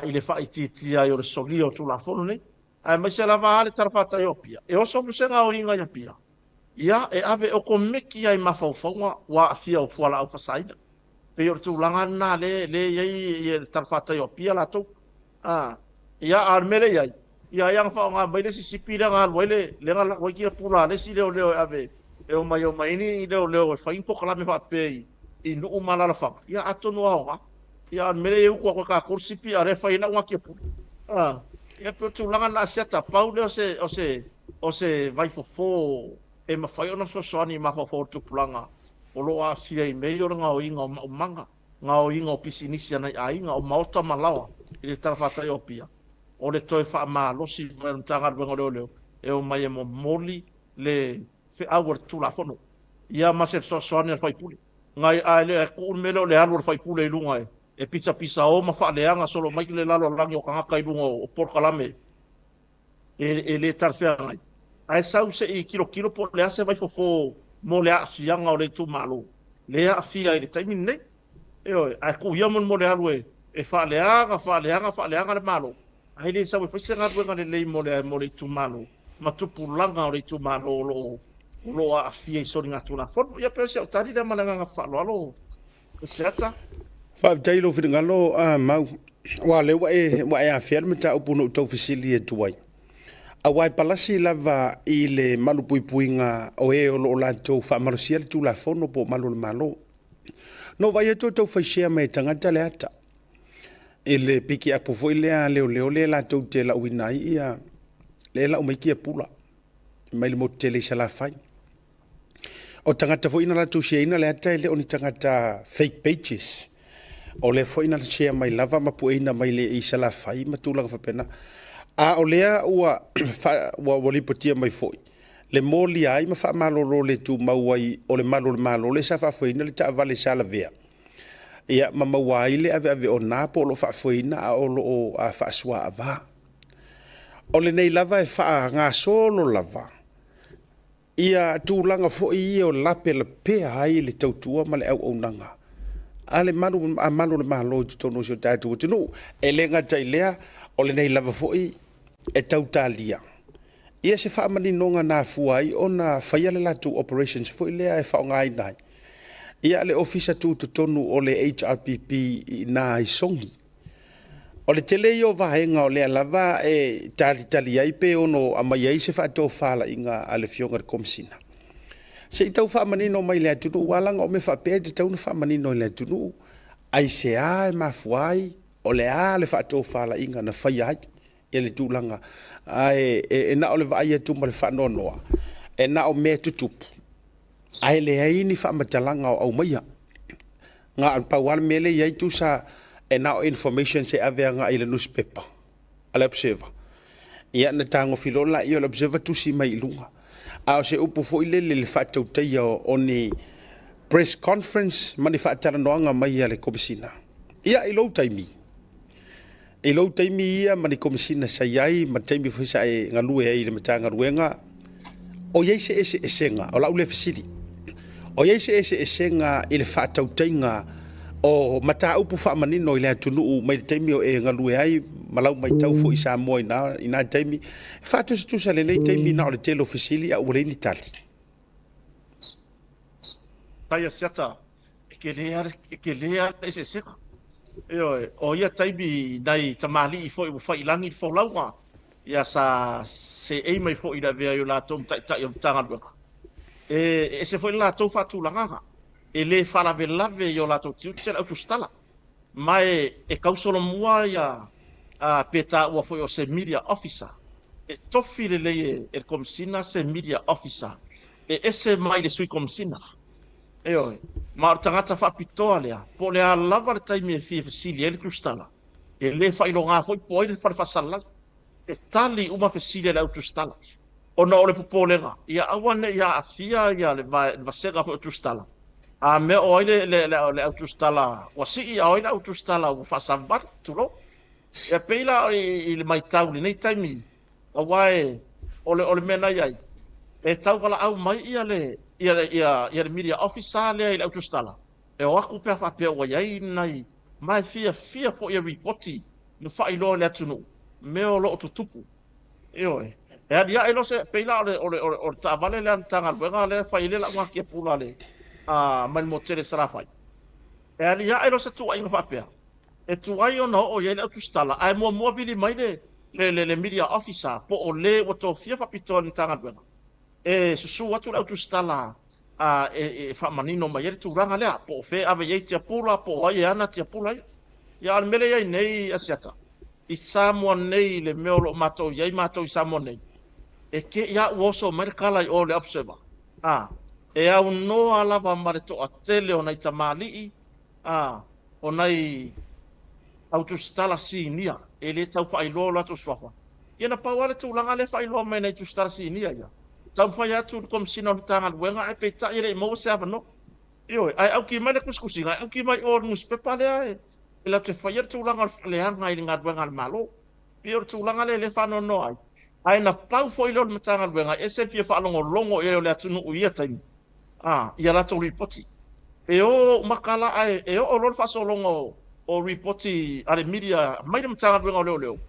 i le faaitiitia ai o le solia o Tulafono nei, aemaise lava le talafatai o Apia. E oso se gaoiga i Apia, ia, e ave okomeki ai mafaufauga ua aafia o fualaau fasaina. Pei o le tulaga lena lea e i ai le talafatai o Apia latou. Ia, a o le mea lea e i ai, ia ai ana faaaoga mai le isi sipi lea na alu ai le, lea na lau ai kia pula a le isi leoleo e ave e omai omai ai ni leoleo e fai ni polokalame faapea i nuu ma alaalafaga, ia atonu aoga. Ia a o le mea lea e utu atu e tatou le sipi a o lea e fai ai lau gatia pula. Ia pei o le tulaga lena a Asiata, pau lea o se vaifofo e mafai ona fesoasoani i mafaufau o le tupulaga o lo o aafia i mea ia o le gaoiga o maumaga, gaoiga o pisinisi a nai aiga, o maota ma laoa i le talafatai o Apia, o le toe faamalosi mai o le Matagaluega o Leoleo e omai e momoli le feau a le Tulafono, ia ma se fesoasoani a le faipule. Nai, a e le tuu le mea lea o le alu o le faipule i luga e pisapisao ma faaleaga solo mai le lalolagi o tagata i luga o polokalame e le talafeagai, ae sau se i tilotilo po o le a se vaifofo mo le aafiaga o le itumalo lea e aafia i le taimi lenei. Ioe, ae tuu ia mo le alu e faaleaga, faaleaga, faaleaga le Malo, ae le sau e fai se galuega lelei mo le itumalo ma tupulaga o le itumalo o lo o aafia i soligatulafono. Ia pei o si au tali lea ma le agaga faaaloalo, Asiata.
Faafetai i lou finagalo, Mau. Aua o lea ua e, ua e afea le mataupu na ou tau fesili atu ai. Aua e palasi lava i le malupuipuiga o e o lo o latou faamalosia le Tulafono po o malu o le Malo. Na ou vaai atu o tau fai share mai e tagata le ata i le pikiapu foi lea a leoleo lea latou te lauina ai ia, lea e lau mai kiapula mai le motu tele i Salafai. O tagata foi na latou share ina le ata e le o ni tagata fake pages. O lea foi na share mai lava ma pueina mai le i Salafai ma tulaga faapena. A o lea ua, ua lipotia mai foi le molia ai ma faamalolo le tumau ai o le malu o le Malo lea sa faafoeina le taavale sa lavea, ia ma maua ai le aveave ona po o lo o faafoeina a o lo o faasuaava. O lenei lava e faagasolo lava ia tulaga foi ia o lapelapea ai le tautua ma le auaunaga a le malu a malu o le Malo i totonu o si o tatou atunuu. E le gata i lea, o lenei lava foi e tau talia ia se faamaninoga na afua ai ona faia le latou operations foi lea e faaaogaina ai ia le ofisa tutotonu o le HRPP i ina i Sogi. O le tele ia o vaega o lea lava e talitali ai pe ono aumai ai se faatofalaiga a le Afioga i le Komesina. Se i tau faamanino mai i le atunuu, aua leaga o mea faapea e tatau ona faamanino i le atunuu, aisea e mafua ai, o le a le faatofalaiga na faia ai ia le tulaga, ae e na o le vaai atu ma le faanoanoa, e na o mea tutupu, ae leai ni faamatalaga o aumaia. Na o le pau lava le mea lea e i ai tusa e na o informations e ave agai i le nusipepa a le Observer. Ia na tagofi loa laia o le Observer tusi mai i luga. A o se upu foi lele i le faatautaia o ni press conference ma ni faatalanoaga mai a le Komesina. Ia i lou taimi, I lou taimi ia ma ni Komesina sa i ai ma le taimi foi sa e galue ai i le Matagaluega, o i ai se eseesega, o lau lea fesili, o i ai se eseesega i le faatautaiga o mataupu faamanino i le atunuu mai le taimi o e galue ai ma lau matau foi i Samoa i na, i na taimi, e faatusatusa lenei taimi na o le tele o fesili a ua leai ni tali?
Tai Asiata, E tele lava e tele lava le eseesega. Ioe, o ia taimi i nai tamalii foi ua fai i lagi le folauga, ia sa seei mai foi i le avea ai o latou ma taitai o le Matagaluega. E ese foi le latou faatulagaga, e le faalavelave i o latou tiute le autusitala, ma e tausolomua ia pe taua foi o se media officer. E tofi lelei e le Komesina se media officer e ese mai le Sui Komesina. Ioe, ma o le tagata faapitoa lea, po o le a lava le taimi e fia fesili ai le tusitala, e le faailoga foi po o ai le fale faasalalau. E tali uma fesili a le au tusitala, ona o le popolega ia aua ne i aafia le vasega foi o tusitala, a mea o ai le au tusitala ua sii, a o ai le au tusitala ua faasavavali, tulou. E pei la i le matau i lenei taimi, Aua e, o le, o le mea na i ai, e tau valaau mai ia le, ia le, ia, ia le media officer lea i le au tusitala, E o atu pe a faapea ua i ai nai ma e fiafia foi e ripoti ma faailoa i le atunuu mea o lo o tutupu. Ioe. E aliae loa se, pei la o le, o le, o le taavale lea a le Matagaluega lea e fai ai le lauga tiapula a le, a, mai le motu tele i Salafai. E aliae loa se tuuaiga faapea, e tuai ona oo i ai le au tusitala, ae muamua vili mai le, le, le, le media officer po o le ua tofia faapitoa e le Matagaluega e susu atu le au tusitala a, e, e faamanino mai ai le tulaga lea, po o fea e ave i ai tiapula, po o ai e ana tiapula ia. Ia, a o le mea lea e i ai nei, Asiata, i Samoa nei i le mea o lo o matou i ai matou i Samoa nei, e te i a ua oso mai le tala i o i le Observer, a, e aunoa lava ma le toatele o nai tamalii, a, o nai autusitala sinia e le tau faailoa o latou suafa. Ia na pau lava le tulaga lea e faailoa mai e nai tusitala sinia ia. Taumafai atu le Komesina o le Matagaluega ae peitai e le i maua se avanoa. Ioe, ae auki mai le tusitusiga, e auki mai o i le nusipepa lea e latou te faia le tulaga o le faaleaga i le galuega a le Malo. Pei o le tulaga lea lea e faanoanoa ai. Ae na pau foi lea o le Matagaluega e ese le fia faalogologo i ai o le atunuu i ia taimi, a, i a latou lipoti. E o maka la ae e oo loa le faasologa o lipoti a le media mai le Matagaluega o Leoleo,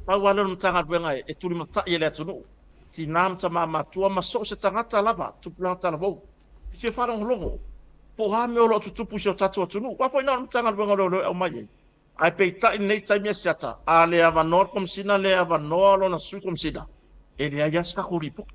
pau lava lea o le Matagaluega e tulimatai e le atunuu, tina ma tama matua ma so o se tagata lava, tupulaga talavou. E fia faalogologo po o a mea o lo o tutupu i si o tatou atunuu. Aua foi na o le Matagaluega o Leoleo e aumai ai. Ae peitai lenei taimi Asiata, a le avanoa le Komesina, le avanoa lona Sui Komesina, e leai lava se tatou lipoti.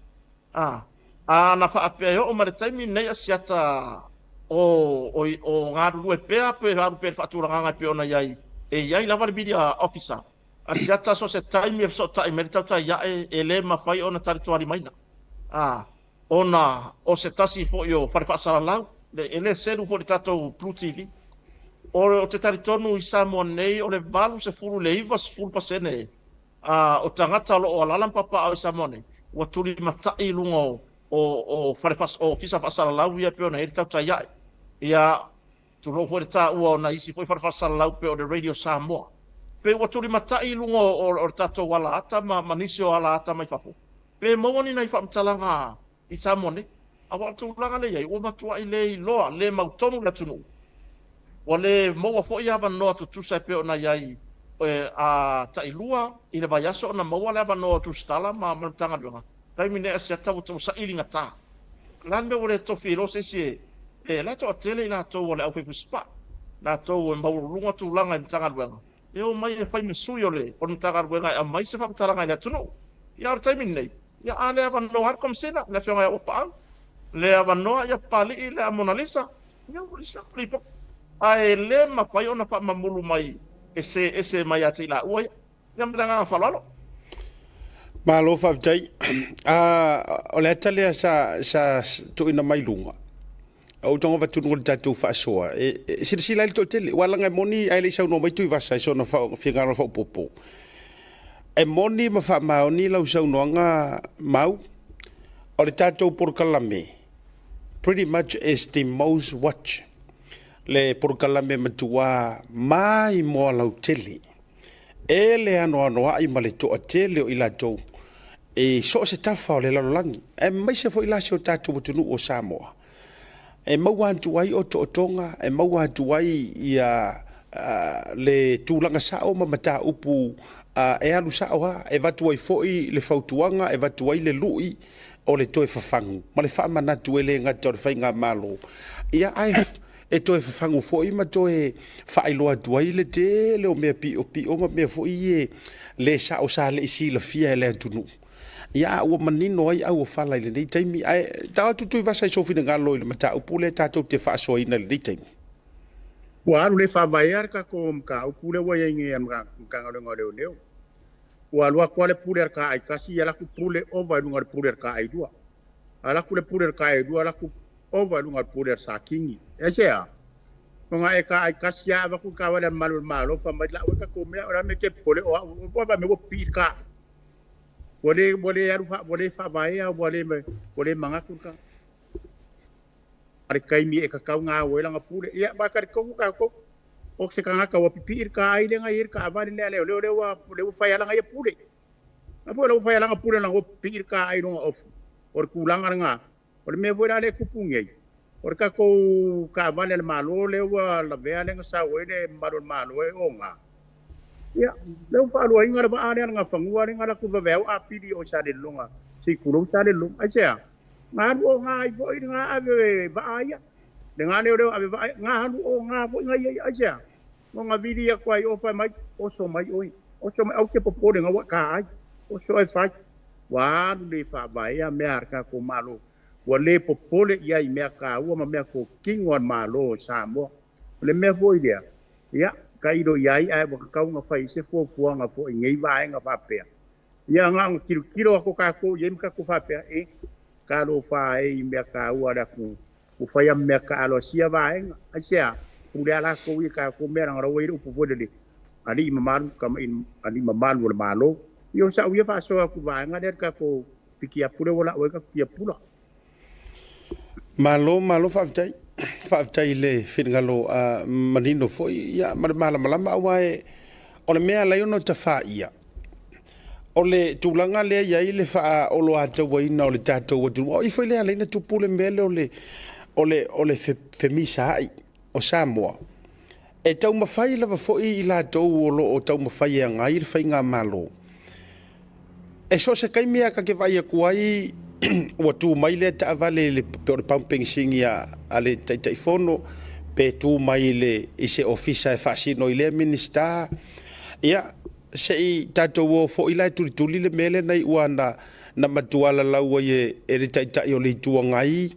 A, a na faapea e oo mai le taimi lenei Asiata o, o, o galulue pea pe alu pea i le faatulagaga e pei ona i ai, e i ai lava le Media Officer. Asiata so o se taimi e fesootai mai le tautai ae, e le mafai ona talitoalimaina. A, ona o se tasi foi o fale faasalalau, e le selu foi i le tatou Blue TV. Ou te talitonu i Samoa nei o le 80 i le 90% o tagata o lo o alaala ma papaaao i Samoa nei, ua tulimatai i luga o fale o ofisa faasalalau ia e pei ona i ai le tautai ae. Ia, tulou foi le taua o nai isi foi fale faasalalau e pei o le Radio Samoa. Pei ua tulimatai i luga o le tatou alaata ma nisi o alaata mai fafo. Pe maua ni nai faamatalaga i Samoa nei? Aua o le tulaga lea e i ai, ua matuai le iloa, le mautonu le atunuu. Ua le maua foi avanoa tutusa e pei ona i ai a tailua i le vaiaso ona maua le avanoa o Tusitala ma le Matagaluega. Taimi nei Asiata ua saili gata. O le a le mea ua le tofi ai loa se isi e la e toatele i latou o le aufaifusipaa, latou e maualuluga tulaga i Matagaluega. E omai e fai ma sui o le Matagaluega e aumai se faamatalaga i le atunuu. Ia a o le taimi lenei, ia a le avanoa lava le Komesina, le Afioga ia Uapaau, le avanoa ia Papalii le Monalisa, ia ua leai se latou lipoti. Ae le mafai ona faamamulu mai e se ese mai ia te i laua ia. Ia ma le agaga faaaloalo.
Malo faafetai. O le ata lea sa, sa tuuina mai luga, ou te avatu luga o le tatou faasoa, e silasila ai le toatele, aua leaga e moni ae le i saunoa mai Tuivasa i sona finagalo faaopoopo. E moni ma faamaoni lau saunoaga Mau, o le tatou polokalame, pretty much is the most watched, le polokalame matua maimoa lautele. E le anoanoai ma le toatele o i latou i so o se tafa o le lalolagi, aemaise foi la si o tatou atunuu o Samoa, e maua atu ai otootoga, e maua atu ai ia le tulaga sao ma mataupu e alu sao lava, e avatu ai foi le fautuaga, e avatu ai le lui o le toe fafagu ma le faamanatu e le gata o le faigamalo, ia ae e toe fafagu foi ma toe faailoa atu ai le tele o mea piopio ma mea foi e le sao sa le i silafia e le atunuu. Ia, a ua manino ai auofala i lenei taimi. Ae tau atu Tuivasa i sou finagalo i le mataupu lea tatou te faasoaina i lenei taimi.
Ua alu le faavaea le tatou mataupu lea ua i ai nei a le Matagaluega o Leoleo. Ua alu atu lava le pule a le taai tasi, ia alu atu pule ova i luga o le pule a le taai lua. Alu atu le pule a le taai lua, alu atu ova i luga o le pule a le Satini. Aisea? Ona e taai tasi lava avatu le taavale a le malu o le Malo fai mai lau e tatou mea, o le a le mea e te popole o au, ua fai mai ua pipii le taai. Ua le, ua le alu, ua le faavaea, ua le, ua le manatu le tagata. A le taimi e tatau ona au ai lana pule. Ia, ma talitonu tatou, o se tagata ua pipii le taai lea na i ai le taavale lea a leoleo lea ua, lea ua fai lava lana ia pule. A foi o lea ua fai lava lana pule leaga ua pipii le taai i lona ofu. O le tulaga lena. O le mea foi la lea e tupu nei, O le tatou taavale a le Malo lea ua lavea lea na sau ai le mamalu o le Malo e oga, ia, lea ua faaluaina le vaa lea na fanua lea na alu atu vaveao apili o i Salelologa, se i tulou Salelologa. Aisea? Na alu oga ai foi lena ave vaa ia, lena leoleo ave vaa ia, na alu oga foi na ia ia. Aisea? Na vili atu ai o fai mai, oso mai oe, oso mai, aua te popole na ua e ta ai, oso e fai. Ua alu le faavaea mea a le tatou Malo. Ua le popole i ai i mea taua ma mea totino a le Malo o Samoa. O le mea foi lea, ia, tailo i ai ae ua tatau ona fai i se fuafuaga foi i nei vaega faapea. Ia, na ona tilotilo atu tatou i ai ma tatou faapea, e, talofa e i mea taua a le atunuu, ua fai lava ma mea taalo a sia vaega. Aisea? Pule lava latou ia i tatou mea, leaga o la ua i ai le upu foi lele, alii mamalu, tama, alii mamalu o le Malo. Ia o sau ia faasoa atu i le vaega lea i le tatou Piki apu lea ua lau ai ka tiapula.
Malo, malo faafetai. Faafetai i le finagalo manino foi ia, ma le malamalama aua e, o le mea alai ona tafaia, o le tulaga lea i ai le faaoloatauaina o le tatou atunuu. O i foi lea alai na tupu le mea lea o le, o le, o le femisaai o Samoa. E taumafai lava foi i latou o lo o taumafai e agai le faigamalo. E so o se taimi lava ta te vaai atu ai ua tu mai lea taavale i le, pe o le pamu penisini a, a le Taitaifono, pe tu mai i, le, i se ofisa e faasino i lea Minisita. Ia, se i tatou o foi la e tulituli le mea lea na iu na, na matua lalau ai e, e le Taitai o le Itu Agai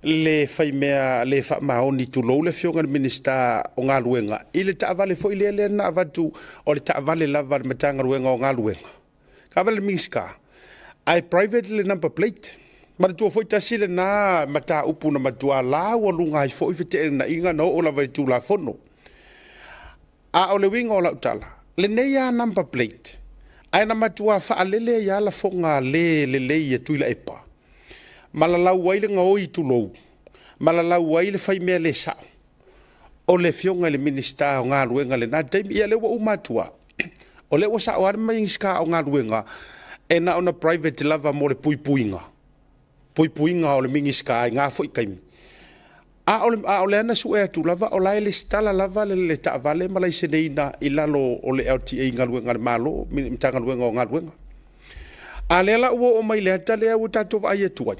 le faimea le faamaoni tulou le afioga i le Minisita o Galuega i le taavale foi lea lea na avatu o le taavale lava a le Matagaluega o Galuega taavale a le Minisita ae private le number plate. Manatua foi tasi lena mataupu na matua laualuga ai foi feteenaiga na oo lava i le Tulafono. A o le uiga o lau tala, lenei lava number plate ae na matua faalele ai lava lafoga le lelei a Tuilaepa ma lalau ai le gaoi tulou, ma lalau ai le faimea le sao o le afioga i le Minisita o Galuega i lena taimi. Ia lea ua uma atu lava, o lea ua sao lava le Minisita o Galuega e na ona private lava mo le puipuiga, puipuiga o le Minisita i na foi taimi. A o le, a o lea na sue atu lava, o la e lesitala lava le, le taavale ma laiseneina i lalo o le LTA Galuega a le Malo, Matagaluega o Galuega. A lea la ua oo mai le ata lea ua tatou vaai atu ai,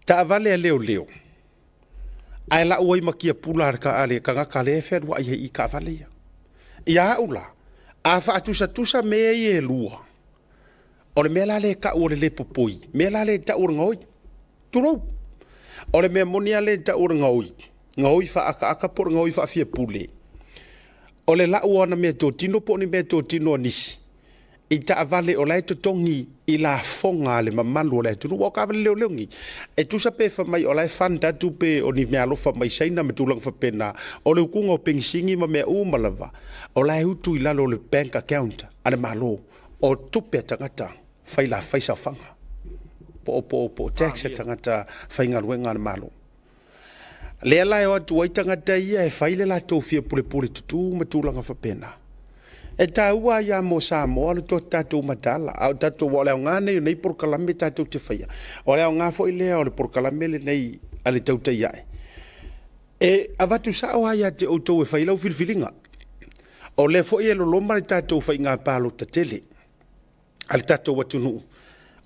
taavale a leoleo, ae lau ai ma tiapula a le tagata lea e fealuai ai i taavale ia. Ia au la, a faatusatusa mea ia e lua, o le mea la lea e tau o le le popoi, mea la lea e tau o le gaoi. Tulou. O le mea moni lava lea e tau o le gaoi, gaoi faaakaaka po o le gaoi faafiapule, o le lau o ana meatotino po o ni meatotino a nisi i taavale o la e totogi i lafoga a le mamalu o le atunuu. Aua o taavale leoleo nei, e tusa pe fai mai o la e fund atu pe o ni meaalofa mai Saina ma tulaga faapena, o le utuga o penisini ma mea uma lava, o la e utu i lalo o le bank account a le Malo, o tupe a tagata fai la fai saofaga po o po o po o tax a tagata faigaluega a le Malo. Lea la e o atu ai tagata ia e fai le latou fia pulepule tutū ma tulaga faapena. E taua ai lava mo Samoa le to tatou mataala, a o tatou aua o le aoga nei o nei polokalame tatou te faia, o le aoga foi lea o le polokalame lenei a le Tautai Ae, e avatu sao lava ia te outou e fai lau filifiliga. O lea foi e loloma le tatou faiga palota tele a le tatou atunuu.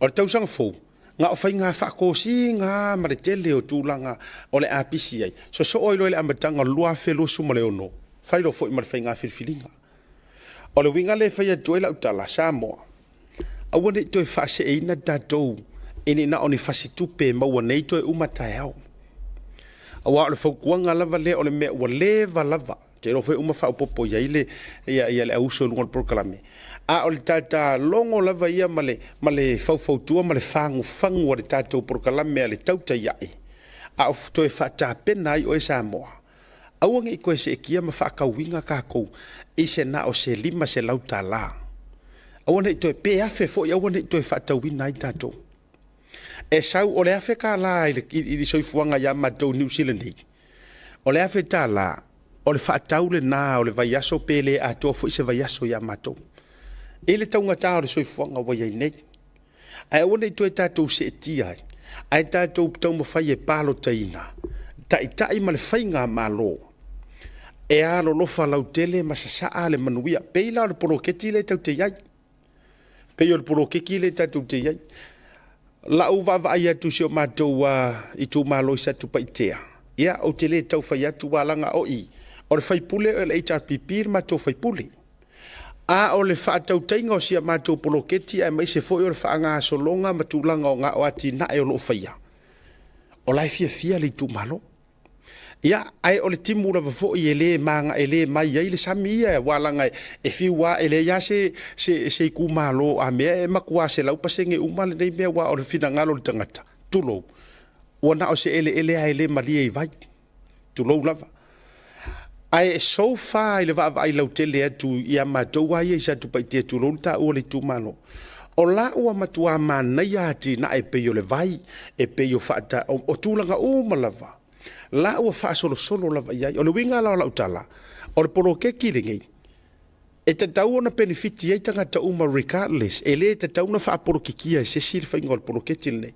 O le tausaga fou, na o faiga faatosina lava ma le tele o tulaga o le a pisi ai. Sosoo ai loa i le amataga o le 2026, fai loa foi ma le faiga filifiliga. O le uiga lea e fai atu ai lau tala, Samoa, aua ne i toe faaseeina tatou i ni na o ni fasitupe e maua nei toe uma taeao. Aua o le fautuaga lava lea o le mea ua leva lava Te iloa foi uma faaopoopo i ai le, ia, ia le auuso i luga o le polokalame. A o le tatalogo lava ia ma le, ma le faufautua ma le fagufagu a le tatou polokalame a le tautai ae, a o toe faatapena ai oe Samoa, aua ne i toe seetia ma faatauina tatou i se na o se $500. Aua ne i toe, pe afe foi aua ne i toe faatauina ai tatou. E sau, o le $1,000 i le, i le soifuaga ia matou i Niu Sila nei, O le $1,000, o le faatau lena o le vaiaso pe le atoa foi se vaiaso ia matou. I le taugata o le soifuaga ua i ai nei. Ae aua ne i toe tatou seetia ai. Ae tatou taumafai e palotaina taitai ma le faigamalo e alolofa lautele ma sasaa le manuia. Pei la o le poloketi lea tatou te i ai. Pei o le poloketi lea tatou te i ai. Lau vaavaai atu i si o matou itumalo i Satupaitea, ia, ou te le tau fai atu aua leaga o i, o le faipule o le HRPP le matou faipule. A o le faatautaiga o si a matou poloketi aemaise foi o le faagasologa ma tulaga o atinae o lo o faia, o la e fiafia le itumalo. Ia, ae o le timu lava foi e le maga, e le mai ai le sami ia, aua leaga e fiu lava, e leai lava se, se, se itumalo a mea e matua 100% uma lenei mea, aua o le finagalo o le tagata, tulou, ua na o se eleele lava e le malie i vai, tulou lava. Ae so far i le vaavaai lautele atu ia matou lava ia i Satupaitea, tulou le taua o le itumalo, o la ua matua manaia atinae e pei o le vai, e pei o faata, o tulaga uma lava, la ua faasolosolo lava i ai. O le uiga la o lau tala, o le poloketi lenei, e tatau ona penefiti ai tagata uma regardless, e le tatau ona faapolokikia e se isi le faiga o le poloketi lenei.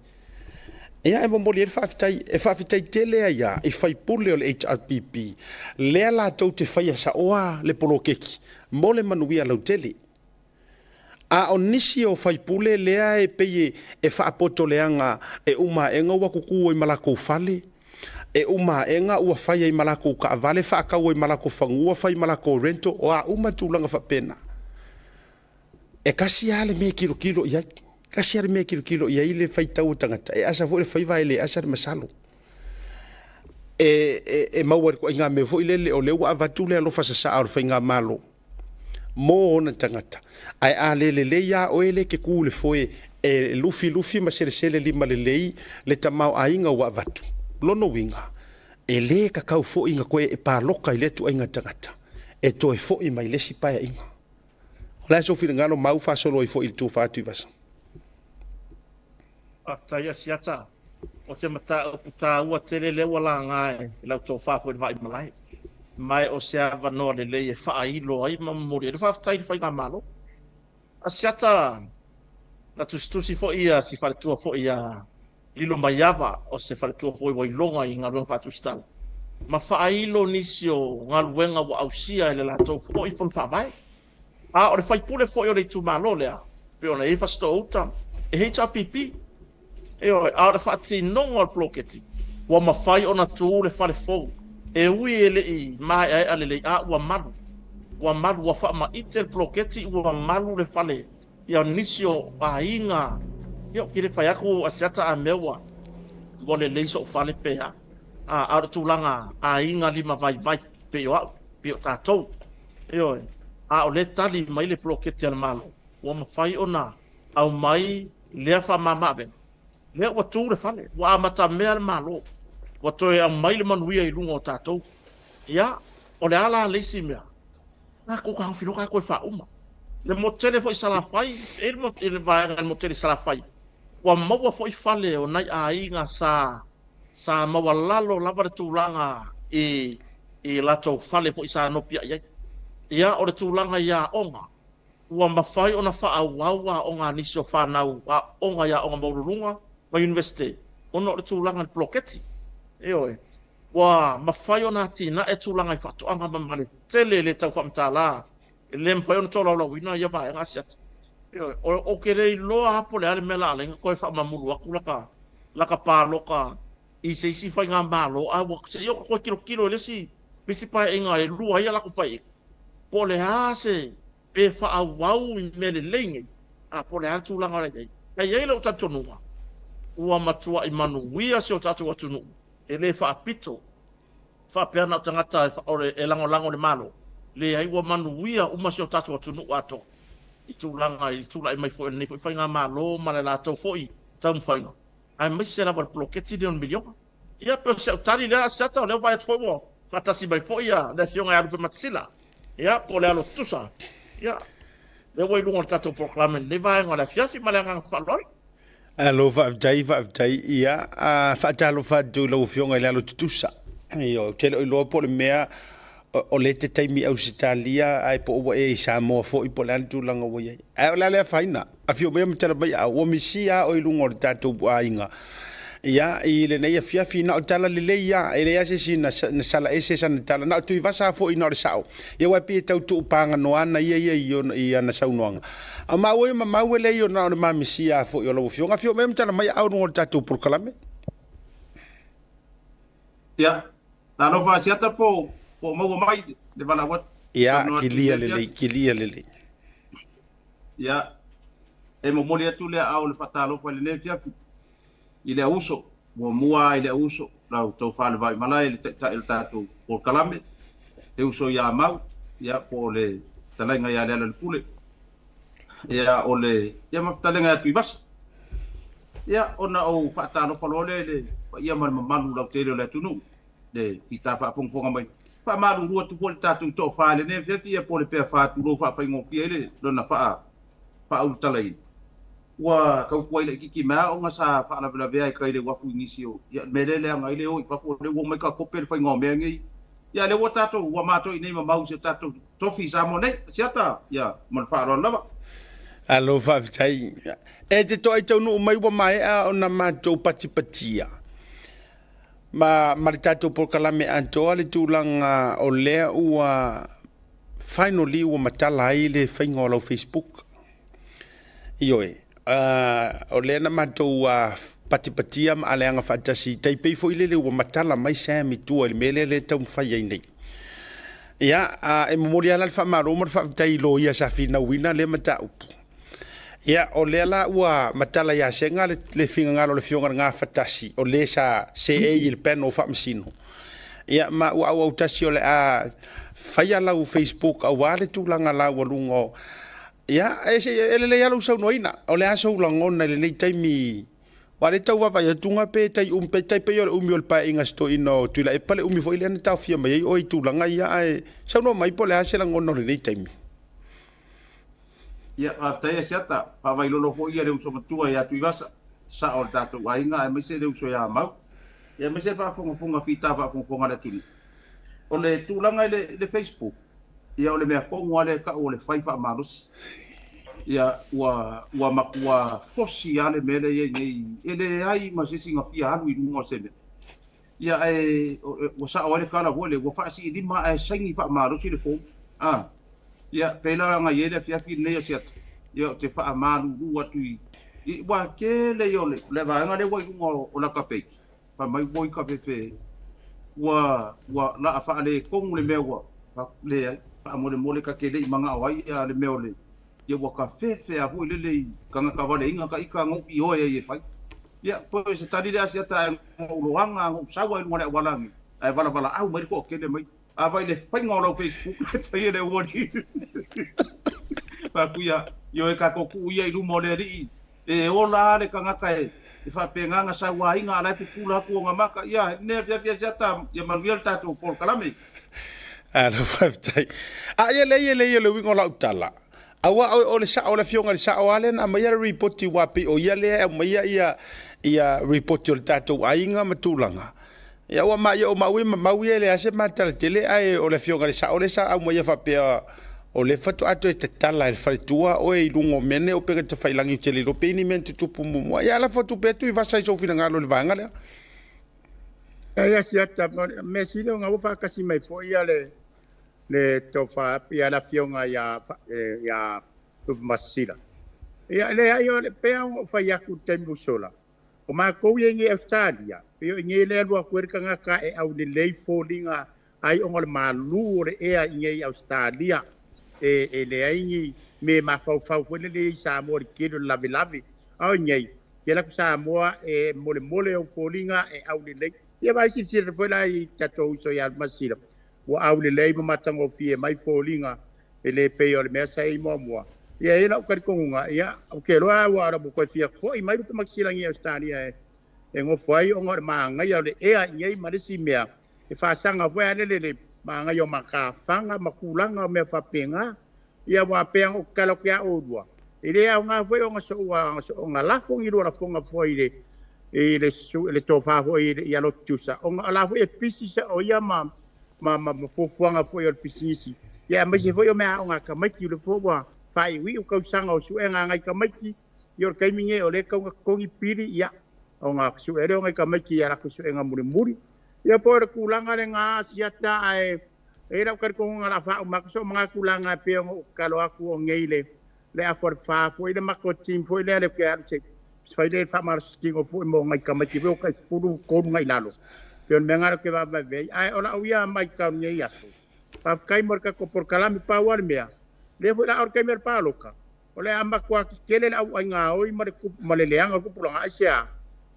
Ia, e momoli ai le faafetai, e faafetai tele ai lava i faipule o le HRPP, lea latou te faia saoa le poloketi mo le manuia lautele. A o nisi o faipule lea e pei e faapoto leaga e uma aega ua tutu ai ma latou fale, e uma aega ua fai ai ma latou taavale, faatau ai ma latou fanua, fai ma latou rental, o a uma tulaga faapena. E tasi lava le mea e tilotilo i ai, tasi lava le mea e tilotilo i ai le faitau o tagata, e asa foi le faiva ae le asa le masalo. E maua i le ituaiga mea foi lele o lea ua avatu le alofa sasaa o le faigamalo mo ona tagata, ae a le lelei lava oe lea e te tu i le foe e lufilufi ma selesele lima lelei le tamaoaiga ua avatu, lona uiga, e le tatau foi ona toe e paloka i lea ituaiga tagata e toe foi mai le isi paeaiga. O le a sou finagalo mau faasolo ai foi i le tufa atu i Vasa?
Faafetai Asiata. O se mataupu taua tele lea ua laga e lau tofa foi i le Vaaimalae. Ma o se avanoa lelei e faailo ai ma momoli ai le faafetai i le Faigamalo. Asiata, na tusitusi foi si faletua foi ia Lilomaiava, o se faletua foi ua iloga i galuega faatusitala, ma faailo nisi o galuega ua ausia e le latou foi Fono Faavae. A o le faipule foi o le itumalo lea, pei ona i ai Fasitoo-uta, e HRPP. Ioe, a o le faatinoga o le poloketi, ua mafai ona tu le fale fou, e ui e le i maeaea lelei, a ua malu. Ua malu, ua faamaite le poloketi, ua malu le fale ia nisi o aiga. Ia, ou te le fai atu Asiata a mea ua ua lelei so'u fale pe a. A o le tulaga aiga lima vaivai, pei o au, pei o tatou. Ioe, a o lea e tali mai le poloketi a le Malo, ua mafai ona aumai lea faamama-avega, lea ua tu le fale, ua amatamea le Malo, ua toe aumai le manuia i luga o tatou. Ia, o le a la le isi mea? Tatou taofi loa tatou e faauma. Le motu tele foi i Salafai, e i ai le vaega i le motu tele i Salafai, ua maua foi fale o nai aiga sa sa maualalo lava le tulaga i i latou fale foi sa nopiai ai. Ia, o le tulaga i aoga, ua mafai ona faaauau aoga a nisi o fanau aoga i aoga maualuluga ma Iunivesite ona o le tulaga i le poloketi. Ioe. Ua mafai ona atinae tulaga i faatoaga ma male tele e le tau faamatala, e le mafai ona tolaulauina ia vaega Asiata. Ioe. Ou te le iloa lava po o le a le mea o le a ala ai ona toe faamamulu atu laka, laka paloka i se isi faigamalo, a ua se i ou toe tilotilo i le isi, le isi paeaiga e lua ai a latou paeaiga, po o le a se, pe faaauau i mea lelei nei, a po o le a le tulaga o le a i ai. Ae i ai lou talitonuga, ua matuai manuia si o tatou atunuu, e le faapito faapea na o tagata e lagolago i le Malo, leai ua manuia uma si o tatou atunuu atoa i tulaga i le tulai mai foi o lenei foi faigamalo ma le latou foi taumafaiga, aemaise lava le poloketi lea o le miliona. Ia pei o si au tali lea Asiata, o lea ua vaai atu foi ua faatasi mai foi le Afioga ia Lupematasila, ia po o le alo tutusa, ia lea ua i luga o le tatou polokalame i lenei vaega o le afiafi ma le agaga faaaloalo.
Alo, faafetai, faafetai. Ia, a faatalofa atu i lau Afioga i le alo tutusa. Ia, ou te le o iloa po o le mea o lea e te taimi i Ausetalia ae po o ua e i Samoa foi po o le a le tulaga ua i ai. Ae o le a le afaina, afio maia ma tala mai, a ua misia lava oe i luga o le tatou aiga. Ia, i lenei afiafi, na o tala lelei ia, e leai lava se isi na, na sala ese sana tala, na o Tuivasa lava foi na o le sao. Ia aua e pei e tau tuupaganoa ana ia ia i, ona, i ana saunoaga. A o maua ia mamau e leai ona o le mamisia lava foi o lau Afioga. Afio mai ma tala mai aao i luga o le tatou polokalame.
Ia, talofa Asiata po o maua mai le valaau atu.
Ia, kilia lelei, kilia lelei.
Ia, e momoli atu le aao o le faatalofa i lenei afiafi i le auuso, muamua lava i le auuso, la outou falevaimalae le taitai o le tatou polokalame, le uso ia Mau, ia, po o le fetalaiga ia Lealailepule, ia, o le, ia ma fetalaiga ia Tuivasa. Ia, ona ou faatalofa loa lea i le paia ma le mamalu lautele o le atunuu, le fita faafogafoga mai. Faamalulu atu foi i le tatou toafa i lenei afiafi, ia po o le pea fa tulou faafaigofie ai le lona faa, faaulutalaina. Ua tautua ai laitiiti mai aoga sa faalavelavea ai kai le uafu i nisi o, ia, le mea lea e leaga ai le o i fafo, o lea ua omai ka kope le faiga o mea nei. Ia, lea ua tatou, ua matou i inei ma mau i si o tatou tofi i Samoa nei. Asiata, ia, ma le faaaloalo lava.
Alo, faafetai. E te toai taunuu mai ua maea ona matou patipatia ma, ma le tatou polokalame atoa le tulaga o lea ua finally ua matala ai le faiga o lau Facebook. Ioe, o lea na matou patipatia ma aleaga faatasi, tai pei foi lele ua matala mai Sam i tua i le mea lea lea e taumafai ai nei. Ia, e momoli lava la le faamalo ma le faafetai i loia sa finauina lea mataupu. Ia, o lea la ua matala ia Sega le, le finagalo o le Afioga i le Gafatasi, o le sa seei i le panel faamasino. Ia, ma ua auautasi o le a faia lau Facebook aua le tulaga laualuga o Ia, e, e lelei lava lou saunoaina, o le a sou lagona i lenei taimi, aua o lea e tau vaavaai atu ga pe tai umi, pe tai pei o le umi o le paeaiga a si toeaina o Tuilaepa le umi foi lea na taofia mai ai oe i tulaga ia, ae saunoa mai po o le a se lagona o lenei taimi.
Ia, faafetai Asiata, faavailolo foi ia le uso matua ia Tuivasa, sao o le tatou aiga aemaise le uso ia Mau, ia aemaise le faafogafoga fita faafogafoga a le atunuu. O le tulaga i le, i le Facebook, Ia o le mea tonu lava lea e tau o le fai faamalosi. Ia ua ua matua fosi lava le mea lea e i ai nei, e leai ma se isi na fia alu i luga o se mea. Ia ae ua sao ai le tala foi lea, ua faasiilima ae saini faamalosi le form. A, ia pei la na i ai le afiafi lenei o Siata, ia ou te faamalulu atu i, i ua tele ia o le, le vaega lea ua i luga o lata page, Fai mai ua i ka fefe ua ua laa faaletonu le mea ua leai faamolemole ta te le i manao ai ia le mea o le ia ua ka fefe a foi lele i tagata valeina ta ita no i oe ai e fai ia po se tali le asiata ae no uloaga no saua i luga le auala ni ae valavala au mai le toatele mai a vai le faiga o lau Facebook e fai e le uali Faatu ia ioe e tatou tuu ia i luma o le alii E ola a le tagata e faapena na sauaina a la e pupula atu ona maka. Ia, lenei afiafi Asiata, ia manuia le tatou polokalame.
Alo, faafetai. A ia leai e leai o le uiga o lau tala, aua o le sao o le afioga i le sao lava lea na aumaia le ripoti aua pei o ia lea e aumaia ia ia ripoti o le tatou aiga ma tulaga. Ia ua ma ia o maua ma mau ia e leai se matala tele ae o le afioga i le sao lea sa aumaia faapea o lea faatoa toe tatala e le faletua oe i luga o mea nei o upega tafailagi ou te le iloa pe i ni mea na tutupu muamua. Ia lafo atu pea Tuivasa i sou finagalo i le vaega lea.
Ia Siata, mea sili ona ua faatasi mai foi ia le le tofa ia le afioga ia ia Tupumasisila. Ia leai o le pea ona ou fai atu i le taimi ua sola. O matou ia i nei Ausetalia, pei o i nei lea e alu atu ai le tagata e aulelei foliga ai ona o le malu o le ea i nei Ausetalia. E, e leai ni me mafaufau foi lele i Samoa i le tele o le lavelave. A o i nei, te alu atu Samoa e molemole ou foliga e aulelei. Ia vaai silasila foi la i tatou uso ia Masila, ua aulelei ma matagofie mai foliga e le pei o le mea sa i ai muamua. Ia e i ai la'u talitonuga, ia, ou te iloa ua ua toe fia fo'i mai lupe makisilangi i Ausetalia e e nofo ai ona o le magaia o le ea i inei ma le isi mea e faasaga foi a lele le magaia o matafaga ma tulaga o mea faapena. Ia aua pei ona ou tatalo atu ia oulua, e le aoga foi ona soua ona lafo ni lua lafoga foi i le i le le tofa foi ia Lotutusa ona o la foi e pisi sa'o ia ma ma, ma, ma fuafuaga foi o le pisinisi, ia aemaise foi o meaaoga a tamaiti, o lea foi ua faaiuiu tausaga o suega a nai tamaiti, ia o le taimi lenei o lea e tau na totogi pili, ia. Ona sue lea o nai tamaiti i a latou suega mulimuli. Ia po o le tulaga lena Asiata ae e i ai lau talitonuga o le a faauma atu sou manatu leaga e pei ona ou tatalo atu o nei le le afa o le fa foi le matou team foi lea ou te alu se i fai le faamalositino foi mo nai tamaiti foi o tai 13 agai i lalo. E pei o le mea lena ou te vaavaai ai. Ae o lau ia matau i lenei aso, faafetai mo le tatou polokalame. Pau lava le mea, lea foi o le a oo i le taimi o le palota, O le a matua tetele le auai gaoi ma le ma le leaga o le tupulaga. Aisea?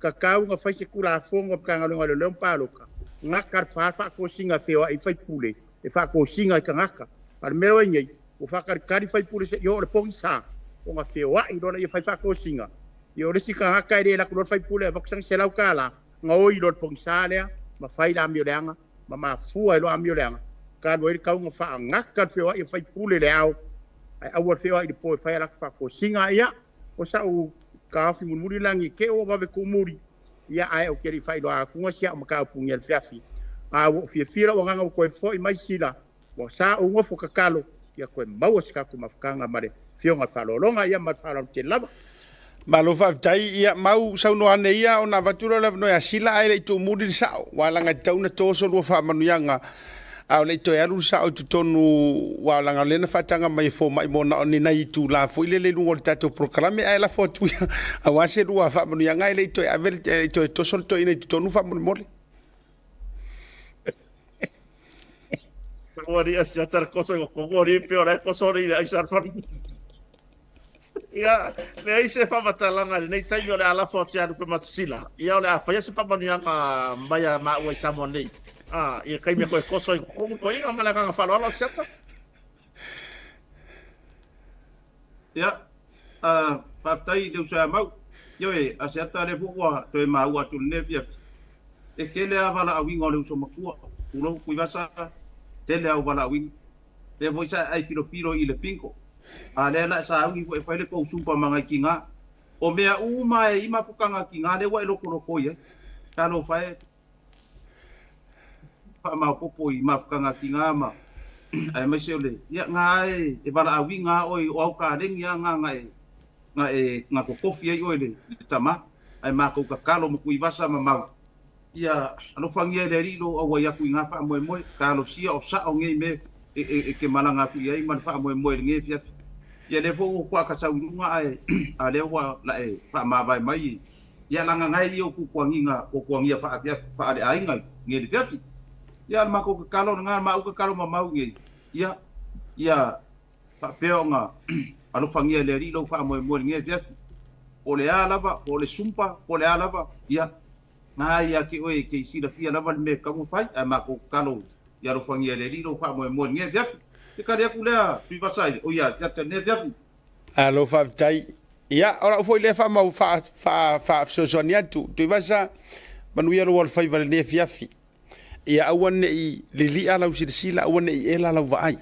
Tatau ona fai se Tulafono a Matagaluega o Leoleo ma Palota, gata le fa faatosina e feoai ai faipule e faatosina i tagata. A o le mea lea ua i ai nei, ua faatalitali faipule se i oo i le pogisa ona feoai loa lea fai faatosina. Ia o le isi tagata e le alu atu loa le faipule e avatu sana $100, gaoi loa i le pogisa lea ma fai le amio leaga ma mafua ai loa amio leaga, talu ai le tau ona faagata le feoai o faipule i le ao ae aua le feoai i le po e fai a latou faatosina. Ia, o sa'u taofi mulimuli lagi te i ua vave tuumuli, ia ae ou te le i faailoa atuga si a'u mataupu i le afiafi. A ua ou fiafia lou agaga ua toe fo'i mai Sila, ua sa ou nofo tatalo ia toe maua se tatou mafutaga ma le Afioga i le Faaaloaloga. Ia ma le faaaloalo tele lava.
Malo faafetai, ia mau saunoa ane ia ona avatu lea o le avanoa ia Sila ae le i tuumuli le sao, aua leaga e tatau ona toso lua faamanuiaga a o le i toe alu le sao i totonu, aua leaga o lea na faataga mai e fomai mo na o ni nai itula foi lele i luga o le tatou polokalame, ae lafo atu ia aua se lua faamanuiaga ae le i toe ave le i toe toso le toeaina i totonu faamolemole.
Ua ni asiata le koso i kogo ni pe o le koso ni le aisa alfani. Ia, leai se faamatalaga i lenei taimi o le a lafo atu ia Lupe Matasila. Ia, o le a faia se faamanuiaga mai a maua i Samoa nei. Ah, i le taimi e toe koso ai totonu toeaina ma le agaga faaaloalo Asiata.
Ia, faafetai i le uso ia Mau. Ioe, Asiata lea foi ua toe maua atu i lenei afiafi. E tele lava valaauina o le uso matua, tulou Tuivasa, tele au valaauina. Lea foi sa e ai filofilo i le bingo. A lea la e sauni foi e fai le tou zumba ma nai tiga. O mea uma e i mafutaga a tiga lea ua e lotolotoi ai. Talofa e faamaopopo i mafutaga a tiga ma aemaise o le ia ga e e valaauina a oe o au kaleni a ga na e na e na totofi ai oe le tama ae matou tatalo ma Tuivasa ma Mau Ia alofagia e le Alii lou auai atu i nga faamoemoe, talosia o sao nei mea e te malaga atu i ai ma le faamoemoe i lenei afiafi. Ia lea foi ua kuakasau i luga ae a lea ua lae faamavae mai ia lagaga e ia o tuatuagiga tuatuagia faafiafi faaleaiga i nei afiafi. Ia o le matou tatalo lena, maau tatalo mamau i nei ia ia faapea ona alofagia e le Alii lou faamoemoe i lenei afiafi. Po o le a lava, po o le sumpa, po o le a lava, ia Na ia te oe e te silafia lava le mea e tatau ona fai, ae matou tatalo ia alofagia e le Alii lou faamoemoe i lenei afiafi. Te tali atu lea Tuivasa i, oi ia Siata i lenei afiafi.
Malo faafetai. Ia, o lau foi lea faamau faa, faa, faafesoasoani atu. Tuivasa, manuia lou alofaiva i lenei afiafi. Ia aua ne i lilia lau silasila, aua ne i ela lau vaai.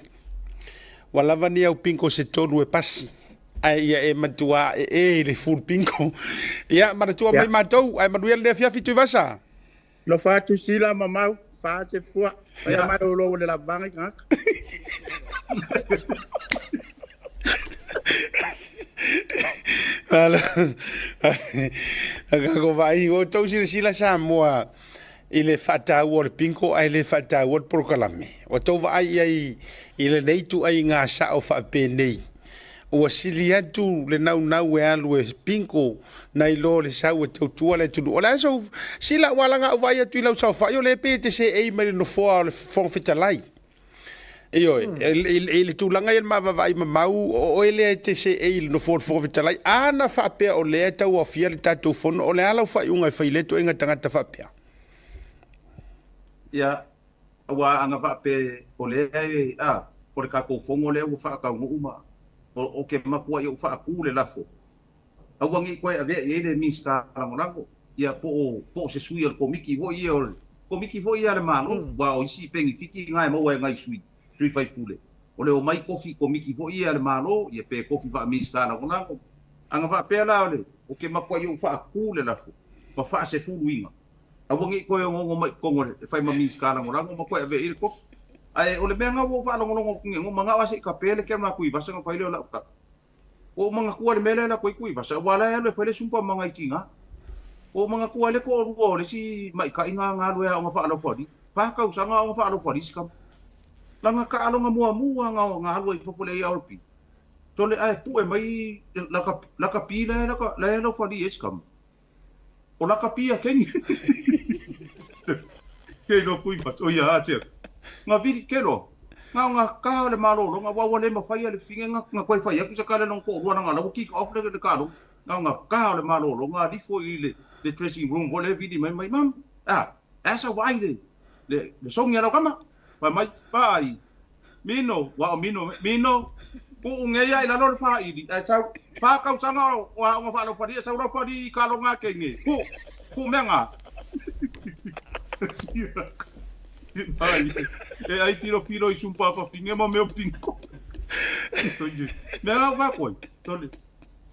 Ua lava ni au pingo se tolu e pasi, ae ia e matua e e i le full pingo. Ia, manatua mai matou, ae manuia lenei afiafi Tuivasa.
Alofa atu Sila ma Mau, fa se fua, fai a malolo ua le lavaga i tagata.
Kako vaai, ua outou silasila Samoa i le faataua o le bingo ae le faataua le polokalame. Ua tou vaai i ai i lenei ituaiga sao faapenei, ua sili atu le naunau e alu e bingo nai lo le sau e tautua le atunuu. O le a sou sila ua laga au vaai atu i lau saofai o lea pei e te seei mai le nofoa o le Fofoga Fetalai. Ioe, i le tulaga ia i le ma vaavaai mamau, o oe lea e te seei i le nofoa o le Fofoga Fetalai, a na faapea o lea e tauaofia le tatou fono, o le a lau faaiuga e fai i lea ituaiga tagata faapea?
Ia, aua a na faapea o lea e, a, o le tatou fono lea ua faataunuu ma, o ke matuai ou faatu le lafo, aua ne i toe avea i ai le Minisita Lagolago, ia po o, po o se sui o le Komiti foi ia o le Komiti foi ia a le Malo, aua o isi penefiti na e maua e nai sui, sui faipule, o le omai tofi Komiti foi ia a le Malo, ia pe tofi faa-Minisita Lagolago. A na faapea la o le, o ke matuai ou faatu le lafo ma faasefuluina, aua ne i toe onoono mai i totonu o le, e fai ma Minisita Lagolago ma toe avea i ai le tofi. Ae o le mea na ua ou faalogologo atu nei, na ou manao lava se i tape le kena Tuivasa ona fai lea o lau tala. Ua ou manatua le mea lea e alu atu ai Tuivasa, aua o la e alu e fai le sumpa ma nai tina. Ua ou manatua ai le toalua o le isi maita'i na galue aoga faalaufali, fa tausaga aoga faalaufali isi tama. Lana taaloga muamua na na alu ai i fafo i le ARP. Sole ae pue mai laka lakapi la e laka la e laufali ai si tama. O lakapi a Kenny. Ke iloa kui ma o ia a tia. Nga vili ke loa. Nga nga ka o le malologa aua ua le mafai e le fine na na toe fai atu se tala i lona toalua leaga o la ua kick off le le taaloga. Na ona ka o le malologa alifo i le le dressing room foi lea vili mai mai mum a e a sau vaai le le le songi a lau tama. Fai mai vaai Mino ua o Mino Mino tuu nei a i lalo le faili ae sau fa tausaga o aoga faalaufali e sau laufali i kaloga a kenge tuu tuu mea nga ai e ai filofilo i sumpapa finge ma mea pingo mea nga fa koe tole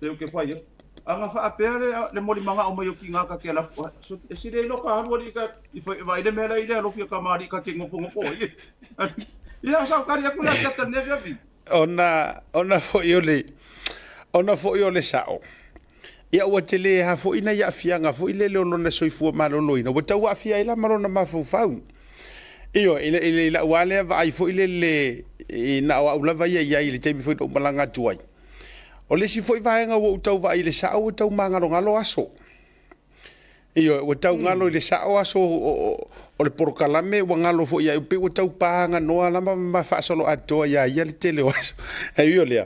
e o ke fai atu anga faapea le le molimagao mai o kiga ka ke lafu e sile ilo ka alu ali ka i fai vai le mea la i le alofi ka mali ka ke ngofongofo ai ia sa kari aku la tata ne via vi
Ona ona foi o le ona foi o le sa'o. Ia ua tele ha foi nai aafiaga foi lele o lona soifua maloloina ua tau aafia ai la ma lona mafaufau. Ioe, i i la'u lava lea vaai foi lele i na o a'u lava ia i ai i le taimi foi na ou malaga atu ai. O le isi foi vaega ua ou tau vaai i le sa'o ua tau magalogalo aso. Ioe, ua tau galo i le sa'o aso o le polokalame, ua galo foi ia, pei ua tau paganoa lava ma faasoloatoa iā ia le tele o aso. Ae ui o lea,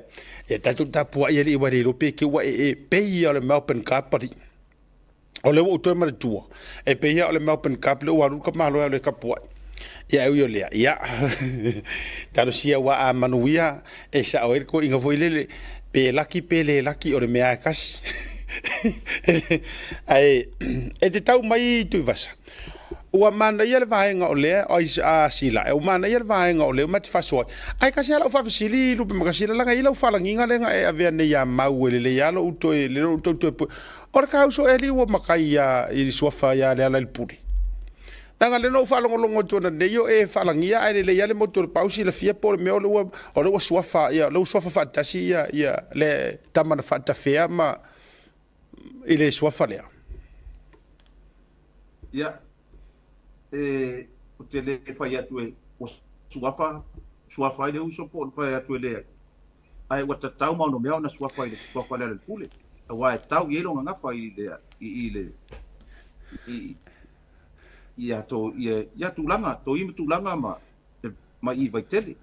ia tatou tapuai alii aua e le iloa pe te ua e e pei ia o le Melbourne Cup alii. O lea ua ou toe manatua, e pei lava o le Melbourne Cup lea ua alu le tamaloa e alu e tapuai. Ia ae ui o lea, ia, talosia aua a manuia e sao ai le toeaina foi lele, pe laki pe le laki o le mea lava e tasi. Ae e te tau mai Tuivasa, ua manaia le vaega o lea, ai a Sila, ua manaia le vaega o lea ma te faasoa ai. Ae tasi lava lau faafesili Lupemakasila, leaga e i ai lau faalagiga lea na e avea nei ia Mau e lelei lava lou toe, lou toe pue. O le ta uso ea alii ua matai ia i le suafa ia Lealailepule? Leaga lea na ou faalogologo atu ananei o e faalagia ae lelei lava le motu o Lepau silafia po o le mea o lea ua o lea ua suafa ia o lea ua suafa faatasi ia ia le tama na faatafea ma i le suafa lea.
Ia, e, ou te le fai atu e ua suafa, suafa ai le uso po o le fai atu e leai. Ae ua tatau ma onomea ona suafa i le suafa o Lealailepule, aua e tau i ai lona gafa i le, i, i le, i, ia to, ia, ia tulaga, toi ma tulaga ma, ma i Vaitele.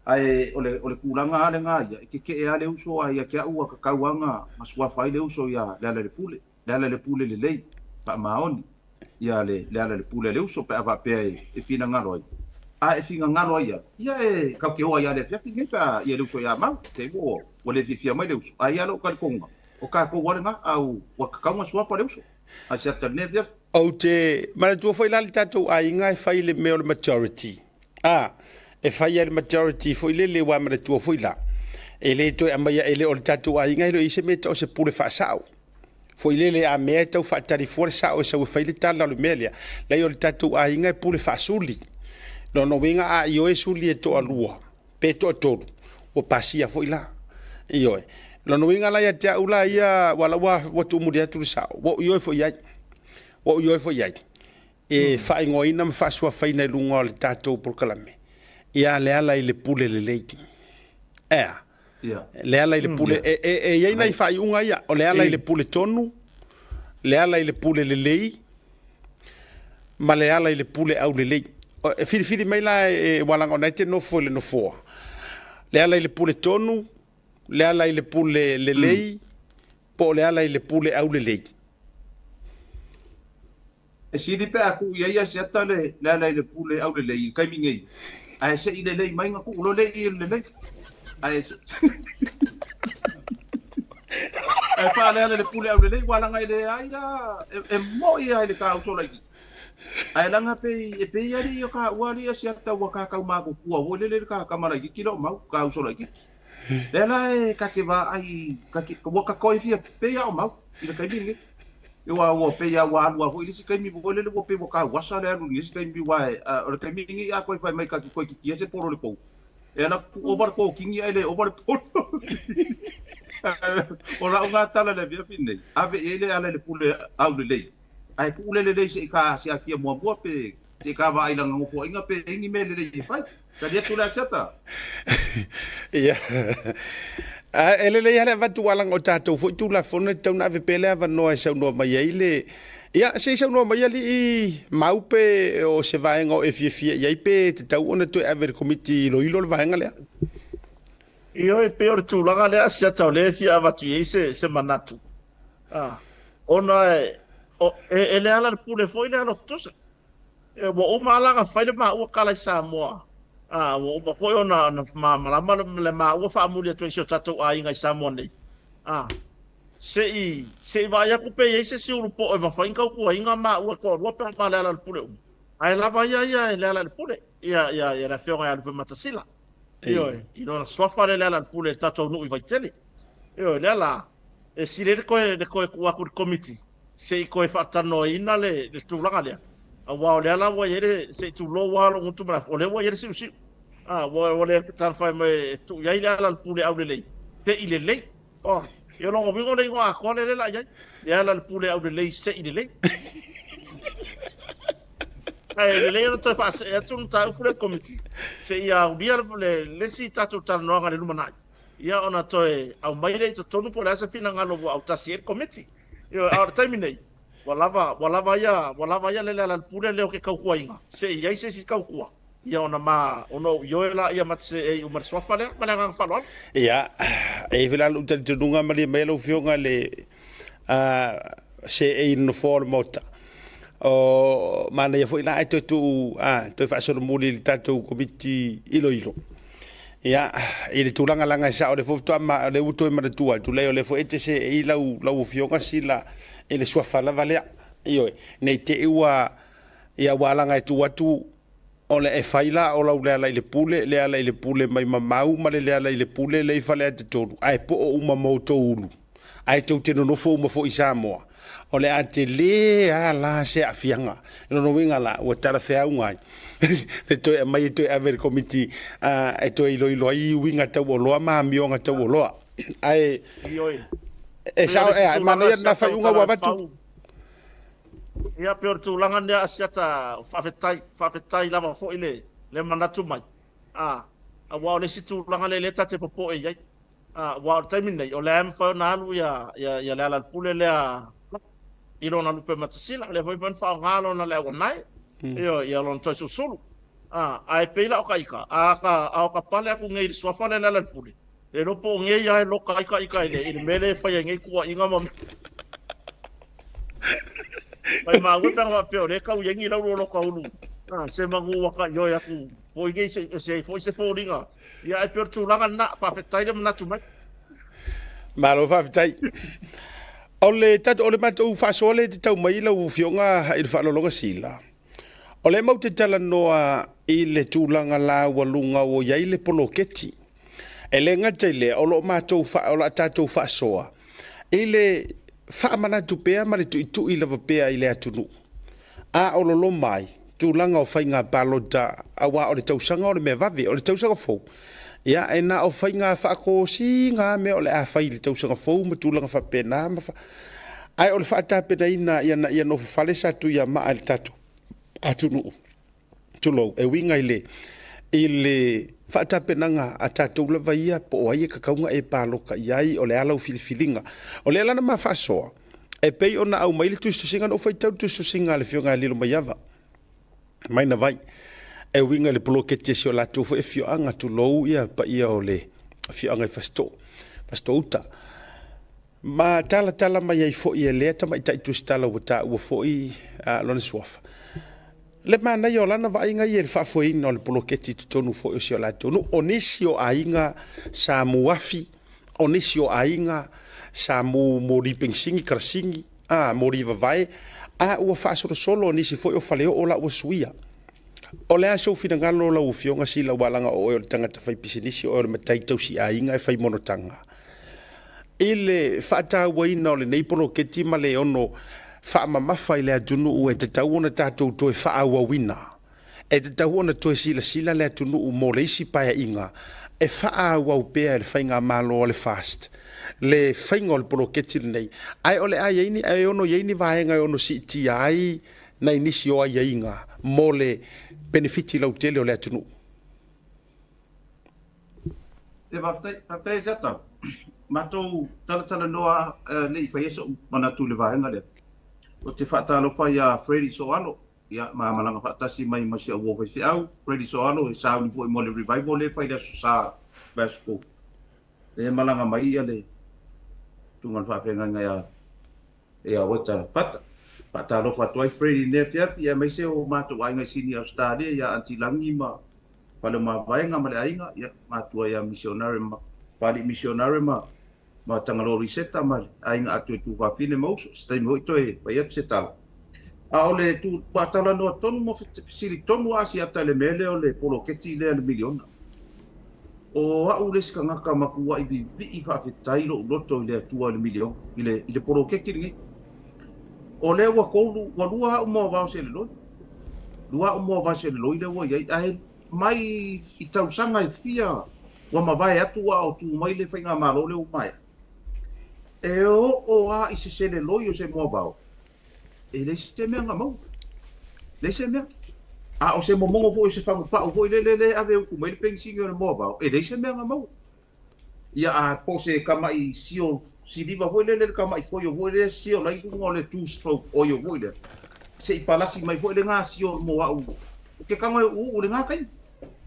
Ae o le, o le tulaga lava lena ia, e keke'e lava le uso, ae ia te a'u ua tatau lava ona na suafa ai le uso ia Lealailepule, Lealailepule lelei, faamaoni ia le Lealailepule a le uso pe a faapea e, e finagalo ai. A e finagalo ai ia, ia e tatou te o ai lava i le afiafi lenei pe a ia le uso ia Mau, te ua, ua le fiafia mai le uso. Ae ia lou talitonuga, o tatou lava lena, a ua tatau ona suafa le uso. Ae se ata i lenei afiafi.
Ou te manatua foi la le tatou aiga e fai i le mea o le majority. A, e fai lava i le majority foi lele aua e manatua foi la, e le toe aumaia, e le o le tatou aiga e le o i ai se mea e tau o se pule faasao. Foi lele a mea e tau faatali fua le sao e sau e fai le tala o le mea lea. Leai o le tatou aiga e pule faasuli. Lona uiga a ioe suli e toalua pe toatolu, ua pasia foi la. Ioe. Lona uiga la ia te au la ia, aua la ua, ua tuumuli atu le sao, ua ou ioe foi i ai. Ua ou ioe foi i ai. E faaigoaina ma faasuafaina i luga o le tatou polokalame, ia Lealailepule lelei. Ea. Lealailepule, e i ai nai faaiuga ia, o Lealailepule tonu, Lealailepule lelei, ma Lealailepule aulelei. E filifili mai la e aua leaga o lena e te nofo i le nofoa, Lealailepule tonu, Lealailepule lelei, po o Lealailepule aulelei.
E sili pe a tuu i ai Asiata le Lealailepule aulelei i le taimi nei, ae se i lelei mai ona tuu loa lea i i le lelei. Ae ae faalealailepule aulelei aua leaga e leai lava, e moi lava i le ta uso laitiiti. Ae leaga pei e pei alii o taua alii Asiata ua ta tau matutua foi lele i le ta tama laitiiti lea o Mau, ta uso laitiiti. Lea la e ta te vaai, ta te, ua ta toe fia pei lava o Mau i le taimi lenei. Ua ua pei lava ua alu lava foi i le isi taimi foi lele ua pei ua tauasa le alu i le isi taimi aua o le taimi lenei a toe fai mai ta te toe titia se polo i le tou, E ala atu ova le kokini ae le ova le polo. O lau lena tala i le afiafi lenei, ave i ai le ala i le pule aulelei, ae tuu le lelei se i ka siakia muamua pe se i ka vaai i lana nofoaiga pe i ai ni mea lelei e fai. Tali atu le Asiata.
Ia. E lelei lava le avatu aua leaga o tatou foi Tulafono e tatau ona ave pea le avanoa e saunoa mai ai le Ia, se i saunoa mai alii Mau pe o se vaega o e fiafia i ai pe tatau ona toe ave i le Komiti Iloilo le vaega lea.
Ioe, e pei o le tulaga lea Asiata o lea e fia avatu i ai se, se manatu. Ah, ona e, o, e, e le ala le pule foi le alo tutusa. E, ua uma ala ona fai le maua kala i Samoa. Ah, ua uma foi ona, ona malamalama le, le maua faamuli atu ai si o tatou aiga i Samoa nei. Ah, Se i, se i vaai atu pe i ai se isi ulu poʻo e mafai ona tautuaina maua e toalua pe a ma Lealailepule uma. Ae lava ia ia e Lealailepule, ia, ia, ia le afioga ia Lupematasila. Ioe, i lona suafa lea Lealailepule i le tatou nuu i Vaitele. Ioe, lea la, e sili ai le toe, le toe tuu atu i le Komiti se i toe faatalanoaina le, le tulaga lea. Aua o lea la ua i ai le, se i tulou lava lou gutu ma le afu, o lea ua i ai le siusiu. A, ua, ua le taumafai mai e tuu i ai Lealailepule aulelei, te i lelei. Oh, ia lona uiga o le igoa atoa lea la i ai. E ala le pule aulelei se'i lelei. Ae lelei ona toe faasee atu le mataupu lea i le Komiti, seia aulia le le isi tatou talanoaga i le lumanai, ia ona toe aumai lea i totonu po o le a se finagalo ua autasi ai le Komiti. Ioe, a o le taimi nei, ua lava, ua lava ia, ua lava ia le Lealailepule lea o ke tautuaina, se i ai se isi tautua. Ia ona ma, ona ou ioe laia ma te seei uma i le suafa lea. Ma le agaga faaaloalo.
Ia, e i ai foi la lou talitonuga malie mai lau Afioga le seei i le nofoa o le Maota. O manaia foi la ae toe tuu, toe faasolomuli i le tatou Komiti Iloilo. Ia, i le tulaga leaga e sao o lea foi faatoa ma, o lea ua toe manatua atu, leai o lea foi e te seei lau, lau Afioga Sila i le suafa lava lea. Ioe, ne i te i ua Ia ua alaga e tuu atu o le e fai la o lau Lealailepule, Lealailepule mai mamau ma le Lealailepule le i Faleata 3, ae poo uma ma outou ulu, ae tou te nonofo uma foi i Samoa. O le a tele a la se aafiaga. I lona uiga la, ua talafeauga ai le toe aumai e toe ave i le Komiti e toe iloilo ai uiga tauoloa ma amioga tauoloa. Ae e sao, e manaia lena faaiuga ua avatu.
Ia, pei o le tulaga lea Asiata, faafetai, faafetai lava foi le, le manatu mai. A, aua o le isi tulaga lea lea ta te popoe i ai. A, aua o le taimi lenei, o lea e mafai ona alu ia, ia, ia Lealailepule lea i lona lupematasila, o lea foi e mafai ona faaaoga lona le auanae, mm. ia lona toe susulu. A, ae pei la o ka ika, a ka, a o ka pale aku nei i le suafa lea Lealailepule, Le iloa po o nei lava e loka ai ka ika i le, i le mea lea e fai ai nei tuuaiga ma mea. Mai maua pe ana faapea o lea e tau i ai ni laulo o loka ulu. Ah, se manu ua ka ioe atu foi nei se, ese ai foi se foliga. Ia ae pei o le tulaga lena, faafetai le manatu mai.
Malo faafetai. O le tatou, o le matou faasoa lea e te tau mai lau Afioga i le faaaloaloga Sila. O lea matou te talanoa i le tulaga laualuga ua i ai le poloketi. E le gata i lea, o lo o matou o la tatou faasoa i le faamanatu pea ma le tuitui lava pea i le atunuu a o loloma ai tulaga o faiga palota aua o le tausaga o le mea vave, o le tausaga fou. Ia, e na o faiga faatosina lava mea o le a fai i le tausaga fou ma tulaga faapena ma fa... Ae o le faatapenaina ina ia nofo fale sa Tuiamaa i le tatou atunuu. Tulou, e uiga i le, i le faatapenaga a tatou lava ia po o ai e tatau ona e palota i ai, o le a lau filifiliga. O lea la na ma faasoa, e pei ona aumai le tusitusiga, na ou faitau i le tusitusiga a le Afioga ia Lilomaiava mai Navai, e uiga i le poloketi a si o latou foi afioaga, tulou ia paia o le afioaga i Fasitoo, Fasitoo uta. Ma talatala mai ai foi e lea tamaitai tusitala ua taua foi lona suafa. Le manaia o lana vaaiga ia i le faafoeina o le poloketi i totonu foi o si o latou nuu. O nisi o aiga sa muafi, o nisi o aiga sa mu moli penisini, karasini, a, moli vavae, a ua faasolosolo o nisi foi o faleoo la ua suia. O le a sou finagalo lau Afioga Sila aua leaga o oe o le tagata faipisinisi, o oe o le matai tausiaiga e fai monotaga. I le faatauaina o lenei poloketi ma le ono faamamafa i le atunuu e tatau ona tatou toe faaauauina. E tatau ona toe silasila le atunuu mo le isi paeaiga e faaauau pea e le Faigamalo a le FAST le faiga o le poloketi lenei, ae o le a i ai ni, e ono i ai ni vaega e ono siitia ai nai nisi o aiaiga mo le penefiti lautele o le atunuu.
E faafetai, faafetai Asiata. Matou talatalanoa le i faia so'u manatu i le vaega lea. Ou te faatalofa iā Freddie Soalo, ia, ma malaga faatasi mai ma si au uo faifeau, Freddie Soalo, e sauni foi mo le revival lea e fai i le Aso Sa, vaiaso fou. Lea e malaga mai ia le susuga i le faafeagaiga ia ia Weta Fata. Faatalofa atu ai Freddie i lenei afiafi, aemaise o matou aiga i Sini Ausetalia ia Aunty Lagi ma Faleomavaega ma le aiga, ia, matua ia Misionare ma Pali Misionare ma ma Tagaloa Riseta ma le aiga atu e Tuafafine ma uso, se taimi foi toe fai atu se tala. A o le tu ua talanoa tonu ma fesili tonu a Asiata i le mea lea o le poloketi lea i le miliona. O au le isi tagata matuai vivii faafetai lou loto i le Atua i le miliona, i le, i le poloketi lenei. O lea ua tolu, ua lua au moavao seleloi. Lua au moavao seleloi lea ua i ai, ae mai i tausaga e fia ua mavae atu a o tu mai le faigamalo lea ua maea, e oo lava i se seleloi o se moavao, e leai se mea na maua. Leai se mea. A o se momono foi o se fagupau foi lele lea e ave e utu mai le penisini o le moavao, e leai se mea na maua. Ia a po o se tama'i sio siliva foi lele le tama'i foio foi lea sio la i luga o le two stroke oil foi lea, se i palasi mai foi lena sio mo a'u ou te tago e u'u'u i lena taimi.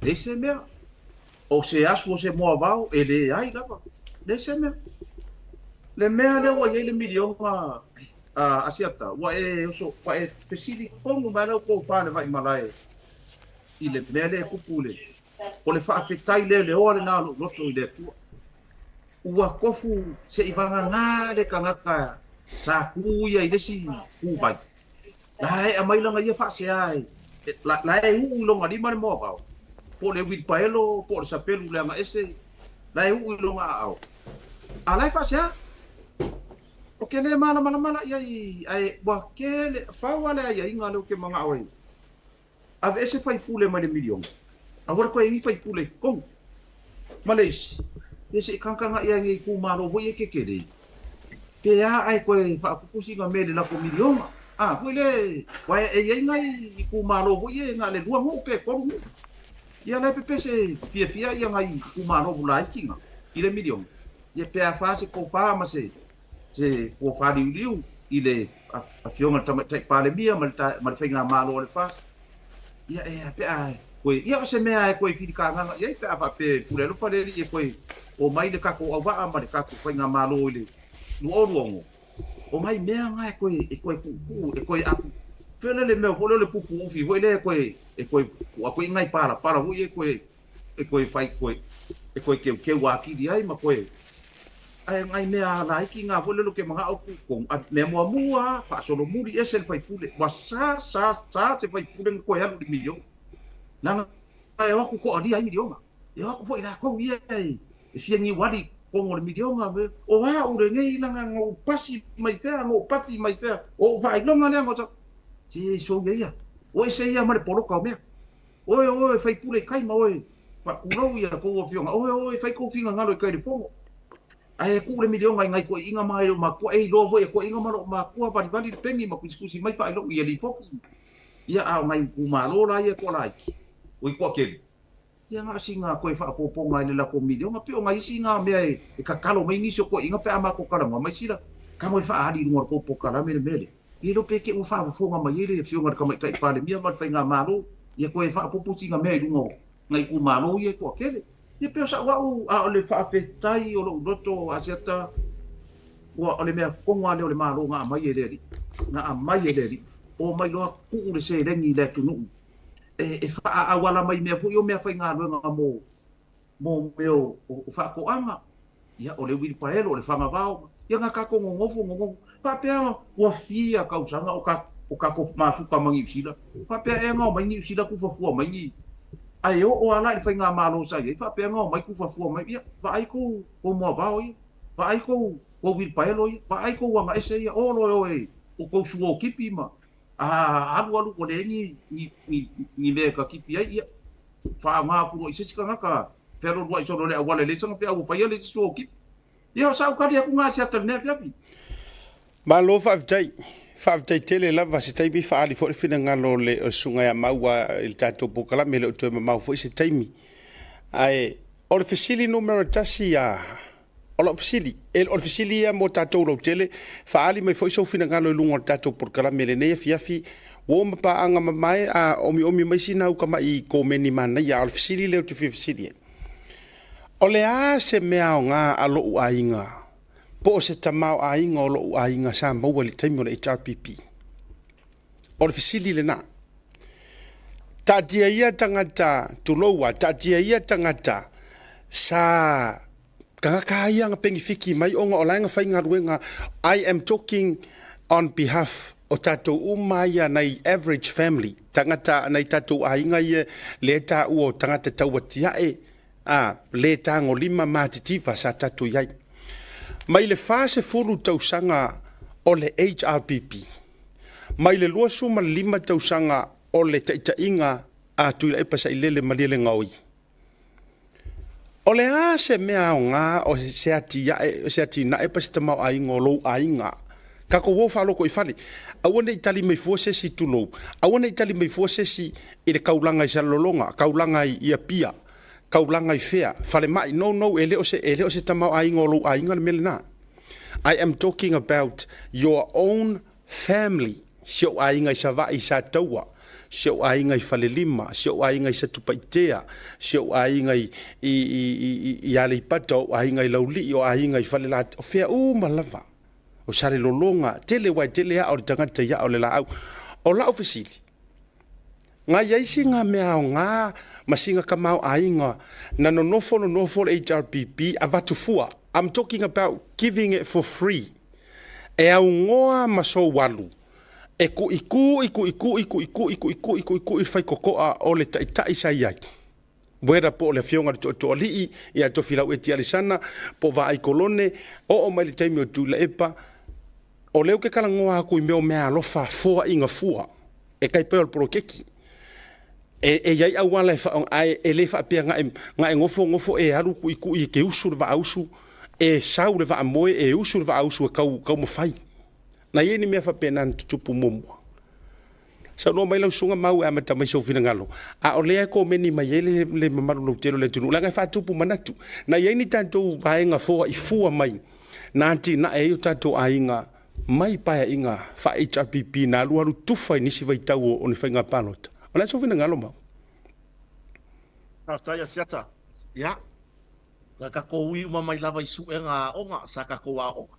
Leai se mea. O se asu o se moavao, e leai lava. Leai se mea. Le mea lea ua i ai le miliona a Asiata, ua e oso, ua e fesili tonu mai lau tofa le Vaimalae i le mea lea e tupu i le O le faafetai lea le oa lena o lou loto i le Atua. Ua tofu seivagana le tagata sa tu ia i le isi tu vai. La e aumai lana ia faasea e, la, la e uu i lona lima le moavao, po o le uilipaelo, po o le sapelu leaga ese, la e uu i lona aao. A la e faasea. Ou te le malamalama la i ai, ae ua tele, pau lava le aiaiga lea ou te manao ai, Aveese faipule mai le miliona. Aua le toe i faipule i totonu. Ma le isi, ia se i tagatagai ai i itumalo foi ia tetele, pe a ae toe faaopoopo sina mea i le lako miliona. A, foi le, aua e i ai nai itumalo foi ia na o le lua nuu pe tolu nuu. Ia la e pepese fiafia ia nai itumalo laiti na i le miliona. Ia pe a fa se tofa ma se se tofa liuliu i le Afioga i le Tamaitai Palemia ma le, ma le Faigamalo a le FAST, ia e a pe a koe, ia o se mea e koe filikagaga i ai pe a faapea e pule alofa le Alii e koe omai le tatou auvaa ma le tatou Faigamalo i le 2026, o nai mea na e koe, e koe tuutuu, e koe apu, fea le mea foi lea o le pupu ufi foi lea e koe, e koe tuu atu ai nai palapala foi ia e koe e koe fai koe, e koe keukeu atili ai ma koe ae ngai mea laiti nga foi lele ke manao ku ko mea muamua faasolomuli ese le faipule ua sa sa sa se faipule nga koe alu i le miliona leaga e o atu toalia ai miliona e o atu foi latou ia e fia niuali totonu o le miliona o a'u lenei leaga na ou pasi mai fea na ou pati mai fea o ou faailoga lea na se soia ia o ese ia ma le poloka o mea Oe, oe, faipule i kai ma oe, faatulou ia tou afioga, oe, oe, fai kou finagalo i kai le fono. Ae tuu le miliona i nai toeaiina ma nai lou matua, e iloa foi e toeaiina ma lou matua valivali le peni ma tusitusi mai faailoga ia lipoti. Ia a o nai itumalo la ia toalaiti, oi toatele, ia na o sina toe faaopoopoga i le latou miliona, pei o nai isi na mea e tatalo mai nisi o toeaiina pe a matou talanoa mai sila, tago e faaali i luga o le tou polokalame le mea lea. E iloa pe te ua faafofoga mai ai le Afioga i le Tamaitai Palemia ma le Faigamalo, ia toe faaopoopo sina mea i luga o nai itumalo ia e toatele. Ia pei o sa'u a'u, a o le faafetai o lo'u loto Asiata, ua o le mea tonu lava lea o le Malo na aumai e le Alii, na aumai e le Alii, omai loa tuu le seleni i le atunuu e faaauala mai mea foi o meafaigaluega mo mo mea o faatoaga, ia, o le uilipaelo, o le fagavao, ia na tatou nonofo, nonofo, faapea ua fia tausaga o o tatou mafuta ma Niu Sila, faapea ea na omai Niu Sila tufa fua mai ni, ae oo lava la i le faigamalo sa i ai, faapea na omai tufa fua mai, ia, vaai tou tou moavao ia, vaai tou tou uilipaelo ia, vaai tou agaese ia, o loa e o e o tou suotipi ma. A alualu ua leai ni, ni, ni, ni mea e takipi ai, ia, faaaoga atu loa i se isi tagata, fealualuai solo i le auala e leai sana feau e faia le isi sua o kipi. Ia, o sau tali atu na Asiata i lenei afiafi.
Malo faafetai. Faafetai tele lava se taimi faaali foi le finagalo o le susuga ia Maua i le tatou polokalame, e le o toe mamao foi se taimi. Ae o le fesili numera 1 ia, o lau fesili, e, o le fesili ia mo tatou lautele, faaali mai foi sou finagalo i luga o le tatou polokalame i lenei afiafi, uo ma paaga mamae a omiomi mai sina au tama'i komeni manaia, a o le fesili lea ou te fia fesili ai. O le a se mea aoga a lo'u aiga po o se tamaoaiga o lo'u aiga sa maua i le taimi o le HRPP? O le fesili lena. Taatia ia tagata, tulou a, taatia ia tagata sa tagata ia na penefiti mai ona o la e na faigaluega. I am talking on behalf o tatou uma ia nai average family, tagata nai tatou aiga ia lea e taua o tagata tauatiae, a le tagolima matitiva sa tatou i ai. Mai le 40 tausaga o le HRPP, mai le 25 tausaga o le taitaiga a Tuilaepa Sailele Malielegaoi, o le a se mea aoga o se atiae, se atinae pa se tamaoaiga o lou aiga? Tatou o faaloko i fale. Aua ne i tali mai fua se isi, tulou, aua ne i tali mai fua se isi i le kaulaga i Salelologa, kaulaga i Apia, kaulaga i fea, falemai. No, no, e le o se, e le o se tamaoaiga o lou aiga le mea lena. I am talking about your own family, si ou aiga i Savaii i Sataua, si ou aiga i Falelima, si ou aiga i Satupaitea, si ou aiga i, i, i, i, i Aleipata, ou aiga i Laulii, o aiga i Falelata, o fea uma lava. O Salelologa, tele aua e tele aa o le tagata i aa o le laau. O lau fesili, na i ai sina mea aoga ma sina tamaoaiga na nonofo nonofo le HRPP avatu fua? I'm talking about giving it for free. E augoa ma sou alu e kuʻikuʻi kuʻikuʻi kuʻikuʻi kuʻikuʻi kuʻikuʻi le faitotoa o le taitai sa i ai. Whether po o le afioga i le Toatoalii ia Tofilau Eti Alesana, po o Vaai Kolone, oo mai le taimi o Tuilaepa, o lea ou te talanoa atu i mea o meaalofa foaiga fua e tai pei o le poloketi. E, e i ai auala e faa, ae e le faapea na e, na e nofo nofo e alu kuʻikuʻi e te usu le vaausu, e sau le vaamoe, e usu le vaausu e tau, taumafai. Na i ai ni mea faapena na tutupu muamua? Saunoa mai lau susuga Mau e amata mai sou finagalo, a o lea e komeni mai ai le, le mamalu lautele o le atunuu, leaga e faatupu manatu. Na i ai ni tatou vaega foai fua mai na atinae ai o tatou aiga mai paeaiga faa-HRPP na alualu tufa i nisi vaitau o, o ni faiga palota. O le a sou finagalo Mau?
Faafetai Asiata. Ia, na tatou ui uma mai lava i suega aoga sa tatou aooga.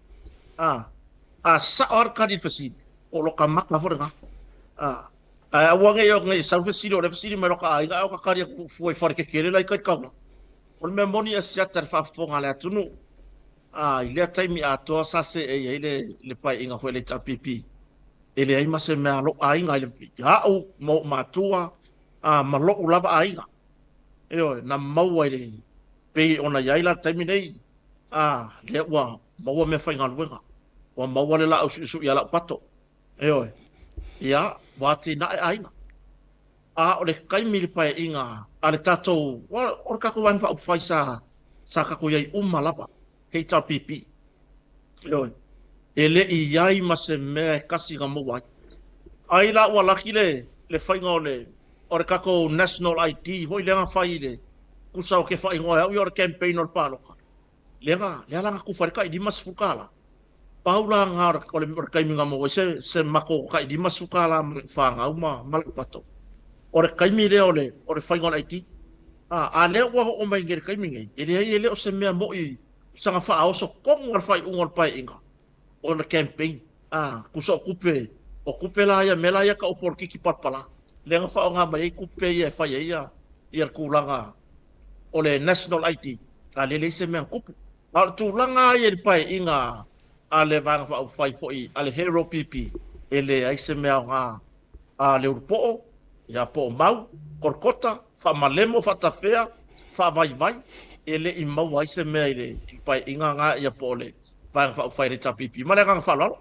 A, a sao lava le tali i le fesili, o loka maka foi lena. A, ae aua ne i ne i sau le fesili o lea e fesili mai loka aiga ae o ta tali atu fua i fale tetele la i tai taulaga. O le mea moni e siata i le faafofoga a le atunuu, a, i lea taimi atoa sa seei ai le, le paeaiga foi a le HRPP, e leai ma se mea a lou aiga i le, ia au ma ou matua, a, ma lou lava aiga. Ioe, na maua i le, pei ona i ai la le taimi nei, a, lea ua maua mea faigaluega, ua maua le laau suisui a laupato, ioe, ia, ua atinae aiga. A o le taimi i le paeaiga a le tatou, o le tatou Vaega Faaupufai sa, sa tatou i ai uma lava, HRPP, Ioe. E le i i ai ma se mea e tasi na maua ai. Ai la ua laki le, le faiga o le, o le tatou National ID foi lea na fai i le, tusa ou te faaigoa e au ia o le campaign o le palota, lea na, lea la na tufa ai le tai $50. Pau la na o le, o le, o le taimi na maua ai se, se matou tai $50 ma lau fanau ma, ma lau pato. O le taimi lea o le, o le faiga o le ID. A, a lea ua oo mai nei i le taimi nei, e leai e le o se mea moi saga faaoso tonu a le faaiuga o le paeaiga o le campaign a tusa o tupe o tupe la ia mea la ia tau polokiki palapala lea na faaaoga mai ai tupe ia e fai ai ia ia le tulaga o le national ID a lea leai se mea na tupu. A o le tulaga ia i le paeaiga a le Vaega Faaupufai foi a le Hero PP e leai se mea aoga a Leulupoo, ia Poomau, Kolokota, Faamalemo, Faatafea, Faavaivai, e le i maua ai se mea i le paeaiga na ia po o le Vaega Faaupufai a le HRPP. Ma le agaga faaaloalo.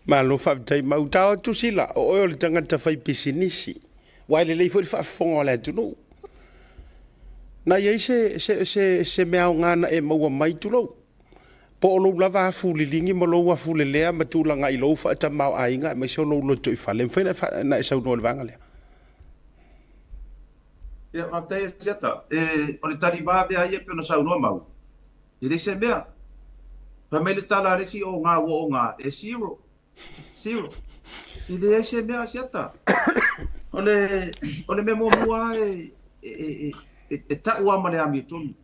Malo faafetai mau. Tao atu Sila, o oe o le tagata fai pisinisi. Ua e lelei foi le faafofoga o le atunuu. Na i ai se, se, se, se mea aoga na e maua mai, tulou, po o lou lava afu liligi ma lou afu lelea ma tulaga i lou faatamaoaiga aemaise o lou lotoifale. E mafai ona e, na e saunoa i le vaega lea?
Ia, faafetai Asiata. E, o le tali vave lava ia e pei ona saunoa Mau, e leai se mea. Fai mai le tala a le isi o ga ua o ga, e zero. Zero. E leai se mea Asiata. O le, o le mea muamua lava e, e, e, e, e tau lava ma le amiotonu.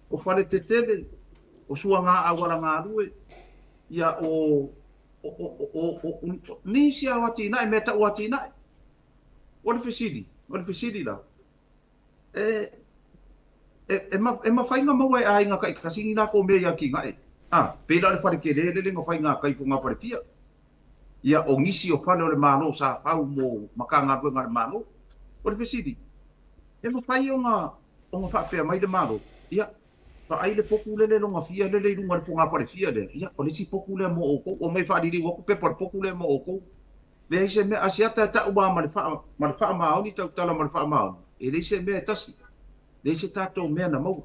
O fale tetele, o suaga auala galue, ia o, o, o, o, o, o nisi lava o atinae, mea tau atinae. O le fesili, o le fesili la, e, e, e, ma, e mafai na maua e aiga taitasi ni latou mea i atinae? A, pei la o le fale tele lele na fai ngā kai fogafale fia. Ia, o nisi o fale o le Malo sa fau mo Matagaluega a le Malo. O le fesili, e mafai ona, ona faapea mai le Malo, ia, vaai le potu lele lona fia lele i luga o le fogafale fia lea, ia, o le isi potu lea mo outou, omai faaliliu atu pepa o le potu lea mo outou. Leai se mea, Asiata e tau lava ma le faa, ma le faamaoni, tautala ma le faamaoni, e leai se mea e tasi, leai se tatou mea na maua.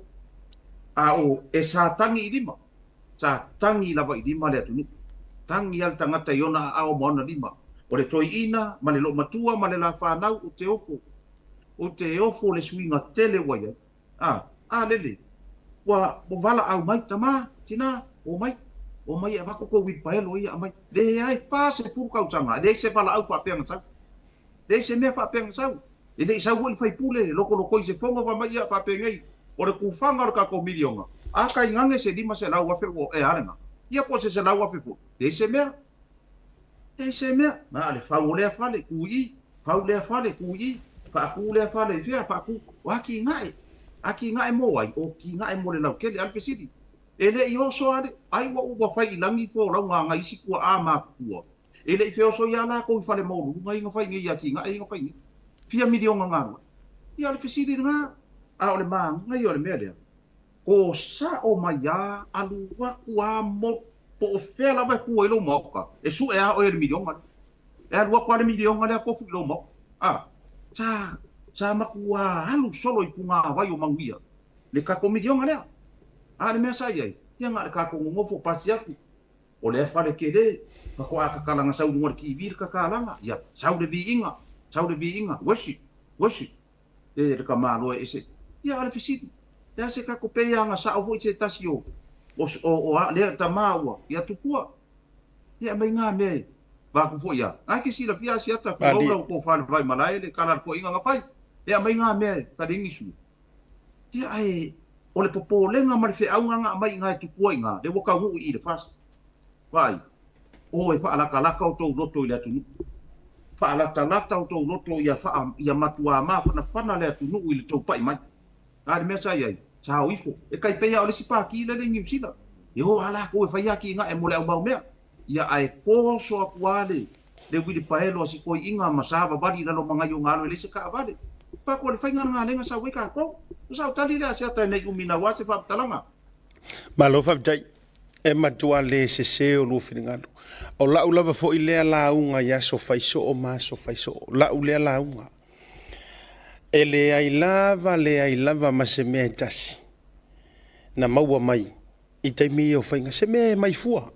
A o, e sa tagi i lima, sa tagi lava i lima le atunuu. Tagi lava le tagata i ona aao ma ona lima. O le toeaina ma le loomatua ma le lafanau ou te ofo, ou te ofo le suiga tele ua i ai. A, a lele, ua, ua valaau mai, Tama, tina, omai, omai e avatu kou uilipaelo ia aumai. Leai, 40 tausaga, e leai se valaau faapea na sau. Leai se mea faapea na sau. E le i sau foi le faipule e lokoloko i se fono fai mai, ia, faapenei, o le tufaga o le tatou miliona, a tainane se 500,000 ua e a lena? Ia po o se 100,000 foi. Leai se mea. Leai se mea. Na o le fau o lea fale, tu i i. Fau lea fale, tu i i. Faatu lea fale i fea, faatu. O atinae. Atinae mo ai? O atinae mo le lautele. A o le fesili, e le i oso a le, ai ua ua fai i lagi folauga a nai isi tuaa matutua. E le i feoso ia lakou i fale maualuluga ia na fai nei i atinae ia na fai nei. Fia miliona galue. Ia o le fesili lena. A o le manaia o le mea lea, ko sao mai a, alu atu a mo, po o fea lava e tu ai lou maota, e sue a oe e le miliona lea. E alu atu a le miliona lea tofu i lou maota. A, sa, sa matua alu solo i punāwai o Manuia le tatou miliona lea. A o le mea sa i ai, ia na o le tatou nonofo pasi atu, o lea fale tele, faatoa tatalaga sau i luga o le TV le tatalaga, ia sau le viiga, sau le viiga, worship, worship. E le tamaloa e ese. Ia, a o le fesili, le a se tatou pei lava na sao foi se tasi o, o, o, o a, lea tama ua, ia tupua. Ia aumai ngā mea e vaku foi a. Ai ke silafia Asiata, tulou lau tofa le vai malae le kala le toeaina na fai. E aumai ngā mea e talingi sui. Ia ae, o le popolega ma le feauga na aumai i ngā e tupua i ngā, le ua taunuu i i le FAST. Vaai, o e faalatalata o tou loto i le atunuu. Faalatalata o tou loto ia faa, ia matuā mafanafana le atunuu i le tou pai mai. A le mea sa i ai, sa o ifo. E tai pei a o le isi pākī lele i Niu Sila. E o a lakou e fai atinae mo le au mau mea. Ia ae toso atu a le, le uilipaelo a si toeaina ma sa wawali i lalo ma ngai o ngā e leai se taavale. Pako le faiga ngā lenga sau ai kākou. O sau tali lea Asiata e nei umi nau a se faamatalaga.
Malo faafetai. E matua le sese o lua finagalo. O la'u lava foi lea lauga i aso faisoo ma aso faisoo. La'u lea lauga. E leai lava, leai lava ma se mea e tasi na maua mai i taimi ia o faiga, se mea e mai fua.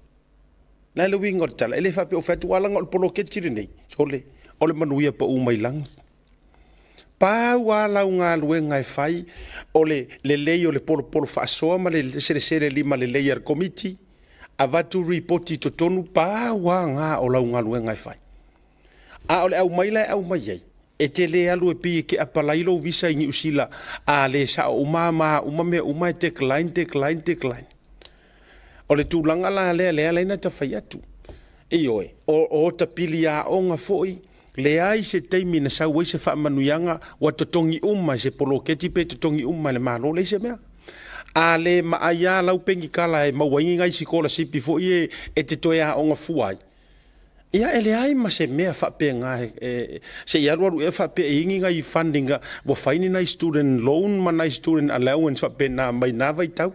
Na e le uiga o le tala, e le faapea o fai atu, ua laga o le poloketi lenei, sole, o le manuia pau mai lagi. Pau lava lau galuega e fai o le lelei o le polopolo faasoa ma le selesele lima lelei a le Komiti, avatu ripoti i totonu, pau lava na o lau galuega e fai. A o le aumai la e aumai ai, e te le alu e pei e te apalai lou visa i Niu Sila a le sao uma ma uma mea uma e decline, decline, decline. O le tulaga la lea lea ala ai ona ta fai atu. Ioe, o ota pili aoga foi, leai se taimi na sau ai se faamanuiaga ua totogi uma e se poloketi pe totogi uma e le Malo, leai se mea. A le maai lava lau penitala e maua ai ni nai sikolasipi foi e, e te toe aoga fua ai, ia e leai ma se mea faapena e, se i alualu ea faapea e i ai ni nai funding ua fai ni nai student loan ma nai student allowance faapena mai na vaitau.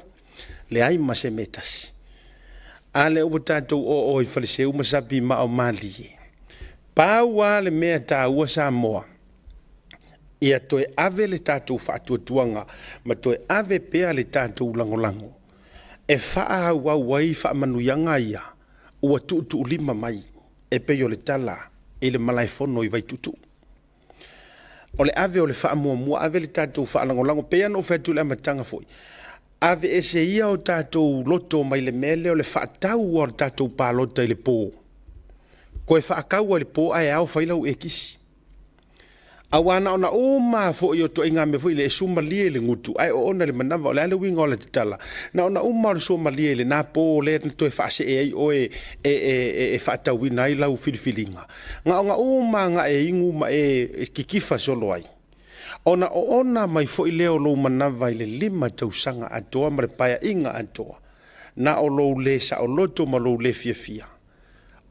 Leai ma se mea tasi. A lea ua tatou oo i Faleseu ma Sapi ma o Malie. Pau lava le mea taua Samoa, ia toe ave le tatou faatuatuaga ma toe ave pea le tatou lagolago e faaauau ai faamanuiaga ia ua tuutuulima mai e pei o le tala i le malaefono i Vaituutuu. O le ave o le faamuamua, ave le tatou faalagolago, pei lava ona ou fai atu i le amataga foi, aveese ia o tatou loto mai le mea lea o le faatau o le tatou palota i le po. Toe faatau lava i le po ae ao fai lau ekisi. Aua na ona uma lava foi o ituaiga mea foi lea e suamalie i le gutu ae oona i le manava. O le a le uiga o le tatala? Na ona uma lava o le suamalie i lena po lea na toe faasee ai oe e faatauina ai lau filifiliga. Na ona uma lava na e inu ma e kitifa solo ai, ona oona mai foi lea o lou manava i le 5 tausaga atoa ma le paeaiga atoa, na o lou le saoloto ma lou le fiafia,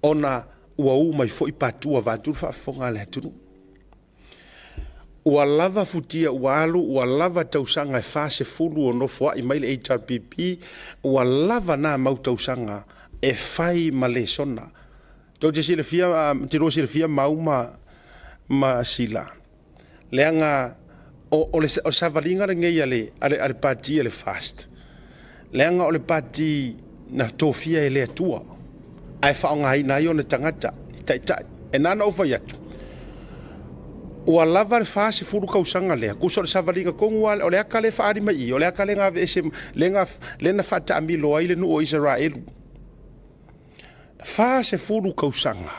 ona ua u mai foi patua vaeatu le faafofoga a le atunuu. Ua lava futia ua alu, ua lava tausaga e 40 o nofoai mai le HRPP, ua lava na mau tausaga e fai ma lesona. Tou te silafia, te lua silafia Mau ma, ma Sila, leaga o, o le, o le savaliga lenei a le, a le, a le pati a le FAST, leaga o le pati na tofia e le Atua, ae faaaogaina ai ona tagata i taitai. E na ona ou fai atu, ua lava le 40 tausaga lea, tusa o le savaliga tonu lava, o le ata lea e faaali mai i i, o le ata lea na aveese, lea na, lea na faataamilo ai le nuu o Isaraelu. 40 tausaga.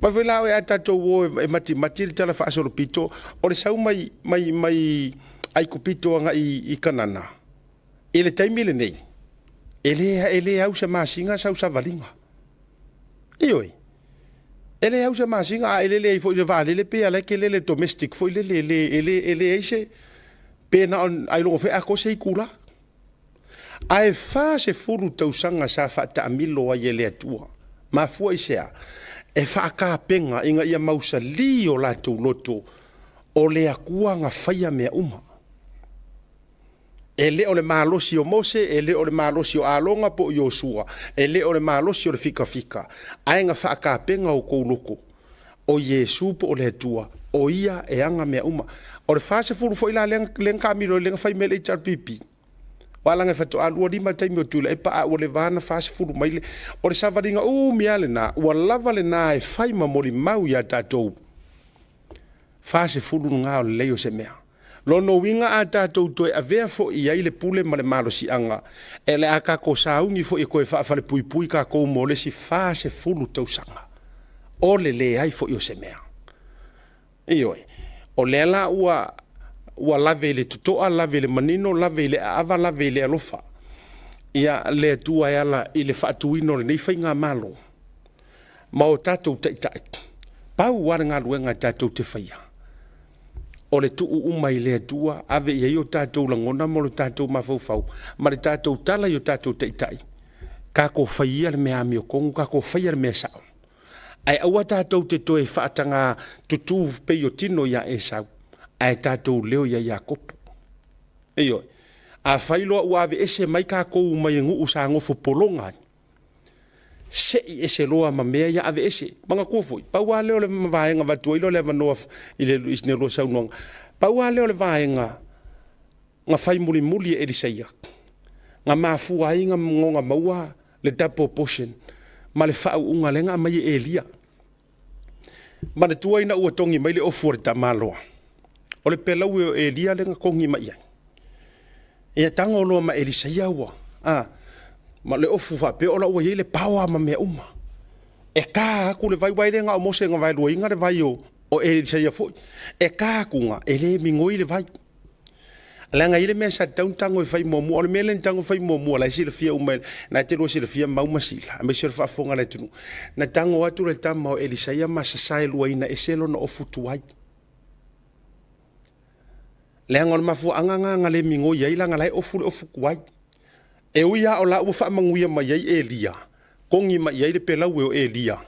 Mai foi la oe a tatou o e matimati le tala faasolopito, o le sau mai, mai, mai Aikupito agai i Kanana, i le taimi lenei, e le, e le au se masina sau savaliga. Ioe. E le au se masina, a e lele ai foi i le vaalele pe ala e ke lele domestic foi lele, e le, e le, e leai se, pe na o, ailoga foi e atoa se itula. Ae 40 tausaga sa faataamilo ai e le Atua. Mafua i se a? E faatapena ina ia mausali o latou loto o le Atua na faia mea uma. E le o le malosi o Mose, e le o le malosi o Alona po o Iosua, e le o le malosi o le fikafika, ae na faatapena outou loto o Iesu po o le Atua, o Ia e ana mea uma. O le 40 foi la lea na taamilo ai, lea na fai mai e le HRPP, aua leaga e faatoa 25 le taimi o Tuilaepa, a ua leva lava na 40 mai le... O le savaliga umi lava lena, ua lava lena e fai ma molimau ia tatou, 40 lena o le lelei o se mea. Lona uiga a tatou toe avea foi i ai le pule ma le malosiaga, e le a tatou sauni foi e toe faafalepuipui tatou mo le isi 40 tausaga. O le leai foi o se mea. Ioe. O lea la ua ua lave i le totoa, lave i le manino, lave i le aava, lave i le alofa ia le Atua e ala i le faatuina o lenei faigamalo ma o tatou taitai. Pau lava le galuega tatou te faia, o le tuu uma i le Atua, ave i ai o tatou lagona ma lo tatou mafaufau ma le tatou tala i o tatou taitai, tatou fai ia le mea amiotonu, tatou faia le mea sao. Ae aua tatou te toe faataga tutū pei o tino iā Esau, ae tatou leo iā Iakopo. Ioe. Afai loa ua aveese mai tatou mai nuu sa nofo pologa ai, se'i ese loa ma mea ia aveese. Manatua foi, pau lava lea o le vaega avatu ai lea o le avanoa i le i sina lua saunoaga. Pau lava lea o le vaega na fai mulimuli e Elisaia, na mafua ai na ona maua le double portion ma le faauuga lea na aumai e Elia. Manatua ina ua togi mai le ofu a le tamaloa, o le pelaue o Elia lea na togi mai ai. Ia tago loa ma Elisaia ua, a, ma le ofu faapea ola ua i ai le paoa ma mea uma. E ta atu le vai, aua e le na o Mose na vaeluaina le vai o, o Elisaia foi. E ta atu ga, e le migoi le vai. Leaga e i ai le mea sa tatau ona tago e fai muamua. O le mea lea na tago e fai muamua, la e silafia uma, na e te lua silafia Mau ma Sila, aemaise o le faafofoga a le atunuu. Na tago atu le tama o Elisaia ma sasaeluaina ese lona ofu tuai. Leaga o le mafuaaga lena na le migoi ai, leaga la e ofu le ofu tuai. E ui lava o la ua faamanuia mai ai Elia, kogi mai i ai le pelaue o Elia,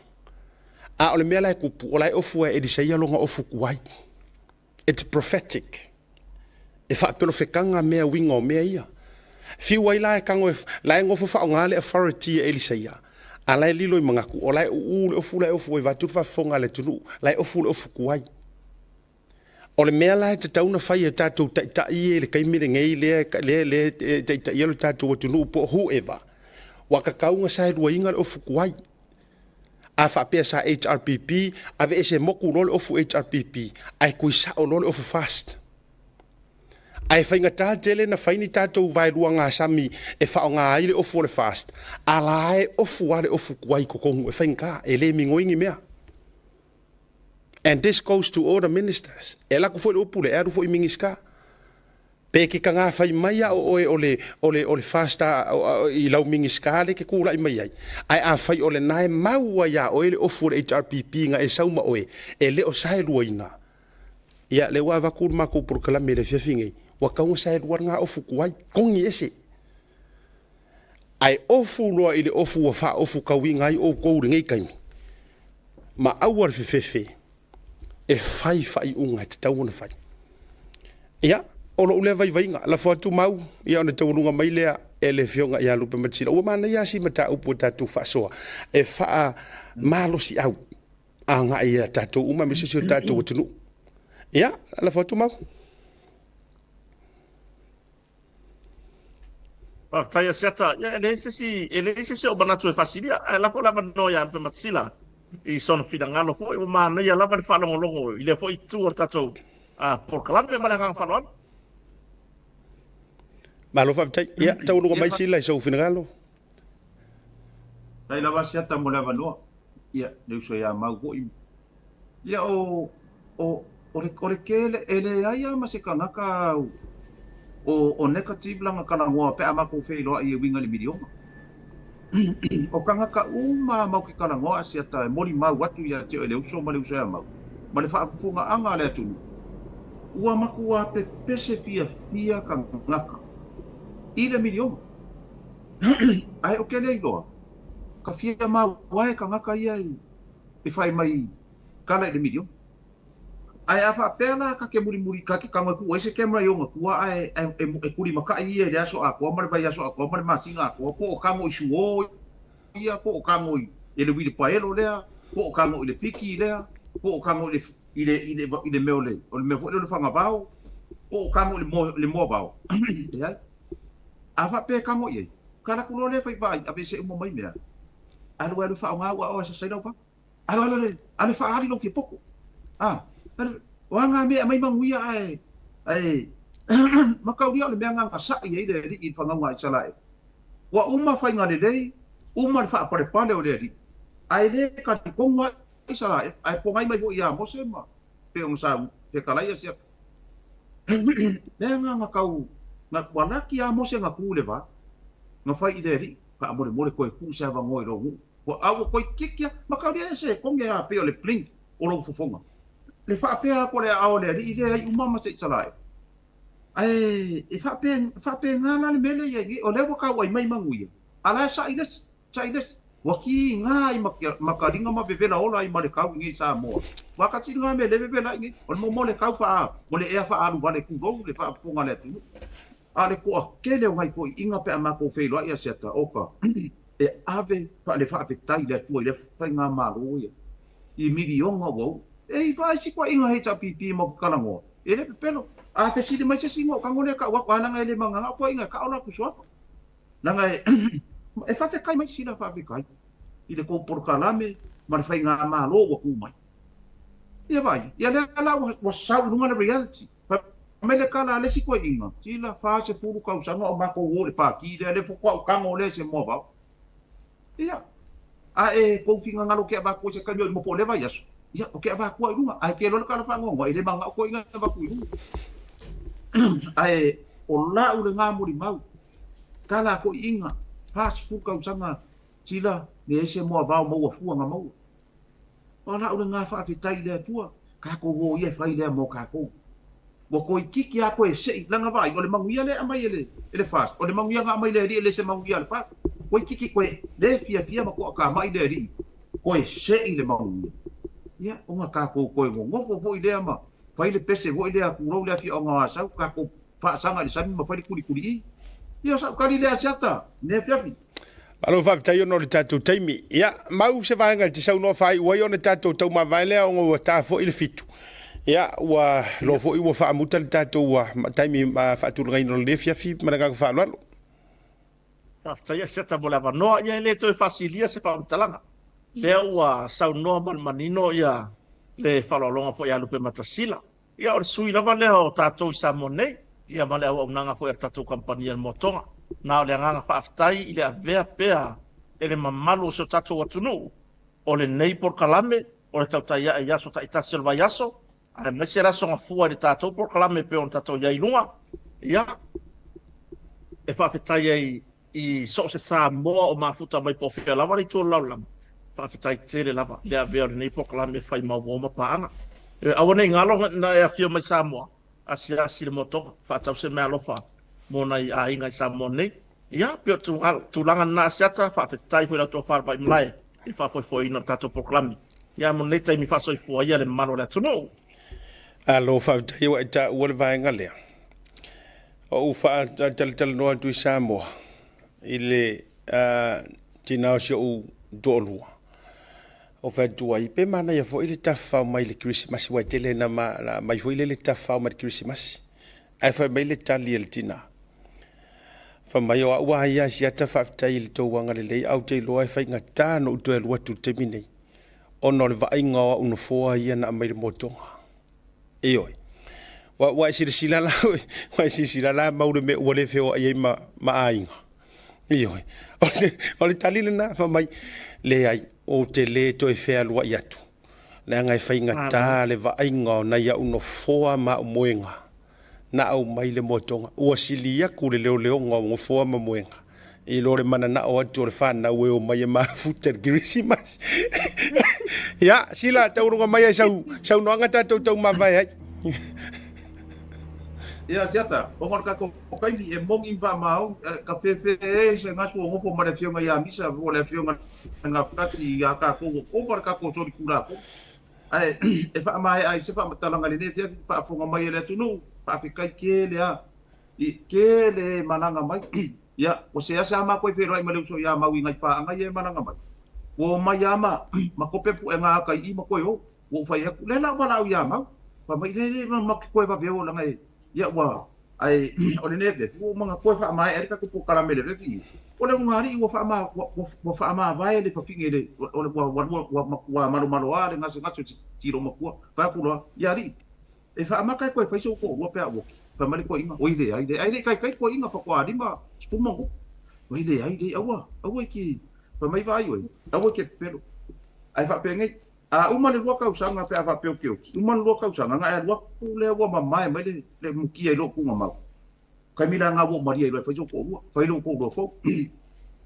a o le mea la e tupu, o la e ofu lava e Elisaia lona ofu tuai. It's prophetic. E faapelofetaga mea uiga o mea ia. Fiu ai la e tago e, la e gofo faaaoga le authority e Elisaia, a la e lilo i Magaku, o la e uu le ofu la e ofu ai vaeatu le faafofoga a le atunuu, la e ofu le ofu tuai. O le mea la e tatau ona fai e tatou taitai ia i le taimi lenei lea, lea, lea e taitaia lo tatou atunuu po o whoever, ua tatau ona saeluaina le ofu tuai. A faapea sa HRPP, aveese motu loa le ofu HRPP, ae tui sao loa le ofu fast. Ae faigata tele na fai ni tatou vaelua gasami e faaaoga ai le ofu o le fast, a la e ofu lava le ofu tuai i totonu, e faigata, e le migoi ni mea. And this goes to all the ministers. E alu atu foi le upu lea, e alu foi i Minisita. Pe ke taga fai mai a o oe o le, o le, o le fast i lau Minisita le ke tulai mai ai. Ae afai o lena e mau ai ia oe le ofu o le HRPP na e sau ma oe, e le o saeluaina. Ia, lea ua avatu le matou polokalame i le afiafi nei, ua tatau ona saelua lena ofu tuai, togi ese. Ae ofu loa i le ofu ua faaofu tauiga ai outou i lenei taimi, ma aua le fefefe e fai faaiuga e tatau ona fai. Ia, o lou lea vaivaiga, lafo atu mau, ia ona taualuga mai lea e le Afioga ia Lupe Matasila. Ua manaia lava si mataupu ua tatou faasoa e faamalosiau agai ia tatou uma aemaise si o tatou atunuu. Ia, lafo atu mau.
Faafetai Asiata. Ia, e leai se isi, e leai se isi o manatu e faasilia, ae lafo le avanoa ia Lupematasila i sona finagalo foi. Ua manaia lava le faalogologo i lea foi itu o le tatou polokalame ma le agaga faaaloalo.
Malo faafetai. Ia, taualuga mai Sila i sou finagalo.
Faafetai lava Asiata mo le avanoa. Ia, le uso ia Mau foi. Ia, o, o, o le, o le kele, e leai lava ma se kanaka o, o negative lana talanoa pe a matou feiloai e uiga i le miliona. O tagata uma a mau ke talanoa Asiata e molimau atu ia te oe le uso ma le uso ia Mau, ma le faafofogaaga a le atunuu, ua matua pepese fiafia kanaka i le miliona. Ae o ke le iloa, ka fia mauae kanaka ia i fai mai kala i le miliona. Ae a faapea la ka ke mulimuli, ka ke kago e kuu ai se camera i ona tua ae e kulimakaʻi ia i le aso atoa ma le vaiaso atoa ma le masina atoa, po o kago i suo ia, po o kago i le wilipaelo lea, po o kago i le piki lea, po o kago i le i le i le i le mea o le o le mea foi lea o le fagavao, po o kago i le moa le moavao. Leai. A faapea e kago i ai, ka alu atu loa lea fai vaai, aveese uma mai mea, alu alu faaaoga ua oe sasai lau vaa. Alu alu alu alu faaali lou fiapoto. A, alu, o a ngā mea e aumai manuia ae, ae mataulia o le mea ngā na saʻi ai le Alii i le fanauga a Isaraelu. Ua uma faiga lelei, uma le faapalepale o le Alii, ae le talitonu lava Isaraelu, ae pogai mai foi ia Mose ma pei ona sa fetalai ia sia. Mea ngā na tau, na, ua laki a Mose na tu i le va, na fai i le Alii, faamolemole toe tuu se avanoa i lou nuu. Ua a ua toeitiiti a mataulia e se koge a pei o le blink o lou fofoga. Le faapea atu o le aao o le Alii lea ai uma ma se Isaraelu. Ae e faapena faapena la le mea lea i ai nei, o lea ua tauai mai manuia, a la e saʻi le isi, saʻi le isi. Ua kiga ai ma kaliga ma vevela ola ai ma le kau i nei Samoa. Ua kasi lena mea lea e vevela ai nei, o le momo o le kau faa, o le ea faaalu vale tulou le faafofoga a le atunuu. A o le toatele o nai toeaiina pe a matou feiloai ia Siata, oka, e ave le faafetai i le Atua i lea faigamalo ia, i miliona ua uu. E i vaai si toeaiina HRPP matou te talanoa, e le pepelo. A fesili mai se isi na ou tago lea tau atu, a leaga e le magaga o toeaiina e kao latou suafa. Leaga e, e faafetai mai sila faafetai i le tou polokalame ma le faigamalo ua tu mai. Ia vaai, ia lea la ua sau i luga le reality. Fai mai le tala a le isi toeaina, Sila, 40 tausaga o matou o i le pati lea, lea faatoa ou tago lea i se moavao. Ia, a e tou finagalo ke avatu ai se taimi o i luma po o lea vaiaso, ia, o ke avatu au i luga. Ae ke iloa le tala faanoanoa, e le manao toeaina e avatu i luga. Ae o lau lena molimau, tala a toeaina, 40 tausaga, Sila, leai se moavao maua fua na maua. O lau lena faafetai i le Atua, tatou o ia e fai lea mo tatou. Ua toeitiiti lava toe sei, leaga vaai, o le manuia lea e aumai e le, e le FAST, o le manuia na aumai e le Alii e le se manuia a le FAST. Toeitiiti toe le fiafia ma toatamai le Alii, toe sei le manuia. Ia, ona tatou toe nonofo foi lea ma fai le pese foi lea, tulou le afioaga o Asau, tatou faasaga i le sami ma fai le kulikulii. Ia, o sa'u tali lea Asiata, i lenei afiafi.
Malo faafetai ona o le tatou taimi. Ia, mau se vaega e te saunoa faaiu ai ona tatou taumavae lea ona ua ta foi le fitu. Ia, ua loa foi ua faamuta le tatou taimi faatulagaina o lenei afiafi ma le agaga faaaloalo.
Faafetai Asiata mo le avanoa. Ia e le toe faasilia se faamatalaga. Lea ua saunoa ma le manino ia le faaaloaloga foi a Lupematasila. Ia o le sui lava lea o tatou i Samoa nei, ia ma le auaunaga foi a le tatou kamupani a le Moatoga. Na o le agaga faafetai i le avea pea e le mamalu o si o tatou atunuu o lenei polokalame o le tautai ae i aso taitasi o le vaiaso, aemaise le aso gafua i le tatou polokalame e pei ona tatou i ai i luga. Ia, e faafetai ai i so o se Samoa o mafuta mai po o fea lava le itu o le lalolagi, faafetai tele lava i le avea o lenei polokalame e fai ma uo ma paaga. Aua ne i galo na e afio mai Samoa, asiasi i le motoga, faatau se meaalofa mo nai aiga i Samoa nei. Ia, pei o tulaga lena Asiata, faafetai foi i lau tofa le Vaimalae i le faafoefoeina o le tatou polokalame. Ia, mo lenei taimi faasoifua ia le mamalu o le atunuu.
Alo, faafetai ua e taua le vaega lea. Ou faatalatalanoa atu i Samoa i le tina o si ou toalua. O fai atu ai, pe manaia foi le tafafao mai i le Kerisimasi, aua e tele ina aumai foi lele tafafao mai i le Kerisimasi. Ae fai mai le tali a le tina, fai mai, o au lava ia Asiata faafetai i le tou agalelei, ae ou te iloa e faigata ona ou toe alu atu i le taimi nei, ona o le vaaiga o au nofoa ia na aumai i le motoga. Ioe. Ua, ua e silasila la, ua e silasila la mau le mea ua le feoai ai ma, ma aiga. Ioe. O le, o le tali lena, fai mai, leai, ou te le toe fealuai atu. Leaga e faigata le vaaiga o nai au nofoa ma au moega na aumai le moetoga. Ua sili atu le leoleoga o nofoa ma moega i lo le mananao atu o le fanau e omai e mafuta i le Kerisimasi. Ia, Sila, taualoga mai ai sau saunoaga tatou taumavae ai.
Ia, Siata, ona o le tatou taimi e moni ma faamau, ka fefe e se gasu o nofo ma le afioga ia Misa po o le afioga i le Gafatasi ia tatou ua ova le tatou solitulafono. Ae e faamaea ai se faamatalaga i lenei afiafi faafofoga mai e le atunuu, faafetai tele lava i tele e malaga mai. Ia, ua seasea matou e feiloai ma le uso ia Mau i nai paaga ia e malaga mai. Ua omai lava ma, ma kope puega ata i i ma toe o. Ua ou fai atu, lea la ua valaau ia Mau. Fai mai, le, le, ma te toe vave o leaga e, ia ua, ae o lenei afiafi, ua uma ona toe faamaea ai le tatou polokalame i le afiafi nei. O le ulugalii ua faama, ua, ua, ua faamavae le fafine i le, o le, ua, ua, ua, ua matua malomaloa le gasegase o si tilo matua. Fai atu loa, ia alii, E faamata e toe fai sou toalua pe a ua oki. Fai mai le toeaina, Oi leai, leai, ae le i taitai le toeaina faatoa 50 ma ona tupu. Oi leai, leai, aua, aua e te, fai mai vaai oe, aua e te pepelo. Ae faapenei, a uma le lua tausaga pe a faapea ou te oki, uma le lua tausaga ona e alu atu lea ua mamae mai le, le mukia i lou tuugamau. Taimi la lena ua ou malie ai loa e fai sou toalua, fai lou toalua fou.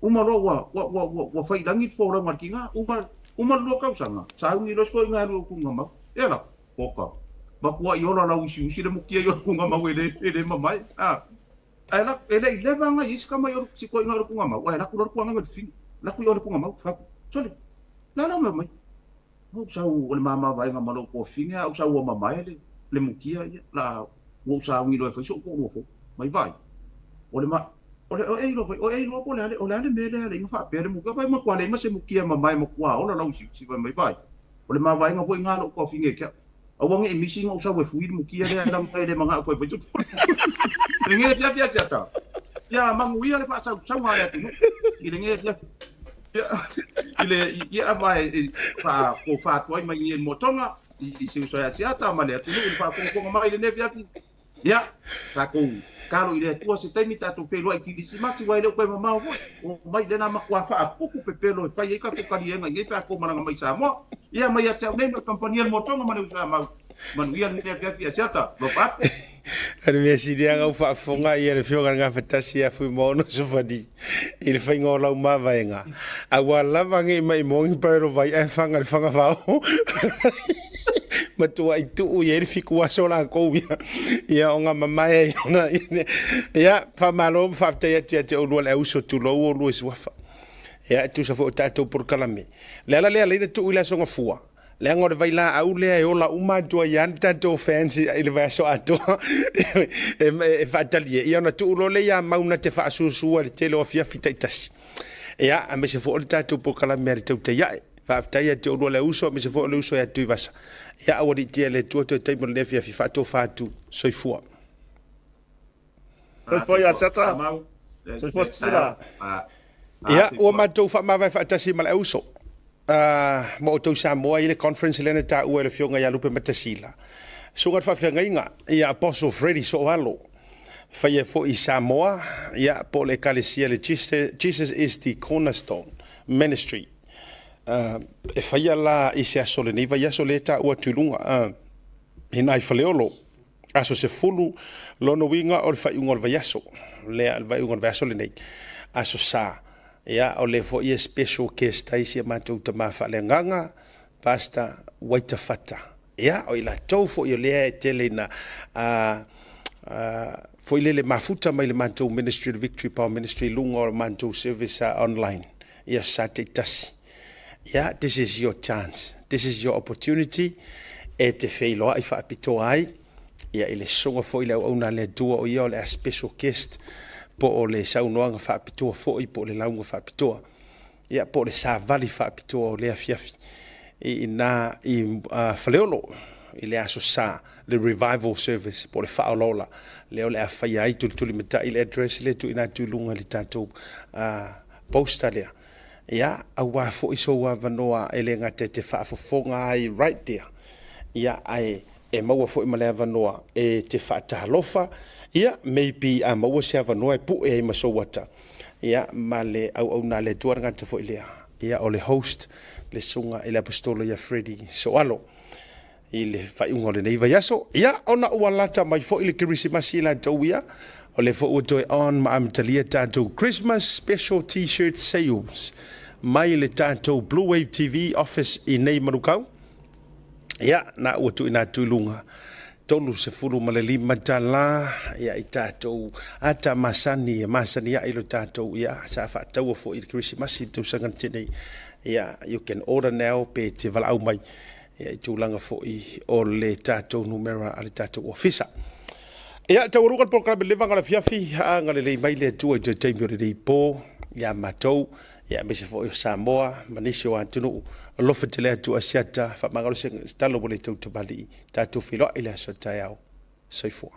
Uma loa ua, ua, ua, ua, ua fai i lagi le folauga a le tina, uma, uma le lua tausaga, sauni loa si toeaina e alu i lou tuugamau. Ea la, Oka. Matuai ola lau usiusi le mukia i o le mau e le, e le mamae. A. Ae la, e le i leva ngai isi kama i o si koinga o le kunga mau. Ae laku loa le kuanga me le fafine. Laku i o le kunga mau. Faku. Sole. La la mea mai. Ua ou sau o le mama vaega ma lou tuafafine a ou sau ua mamae le, le mukia ia. La, ua ou sauni loa e fai so'u toalua fou. Mai vaai. O le ma, o le, o e iloa foi, o e iloa po o le a le, o le a le mea lea le inga faapea le mukia. Fai matua leai ma se mukia e mamae matua ola lau usiusi. Fai mai vaai. O le mavaega foi lena a lou tuafafine ia te au. Aua ne i misi ona ou sau e fui le mukia lea leaga e le manao toe fai se polo. Lenei afiafi Asiata, ia manuia le faasausauga a le atunuu i lenei afiafi. Ia, i le, ia ma e faatofa atu ai mai i Motoga, i si uso ia Asiata ma le atunuu i le faafogafoga mai i lenei afiafi. Ia, tatou talo i le Atua se taimi tatou feiloai i Kirisimasi aua e le o toe mamao foi. Omai lea na matua faapupu pepelo e fai ai tatou kaliega i nei pe a tou malaga mai i Samoa. Ia, mai ia te au nei ma le kamupani a le Motoga ma le uso ia Mau. Manuia lenei afiafi Asiata. Alofa atu.
O le mea sili lava na ou faafofoga ia le Afioga i le Gafatasi ia Fuimaono Sofani i le faiga o lau mavaega, aua lava ne i maimoa ni paelo vai ae faga i le faga fao. Matuai tuu i ai le fiku aso lakou ia, ia ona mamae ai ona. Ia, faamalo ma faafetai atu ia te oulua le auso, tulou oulua i suafa. Ia, e tusa foi o tatou polokalame. Le ala lea, leina tuu i le aso Gafua. Leaga o le vailaau lea e ola uma atu ai lava le tatou fans i le vaiaso atoa e faatali ai, ia ona tuu loa lea ia Mau na te faasusua i le tele o afiafi taitasi. Ia, aemaise foi o le tatou polokalame a le tautai ae. Faafetai ia te oulua le uso, aemaise foi o le uso ia Tuivasa. Ia, aualiitia e le Atua toe taimi o lenei afiafi. Faatofa atu. Soifua.
Soifua ia Asiata. Soifua Sila.
Ia, ua matou faamavae faatasi ma le auso. Ma outou Samoa i le conference lea na taua e le Afioga ia Lupe Matasila. Susuga i le Faafeagaiga ia Apostle Freddie Soovalo. Faia foi i Samoa, ia, po o le Ekalesia le Jesus is the Cornerstone Ministry. E faia la i se aso o lenei vaiaso lea e taua atu i luga, i ina i Faleolo. Aso 10, lona uiga o le faaiuga o le vaiaso, lea, le faaiuga o le vaiaso lenei, aso Sa. Ia, o lea foi e special guest ai si a matou tama faaleagaga, Pastor Waita Fata. Ia, o i latou foi o lea e tele ina foi lele mafuta mai le matou ministry, le Victory Power Ministry, i luga o le matou service online, i aso Sa taitasi. Ia, this is your chance, this is your opportunity e te feiloai faapitoa ai ia i le susuga foi le auauna a le Atua o ia o le a special guest po o le saunoaga faapitoa foi po o le lauga faapitoa ia po o le savali faapitoa o lea afiafi i ina i Faleolo i le aso Sa le revival service po o le faaolaola lea o le a faia ai tulitulimatai le address lea tuuina atu i luga i le tatou poster lea. Ia, aua foi sou avanoa e le gata e te faafofoga ai right there, ia, ae e maua foi ma le avanoa e te faatalofa, ia, maybe a maua se avanoa e pue ai ma sou ata, ia, ma le auauna a le Atua le gata foi lea, ia, o le host, le Susuga i le Aposetolo ia Freddie Soalo. I le faaiuga o lenei vaiaso. Ia, ona ua lata mai foi le Kerisimasi i latou ia, o lea foi ua toe on ma amatalia tatou Christmas Special T-shirt Sales mai le tatou Blue Wave TV Office i nei Manukau. Ia, na ua tuuina atu i luga $35 ia i tatou ata masani e masani ai lo tatou ia sa faataua foi i le Kerisimasi i le tausaga na tea nei. Ia, you can order now pe te valaau mai ia, i tulaga foi o le tatou numera a le tatou ofisa. Ia, taualuga le polokalame levaga o le afiafi, agalelei mai le Atua i toe taimi o lenei po ia matou, ia aemaise foi o Samoa ma nisi o atunuu. Alofa tele atu Asiata, faamagalo se talo ua le tau tamalii, tatou feiloai i le aso a taeao. Soifua.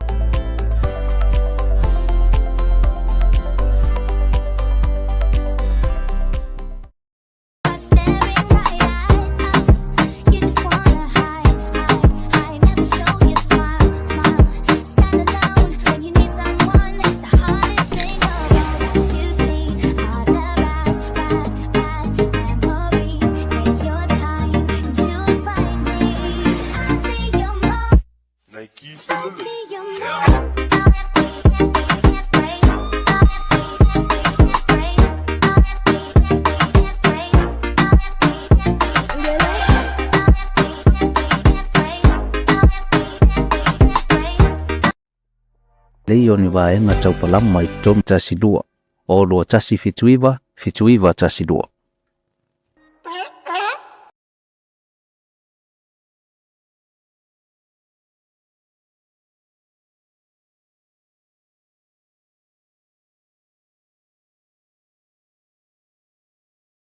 Lei o ni vaega tau palama i totonu 12 o 2179 79 12.